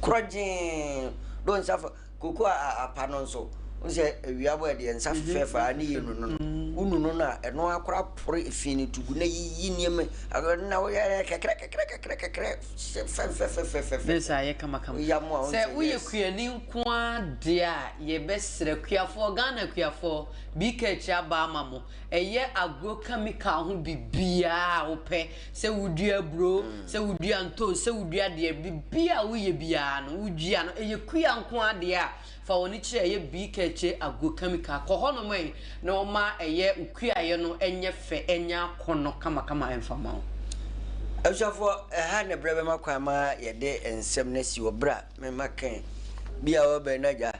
Korɔgyee do nsa fa kookoo a apa no nso, wohu sɛ awia bɔ ɛdeɛ nsa fɛfɛɛfɛ a ne yɛ nunu no. Wonunu no a, ɛno ara koraa pore efi no to gu na yiyi nneɛma na woyɛ kɛkrɛ kɛkrɛ kɛkrɛ kɛkrɛ. Fɛfɛfɛfɛfɛfɛ. Ne saa yɛ kamakama. Woya mo a Sɛ wonsɛ woyɛ yes. kuani nko ara deɛ a, yɛbɛsrɛ kuafoɔ, Ghana kuafoɔ, BKH aba ama mo. Ɛyɛ agro chemical ho biribiara a wopɛ, sɛ wodua aburo, sɛ wodua ntoosi, sɛ wodua deɛ, biribiara a woyɛ biara no, wodua no, ɛyɛ kua nko ara deɛ a, Fa w'ani kyerɛ ɛyɛ BKJ Agrochemical. Kɔ hɔnom ɛ na wɔma ɛyɛ wo kuayɛ no nyɛ fɛ, ɛnyɛ akɔnnɔ kamakama ɛmfa mma wo. Abusuafoɔ, ɛha na berɛ bɛma kwan ma yɛde nsɛm no asi wɔ berɛ a mema Ken bi a ɔbɛn n'agya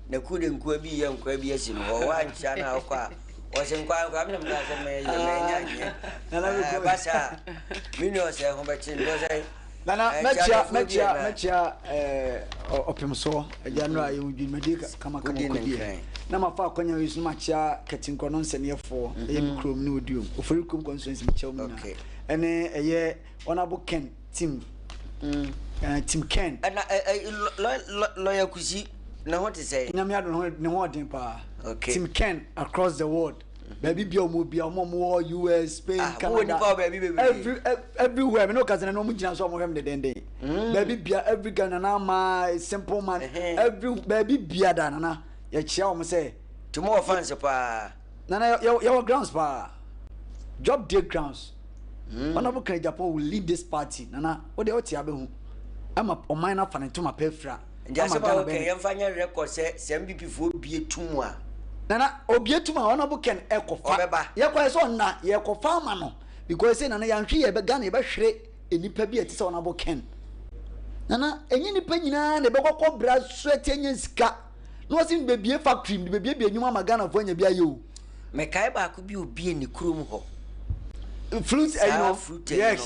na kuo de nkoa bi yɛ nkoa bi asi no hɔ. Woankyea no a wokɔ a, wɔse nkoa nkoa me na mekaa sɛ mɛyɛ manya nyɛ. Ɛba saa a, me nua ɔsɛe ho bɛkye no. Ɔsɛe. Nana mɛkyia mɛkyia mɛkyia ɛɛ ɔpemsoɔ agya nnora yɛn dwumadie kamakama kɔdie na mafa akwanya yi so makyia kɛtenkorɔ no nsɛnneɛfoɔ ɛyɛ me kurom ne oduom ofori kurom constituency mekyia wɔn nyinaa ɛne ɛyɛ honourable Ken team ɛɛ team Ken. Ɛna ɛ lɔya Kusi ne ho te sɛ. Nyame adom ne ho ɔden paa team Ken across the world. Baabi bia ɔmo bia ɔmo ɔmo wɔ US, Spain, Ah, Canada. Wowɔ nipa wɔ baabi bebree. Every everywhere. Me no kasa na ɔmo gyina so ɔmo hwɛ me dendenden. Baabi bia every Ghana na ama simple man. Every baabi bia da nana yɛkyia ɔmo sɛ. Nti mo wɔ fans paa. Nana yɛ yɛ wɔ grounds paa. Job day grounds. Honorable Ken Agyapong will lead this party. Nana wo deɛ wote abɛhu. Ɛma ɔman no afa ne ntoma pɛ afira. Nti asɛm a woka yi yɛmfa nyɛ record sɛ sɛ NPP foɔ bue tum a. Nana obue tum a Honourable Ken ɛkɔfa. Ɔbɛba. Yɛkɔ yɛ sɛ ɔnna yɛkɔfa ama no because sɛ Nana yɛanhwe yɛ bɛ Ghana yɛbɛhwere nnipa bi a ɛte sɛ Honourable Ken. Nana ɛnyɛ nnipa nyinaa na ɛbɛkɔ kɔ bra sweat anya sika na wɔsi mebɛbie factory mede bɛbiebie nnwuma ama Ghanafoɔ anya bi ayɛ o. Mekae baako bi obie ne kurom hɔ. Fruit ɛyi no. Saa fruit ɛyi no.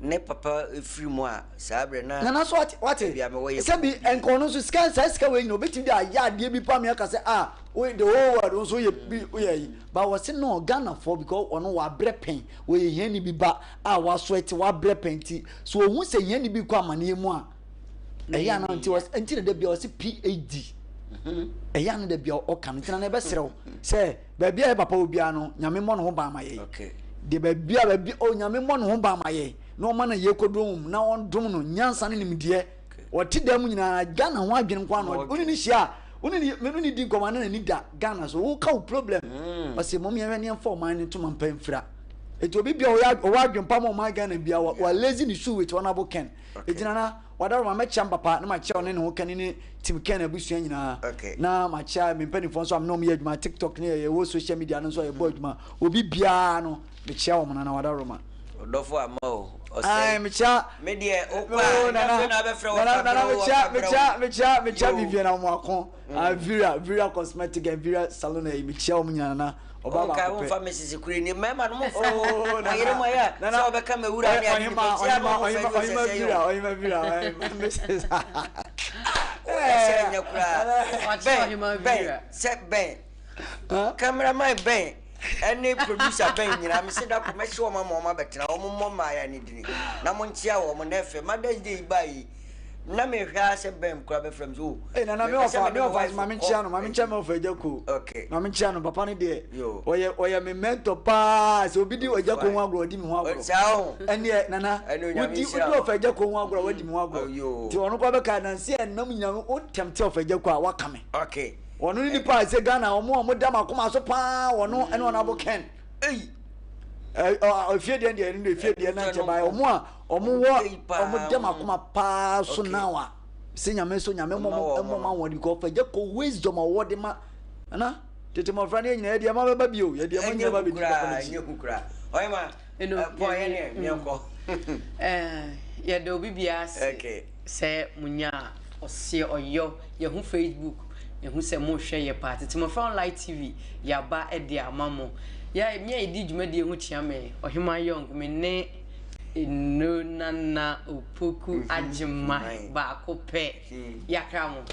Ne papa firi mu a saa berɛ na. Nana so wate wate sɛ bi nka ɔno nso sika saa sika wei nyina obetumi de ayɛ adeɛ bi pa mi aka sɛ ah wo the whole world nso yɛ bi woyɛ yi but wɔsi no Ghana foɔ because ɔno wabrɛ pɛn wɔyɛ hiani bi ba a waso ɛte wabrɛ pɛn ti so ohun sɛ hiani bi kɔ amaneɛ mu a ɛyɛ ana nti wɔsi nti na dabi a wɔsi PhD ɛyɛ ana dabi a ɔka no nti na na ɛbɛsrɛw sɛ baabi a yɛ papa wɔ biara no nyame mmɔ ne ho ban ma yɛ. Deɛ baabi a baabi Onyame mmɔ ne ho ban ma yɛn na ɔma no yie kɔduro mu na ɔndom no nyansa ne nimdeɛ. Ɔte dan mu nyinaa Ghana ho adwene nko ara na ɔde. Wo ne no hyia a, wo ne no me ne di nkɔmmɔ a na n'ani da Ghana so. Woka wo problem. Ɔse mom yɛnhwɛ ne yɛmfa ɔman no ntoma mpa mfira. Enti obi bia ɔyɛ ɔwɔ adwene pa ma ɔman Ghana bia wa wa lazy ne shoe with Honourable Ken. Enti nana wadaworo ma mɛkyia me papa na makyia ɔne ne ho kani ne team Ken abusua nyinaa. Na makyia me mpanimfoɔ nso a me ne wɔn yɛ adwuma TikTok ne yɛwɔ social media no nso a yɛbɔ adwuma. Obi biara no mekyia wɔn nana wadaworo ma. Ɔdɔfo ama o. Ɔsɛe. Ae mekyia. Me deɛ wokɔ a ɛnyɛ afei na abɛfrɛ wɔ Nana nana kabrɛ o mekyia wɔ mekyia kabrɛ mekyia mekyia o. Vivian Amoako. Ah Vera Vera Cosmetic and Vera Salon ɛyi mekyia wɔn nyinaa nana ɔbaa Wonkae baako pɛ. womfa me sisi kure ni mmarima no momfrɛ mo Oh mo yere nana mo ayɛ a sɛ nana wɔbɛka m'awura ne ade ɔhema nipa nti a na ɔhema wɔmfrɛ ɔhema ne ɔhema osɛsɛ yi Vera o. ɔhema Vera ɔhema Mrs. Woyɛ sɛ ɛnyɛ koraa Wakyɛ bɛn ɔhema bɛn Vera. sɛ bɛn cameraman bɛn ɛne producer bɛn nyinaa mese da ko mɛhyɛ wɔn ama wɔn abɛtena wɔn mmɔ mmaayɛ ne dini na monkyea wɔn na ɛfɛ Mother's Day yi baa yi na mehwɛ ara sɛ bɛn koraa bɛfrɛ me sɛ o Hey, nana me mepɛ sɛ ɔfa mede me me ɔfa wife ma me kɔ nkyia no ma me nkyia me ɔfa agya ko okay ma me nkyia no papa no deɛ yo ɔyɛ ɔyɛ me mentor paa sɛ obi di ɔgya ko fine ho agorɔ ɔdi me ho agorɔ saa ho ɛneɛ nana ɛne onyame wodi nhyira wodi wo ɔfa agya ko ho agorɔ wadi me ho agorɔ yo nti ɔno kɔ bɛka nansi ɛnam nyina wo tɛmte ɔfa agya ko a waka me okay ɔno ne nipa a sɛ Ghana ɔmo a ɔmo da makoma so paa ɔno ɛne ɔno abo Ken ei efie deɛ deɛ ɛno deɛ efie deɛ na nkyɛ bae ɔmo a ɔmo wɔ ɔmo da makoma paa so now a sɛ nyame so nyame mmɔ mo mmɔ ma wɔn because ɔfa gya kɔ wisdom a ɔwɔ de ma ana tete mmɔfra no yɛ nyinaa yɛde ɛma bɛba bio yɛde ɛma nyinaa ba bɛdi papa no akyi ɛnyɛ hu koraa ɔyɛma pɔ yɛ ne yɛnkɔ yɛda obi biara ase sɛ munya ɔseɛ ɔyɔ yɛho Facebook yɛhu sɛ mohwɛ yɛ paa tete mmɔfra online tv yɛaba de ama mo yɛ me a yɛdi dwumadie ho kyia me ɔhema yɔnk me ne Eno Nana Opoku Agyeman baako pɛ. Yɛakra mo.